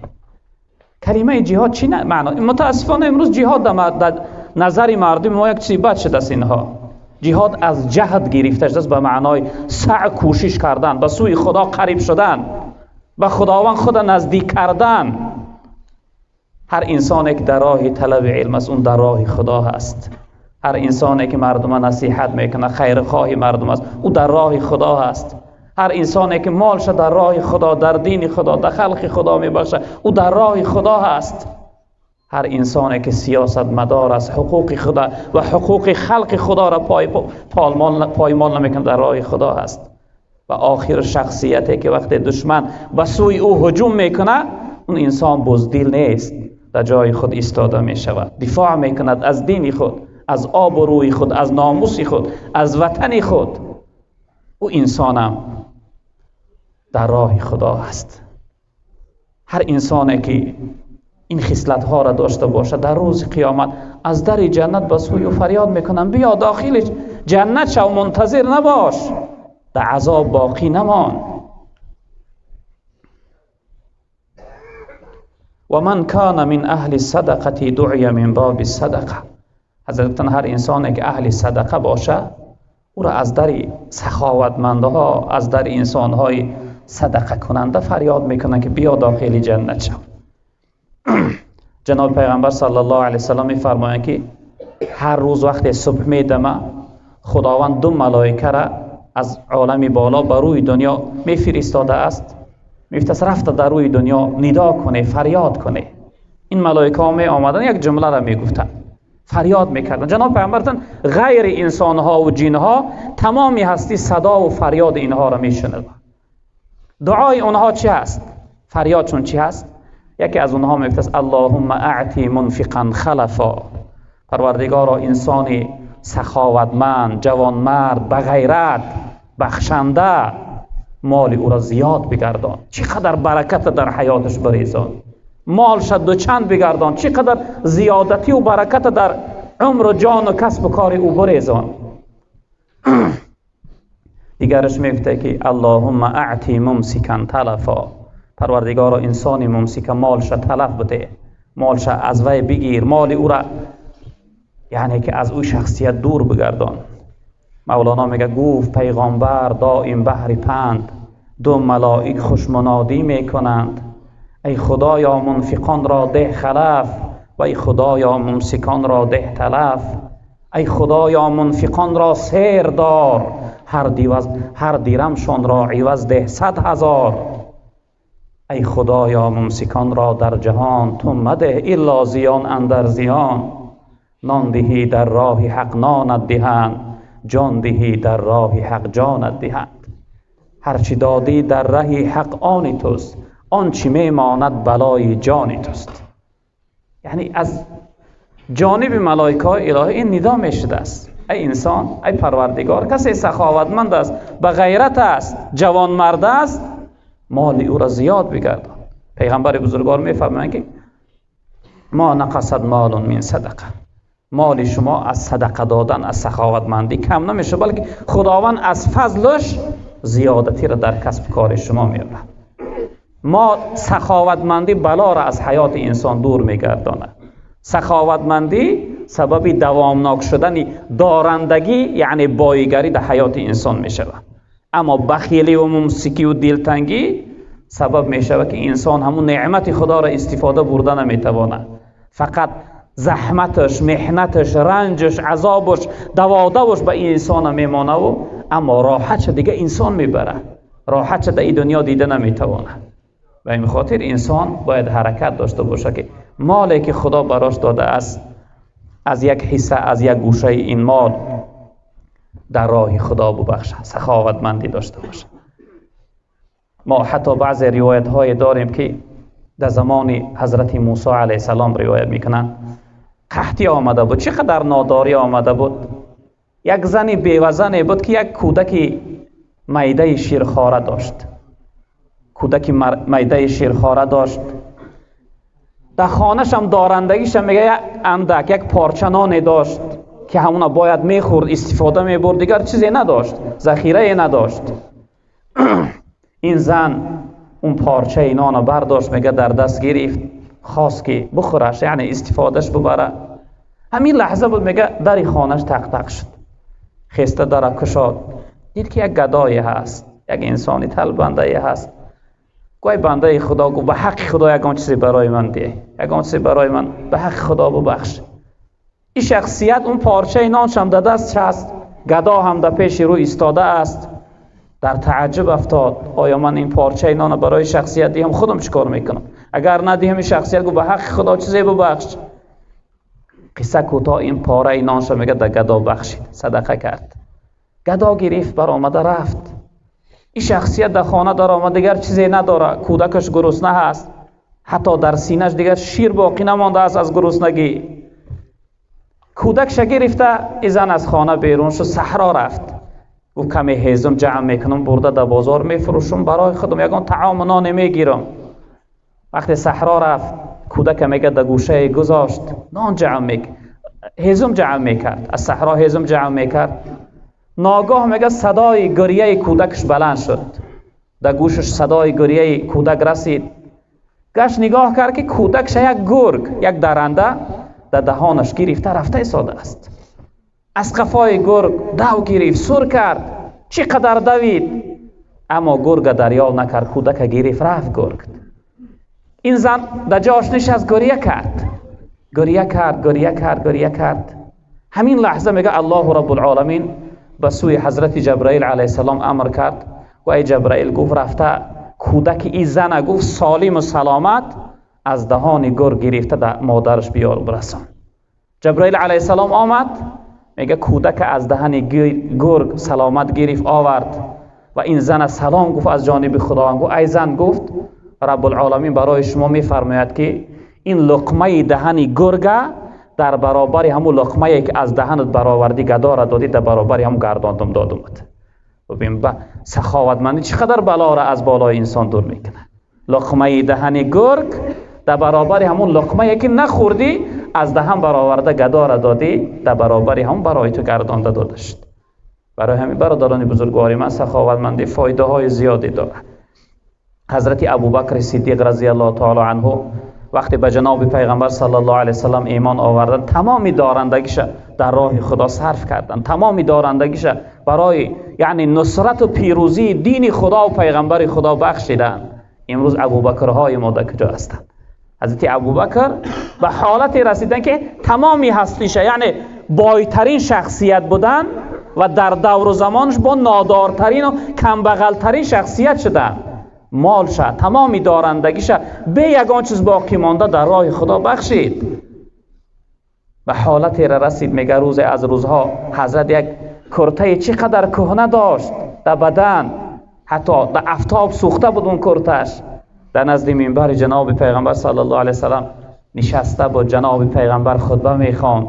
کلمه جهاد چی معنا؟ متاسفانه امروز جهاد در نظر مردم ما یک چیزی بد شده است. اینها جهاد از جهد گرفته شده است، به معنای سعی کوشش کردن، به سوی خدا قریب شدن، به خداوند خود نزدیک کردن. هر انسانی که در راه طلب علم است، اون در راه خدا هست. هر انسانی که مردم نصیحت میکنه، خیرخواه مردم است، او در راه خدا هست. هر انسانی که مالش در راه خدا، در دین خدا، در خلق خدا میبخشه، او در راه خدا هست. هر انسانی که سیاست مدار است، حقوق خدا و حقوق خلق خدا را پایمال نمیکنه، در راه خدا هست. و آخر شخصیتی که وقتی دشمن به سوی او هجوم میکنه، اون انسان بزدل نیست، در جای خود ایستاده میشود، دفاع میکند از دین خود، از آب و روی خود، از ناموس خود، از وطن خود. او انسانم در راه خدا است. هر انسانی که این خصلت ها را داشته باشه، در روز قیامت از در جنت به سوی او فریاد میکنن، بیا داخل جنت شو، منتظر نباش، در عذاب باقی نمان. و من کان من اهل الصدقه دعی من باب الصدقه. حضرت هر انسانی که اهل صدقه باشه، او را از در سخاوتمندها، از در انسانهای صدقه کننده فریاد میکنن که بیا داخل جنت شو. جناب پیغمبر صلی الله علیه وسلم میفرمایند که هر روز وقت صبح میدمه، خداوند دو ملائکه را از عالم بالا بر روی دنیا میفرستاده است. میگفت رفته در روی دنیا ندا کنه، فریاد کنه. این ملائکه ها می آمدن، یک جمله را میگفتن، فریاد میکردن. جناب پیغمبر غیر انسان ها و جن ها تمامی هستی صدا و فریاد اینها را میشنود. دعای اونها چی هست؟ فریادشون چی هست؟ یکی از اونها میگفت اللهم اعطی منفقا خلفا. پروردگارا انسانی سخاوتمند، جوانمرد، بغیرت، بخشنده، مال او را زیاد بگردان، چقدر برکت در حیاتش بریزان، مالش دوچند بگردان، چقدر زیادتی و برکت در عمر و جان و کسب و کار او بریزان. دیگرش میگفته که اللهم اعطی ممسکا تلفا. پروردگارا انسانی ممسک مالش تلف بده، مالش از وی بگیر، مال او را یعنی که از او شخصیت دور بگردان. مولانا میگه گفت پیغامبر دائم بحر پند، دو ملائک خوش منادی میکنند، ای خدایا منفقان را ده خلف و ای خدایا ممسکان را ده تلف. ای خدایا منفقان را سیر دار، هر دیرمشان را عوض ده 100,000. ای خدایا ممسکان را در جهان تو مده الا زیان اندر زیان. نان دهی در راه حق نانت دهند، جان دهی در راه حق جانت دهند. هرچی دادی در ره حق آن توست، آنچه میماند بلای جان توست. یعنی از جانب ملائکه الهی این ندا میشده است، ای انسان، ای پروردگار، کسی سخاوتمند است، به غیرت است، جوانمرد است، مال او را زیاد بگردان. پیغمبر بزرگوار میفرمایند که ما نقصد مال من صدقه، مال شما از صدقه دادن، از سخاوتمندی کم نمیشه، بلکه خداوند از فضلش زیادتی را در کسب کار شما میاره. ما سخاوتمندی بلا را از حیات انسان دور میگرداند. سخاوتمندی سبب دوامناک شدن دارندگی یعنی بایگری در حیات انسان میشود. اما بخیلی و ممسکی و دلتنگی سبب میشود که انسان همون نعمت خدا را استفاده برده نمیتواند. فقط زحمتش، محنتش، رنجش، عذابش، دوادوش به انسان میمانه و اما راحتش دیگه انسان میبره، راحتش در این دنیا دیده نمیتواند. به این خاطر انسان باید حرکت داشته باشه که مالی که خدا براش داده است، از یک حصه، از یک گوشه این مال در راه خدا ببخشه، سخاوتمندی داشته باشه. ما حتی بعضی روایت های داریم که در زمان حضرت موسی علیه السلام روایت میکنن، قحطی آمده بود، چقدر ناداری آمده بود. یک زن بیوزنی بود که یک کودک میده شیرخواره داشت، کودک میده شیرخواره داشت. در خانه‌ش هم دارندگیش هم میگه اندک یک پارچه نان داشت که همونا باید میخورد، استفاده میبرد، دیگر چیزی نداشت، ذخیره نداشت. این زن اون پارچه نان برداشت، میگه در دست گرفت، خواست که بخورش، یعنی استفادهش ببره. همین لحظه بود میگه در خانهش تق تق شد. خسته در کشاد، دید که یک گدایی هست، یک انسانی طلبنده هست. گوی بنده خدا، گو به حق خدا یگان چیزی برای من ده، یگان چیزی برای من به حق خدا ببخش. این شخصیت اون پارچه نانش هم در دستش هست، گدا هم در پیش رو ایستاده است. در تعجب افتاد، آیا من این پارچه نان برای شخصیت دیم خودم چیکار میکنم؟ اگر ندیم این شخصیت گو به حق خدا چیزی ببخش. قصه کوتاه، این پاره نانش میگه در گدا بخشید، صدقه کرد. گدا گرفت برآمده رفت. این شخصیت در خانه در آمد، دیگر چیزی نداره، کودکش گرسنه هست، حتی در سینهش دیگر شیر باقی نمانده است از گرسنگی. کودکش گرفته، این زن از خانه بیرون شد، صحرا رفت. گفت کمی هیزم جمع میکنم، برده در بازار میفروشم، برای خودم یگان طعام و نان میگیرم. وقتی صحرا رفت، کودک میگه در گوشه گذاشت، نان جمع میکرد، هیزم جمع میکرد، از صحرا هیزم جمع میکرد. ناگاه میگه صدای گریه کودکش بلند شد، در گوشش صدای گریه کودک رسید. گشت نگاه کرد که کودکش یک گرگ، یک درنده در دهانش گرفته رفته ایستاده است. از قفای گرگ دو گرفت، سر کرد، چقدر دوید، اما گرگ دریا نکرد، کودک گرفت رفت گرگ. این زن در جاش نشست، گریه کرد، گریه کرد، گریه کرد، گریه کرد. همین لحظه میگه الله رب العالمین به سوی حضرت جبرائیل علیه السلام امر کرد و ای جبرائیل، گفت رفته کودک این زن، گفت سالم و سلامت از دهان گرگ گرفته در مادرش بیار برسان. جبرائیل علیه السلام آمد، میگه کودک از دهن گرگ سلامت گرفت آورد و این زن سلام گفت از جانب خداوند. گفت ای زن، گفت رب العالمین برای شما میفرماید که این لقمه دهن گرگ در برابر همون لقمه که از دهنت برآوردی گدا را دادی، در برابر هم گرداندم دادمت. ببین با سخاوتمندی چقدر بلا را از بالای انسان دور میکنه. لقمه دهن گرگ در برابر همون لقمه که نخوردی از دهن برآورده گدا را دادی، در برابر هم برای تو گردانده داده شد. برای همین برادران بزرگواری من، سخاوتمندی فایده های زیادی داره. حضرت ابوبکر صدیق رضی الله تعالی عنه وقتی به جناب پیغمبر صلی الله علیه وسلم ایمان آوردن، تمامی دارندگیش در راه خدا صرف کردن، تمامی دارندگیش برای یعنی نصرت و پیروزی دین خدا و پیغمبر خدا بخشیدن. امروز ابوبکرهای ما در کجا هستند؟ حضرت ابوبکر به حالت رسیدن که تمامی هستیش، یعنی بایترین شخصیت بودن و در دور و زمانش با نادارترین و کمبغلترین شخصیت شدن. مالش، تمامی دارندگیش به یگان چیز باقی مانده در راه خدا بخشید. به حالتی را رسید، میگه روز از روزها حضرت یک کرته چقدر کهنه داشت در بدن، حتی در افتاب سوخته بود اون کرتش. در نزد منبر جناب پیغمبر صلی الله علیه وسلم نشسته بود، جناب پیغمبر خطبه میخواند.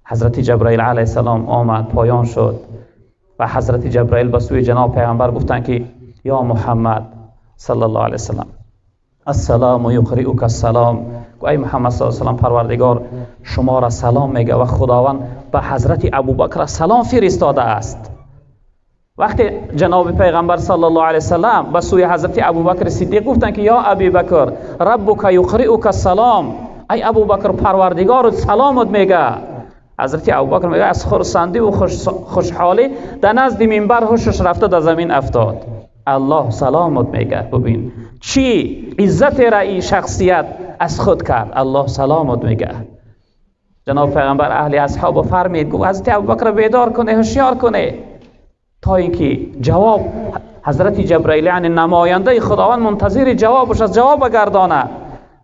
حضرت جبرائیل علیه السلام آمد، پایان شد و حضرت جبرائیل به سوی جناب پیغمبر گفتند که یا محمد صلی الله علیه وسلم، السلام یقرئک السلام. ای محمد صلی الله علیه وسلم، پروردگار شما را سلام میگه و خداوند به حضرت ابوبکر سلام فرستاده است. وقتی جناب پیغمبر صلی الله علیه وسلم به سوی حضرت ابوبکر صدیق گفتند که یا ابی بکر ربک یقرئک السلام، ای ابوبکر پروردگار سلامت میگه. حضرت ابوبکر میگه از خرسندی و خوشحالی در نزد منبر هوشش رفته در زمین افتاد. الله سلامت میگه. ببین چی عزت را این شخصیت از خود کرد. الله سلامت میگه. جناب پیغمبر اهل اصحاب فرمید، گفت حضرت ابوبکر بیدار کنه، هوشیار کنه، تا اینکه جواب حضرت جبرائیل یعنی نماینده خداوند منتظر جوابش از جواب گردانه.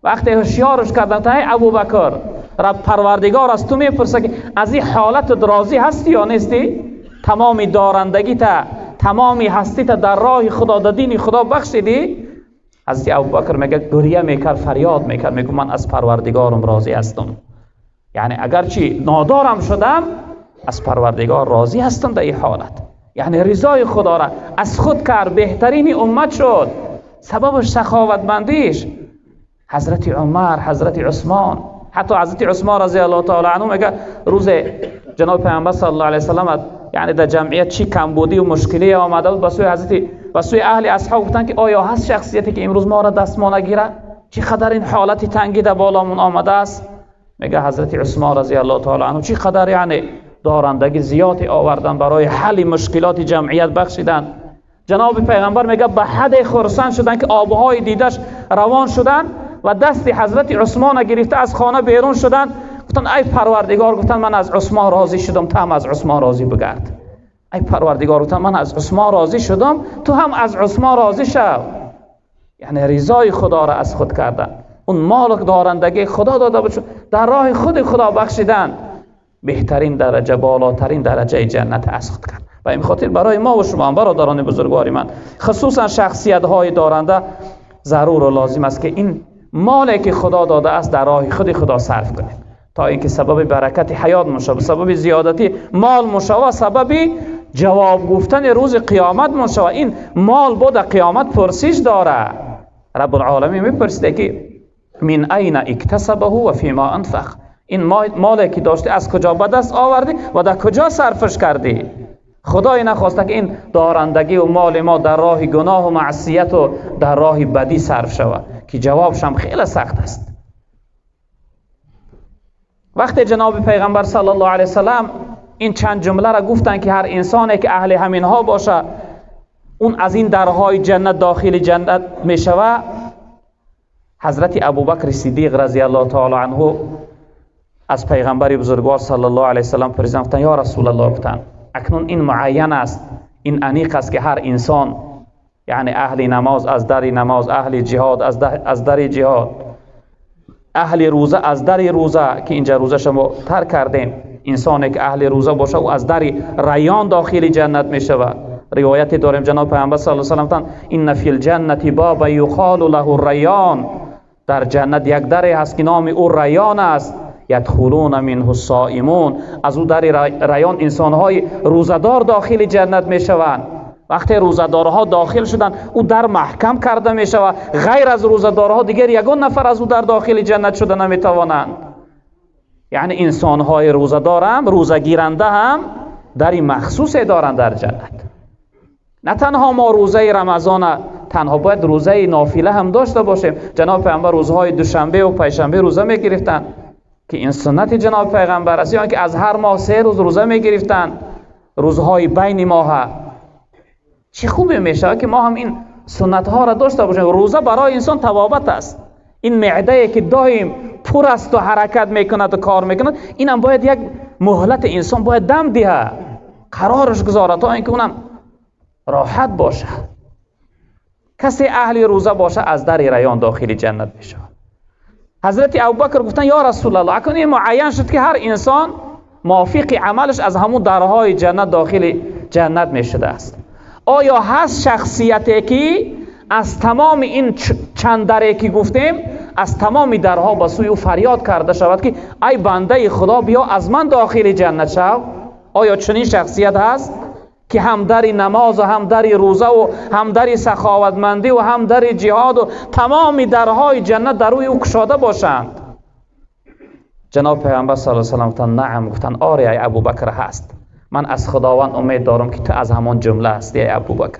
وقتی هوشیارش کردن تا ای ابوبکر، رب پروردگار از تو میپرسه که از این حالت راضی هستی یا نیستی؟ تمامی دارندگی تا، تمامی هستی تا در راه خدا، در دین خدا بخشیدی؟ حضرت ابوبکر میگه گریه میکرد، فریاد میکرد، میگه من از پروردگارم راضی هستم، یعنی اگرچه نادارم شدم از پروردگار راضی هستم در این حالت. یعنی رضای خدا را از خود کرد، بهترین امت شد. سببش سخاوتمندیش. حضرت عمر، حضرت عثمان، حتی حضرت عثمان رضی الله تعالی عنه میگه روز جناب پیامبر صلی الله علیه وسلم یعنی در جمعیت چی کمبودی و مشکلی آمده بود، به سوی حضرت به سوی اهل اصحاب گفتن که آیا هست شخصیتی که امروز ما را دست ما نگیره؟ چقدر این حالت تنگی در بالامون آمده است. میگه حضرت عثمان رضی الله تعالی عنه چقدر یعنی دارندگی زیادی آوردن، برای حل مشکلات جمعیت بخشیدن. جناب پیغمبر میگه به حد خرسند شدن که آبهای دیدش روان شدن و دست حضرت عثمان گرفته از خانه بیرون شدن. گفتن ای پروردگار، گفتن من از عثمان راضی شدم، تو هم از عثمان راضی بگرد. ای پروردگار، گفتن من از عثمان راضی شدم، تو هم از عثمان راضی شو. یعنی رضای خدا را از خود کردن، اون مال دارندگی خدا داده بود در راه خود خدا بخشیدن، بهترین درجه، بالاترین درجه جنت از خود کرد. و این خاطر برای ما و شما برادران بزرگوار من، خصوصا شخصیت های دارنده، ضرور و لازم است که این مالی که خدا داده است در راه خود خدا صرف کنیم تا اینکه سبب برکت حیات مشود، سبب زیادتی مال مشود، سبب جواب گفتن روز قیامت مشود. این مال بود قیامت پرسش داره، رب العالمین میپرسیده که من این اکتسبه و فیما انفق، این مالی که داشتی از کجا به دست آوردی و در کجا صرفش کردی. خدای نخواسته که این دارندگی و مال ما در راه گناه و معصیت و در راه بدی صرف شود که جوابش هم خیلی سخت است. وقتی جناب پیغمبر صلی الله علیه وسلم این چند جمله را گفتن که هر انسانی که اهل همینها باشه اون از این درهای جنت داخل جنت می شود، حضرت ابوبکر صدیق رضی الله تعالی عنه از پیغمبر بزرگوار صلی الله علیه وسلم پرسیدن، گفتن یا رسول الله، گفتن اکنون این معین است، این انیق است که هر انسان، یعنی اهل نماز از در نماز، اهل جهاد از در جهاد، اهل روزه از در روزه که اینجا روزه شما ترک کردیم، انسانی که اهل روزه باشه او از در ریان داخل جنت می شود. روایتی داریم جناب پیامبر صلی الله علیه و سلم این فی الجنت باب یقال له الریان، در جنت یک دری هست که نام او ریان است، یدخلون منه الصائمون، از او در ریان انسانهای روزه‌دار داخل جنت می شوند. وقتی روزه‌دارها داخل شدن او در محکم کرده می شود، غیر از روزه‌دارها دیگر یگان نفر از او در داخل جنت شده نمی توانند. یعنی انسانهای روزه‌دار هم، روزه گیرنده هم دری مخصوص دارند در جنت. نه تنها ما روزه رمضان، تنها باید روزه نافله هم داشته باشیم. جناب پیامبر روزهای دوشنبه و پنجشنبه روزه می گرفتند که این سنت جناب پیغمبر است، یعنی که از هر ماه 3 روز روزه می گرفتند، روزهای بین ماه. چه خوبه میشه که ما هم این سنت ها را داشته باشیم. روزه برای انسان توابت است. این معده که دائم پر است و حرکت میکند و کار میکند، اینم باید یک مهلت انسان باید دم دیه، قرارش گذاره تا اینکه اونم راحت باشه. کسی اهل روزه باشه از در ریان داخل جنت میشه. حضرت ابوبکر گفتن یا رسول الله، اکنون این معین شد که هر انسان موافق عملش از همون درهای جنت داخل جنت میشده است. آیا هست شخصیتی که از تمام این چند دره که گفتیم از تمام درها به سوی او فریاد کرده شود که ای بنده خدا بیا از من داخل جنت شو؟ آیا چنین شخصیت هست که هم در نماز و هم در روزه و هم در سخاوتمندی و هم در جهاد و تمام درهای جنت در روی او کشاده باشند؟ جناب پیامبر صلی الله علیه و سلم گفتن نعم، گفتن آره ای ابوبکر هست. من از خداوند امید دارم که تو از همان جمله هستی ای ابوبکر.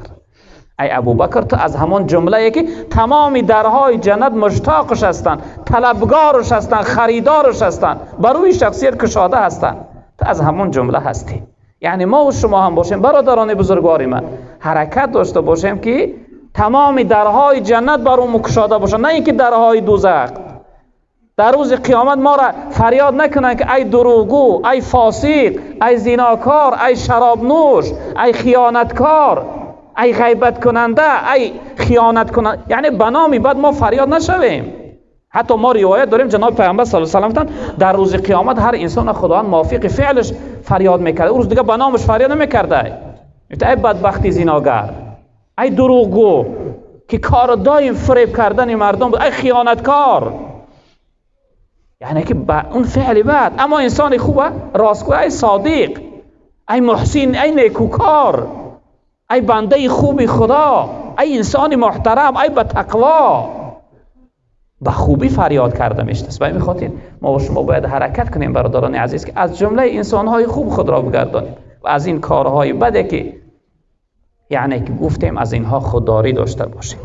ای ابوبکر تو از همان جمله که تمام درهای جنت مشتاقش هستند، طلبگارش هستند، خریدارش هستند، بر روی شخصیت کشاده هستند، تو از همان جمله هستی. یعنی ما و شما هم باشیم برادران بزرگوار من، حرکت داشته باشیم که تمام درهای جنت بر اون کشاده باشند، نه اینکه درهای دوزخ. در روز قیامت ما را فریاد نکنند که ای دروغگو، ای فاسق، ای زیناکار، ای شراب نوش، ای خیانتکار، ای غیبت کننده، ای خیانت کننده. یعنی بنامی بعد ما فریاد نشویم. حتی ما روایت داریم جناب پیامبر صلی الله علیه و سلم در روز قیامت هر انسان خداوند موافق فعلش فریاد میکرده. اون روز دیگه بنامش فریاد نمیکرده. ای بدبختی زیناگر، ای دروغگو که کار دایم فریب کردن مردم بود، ای خیانتکار. یعنی که اون فعل بد. اما انسان خوبه، راستگو، ای صادق، ای محسن، ای نیکوکار، ای بنده خوبی خدا، ای انسان محترم، ای با تقوا، به خوبی فریاد کرده میشته. به این خاطر ما و شما باید حرکت کنیم برادران عزیز که از جمله انسانهای خوب خود را بگردانیم و از این کارهای بده که یعنی که گفتیم از اینها خودداری داشته باشیم.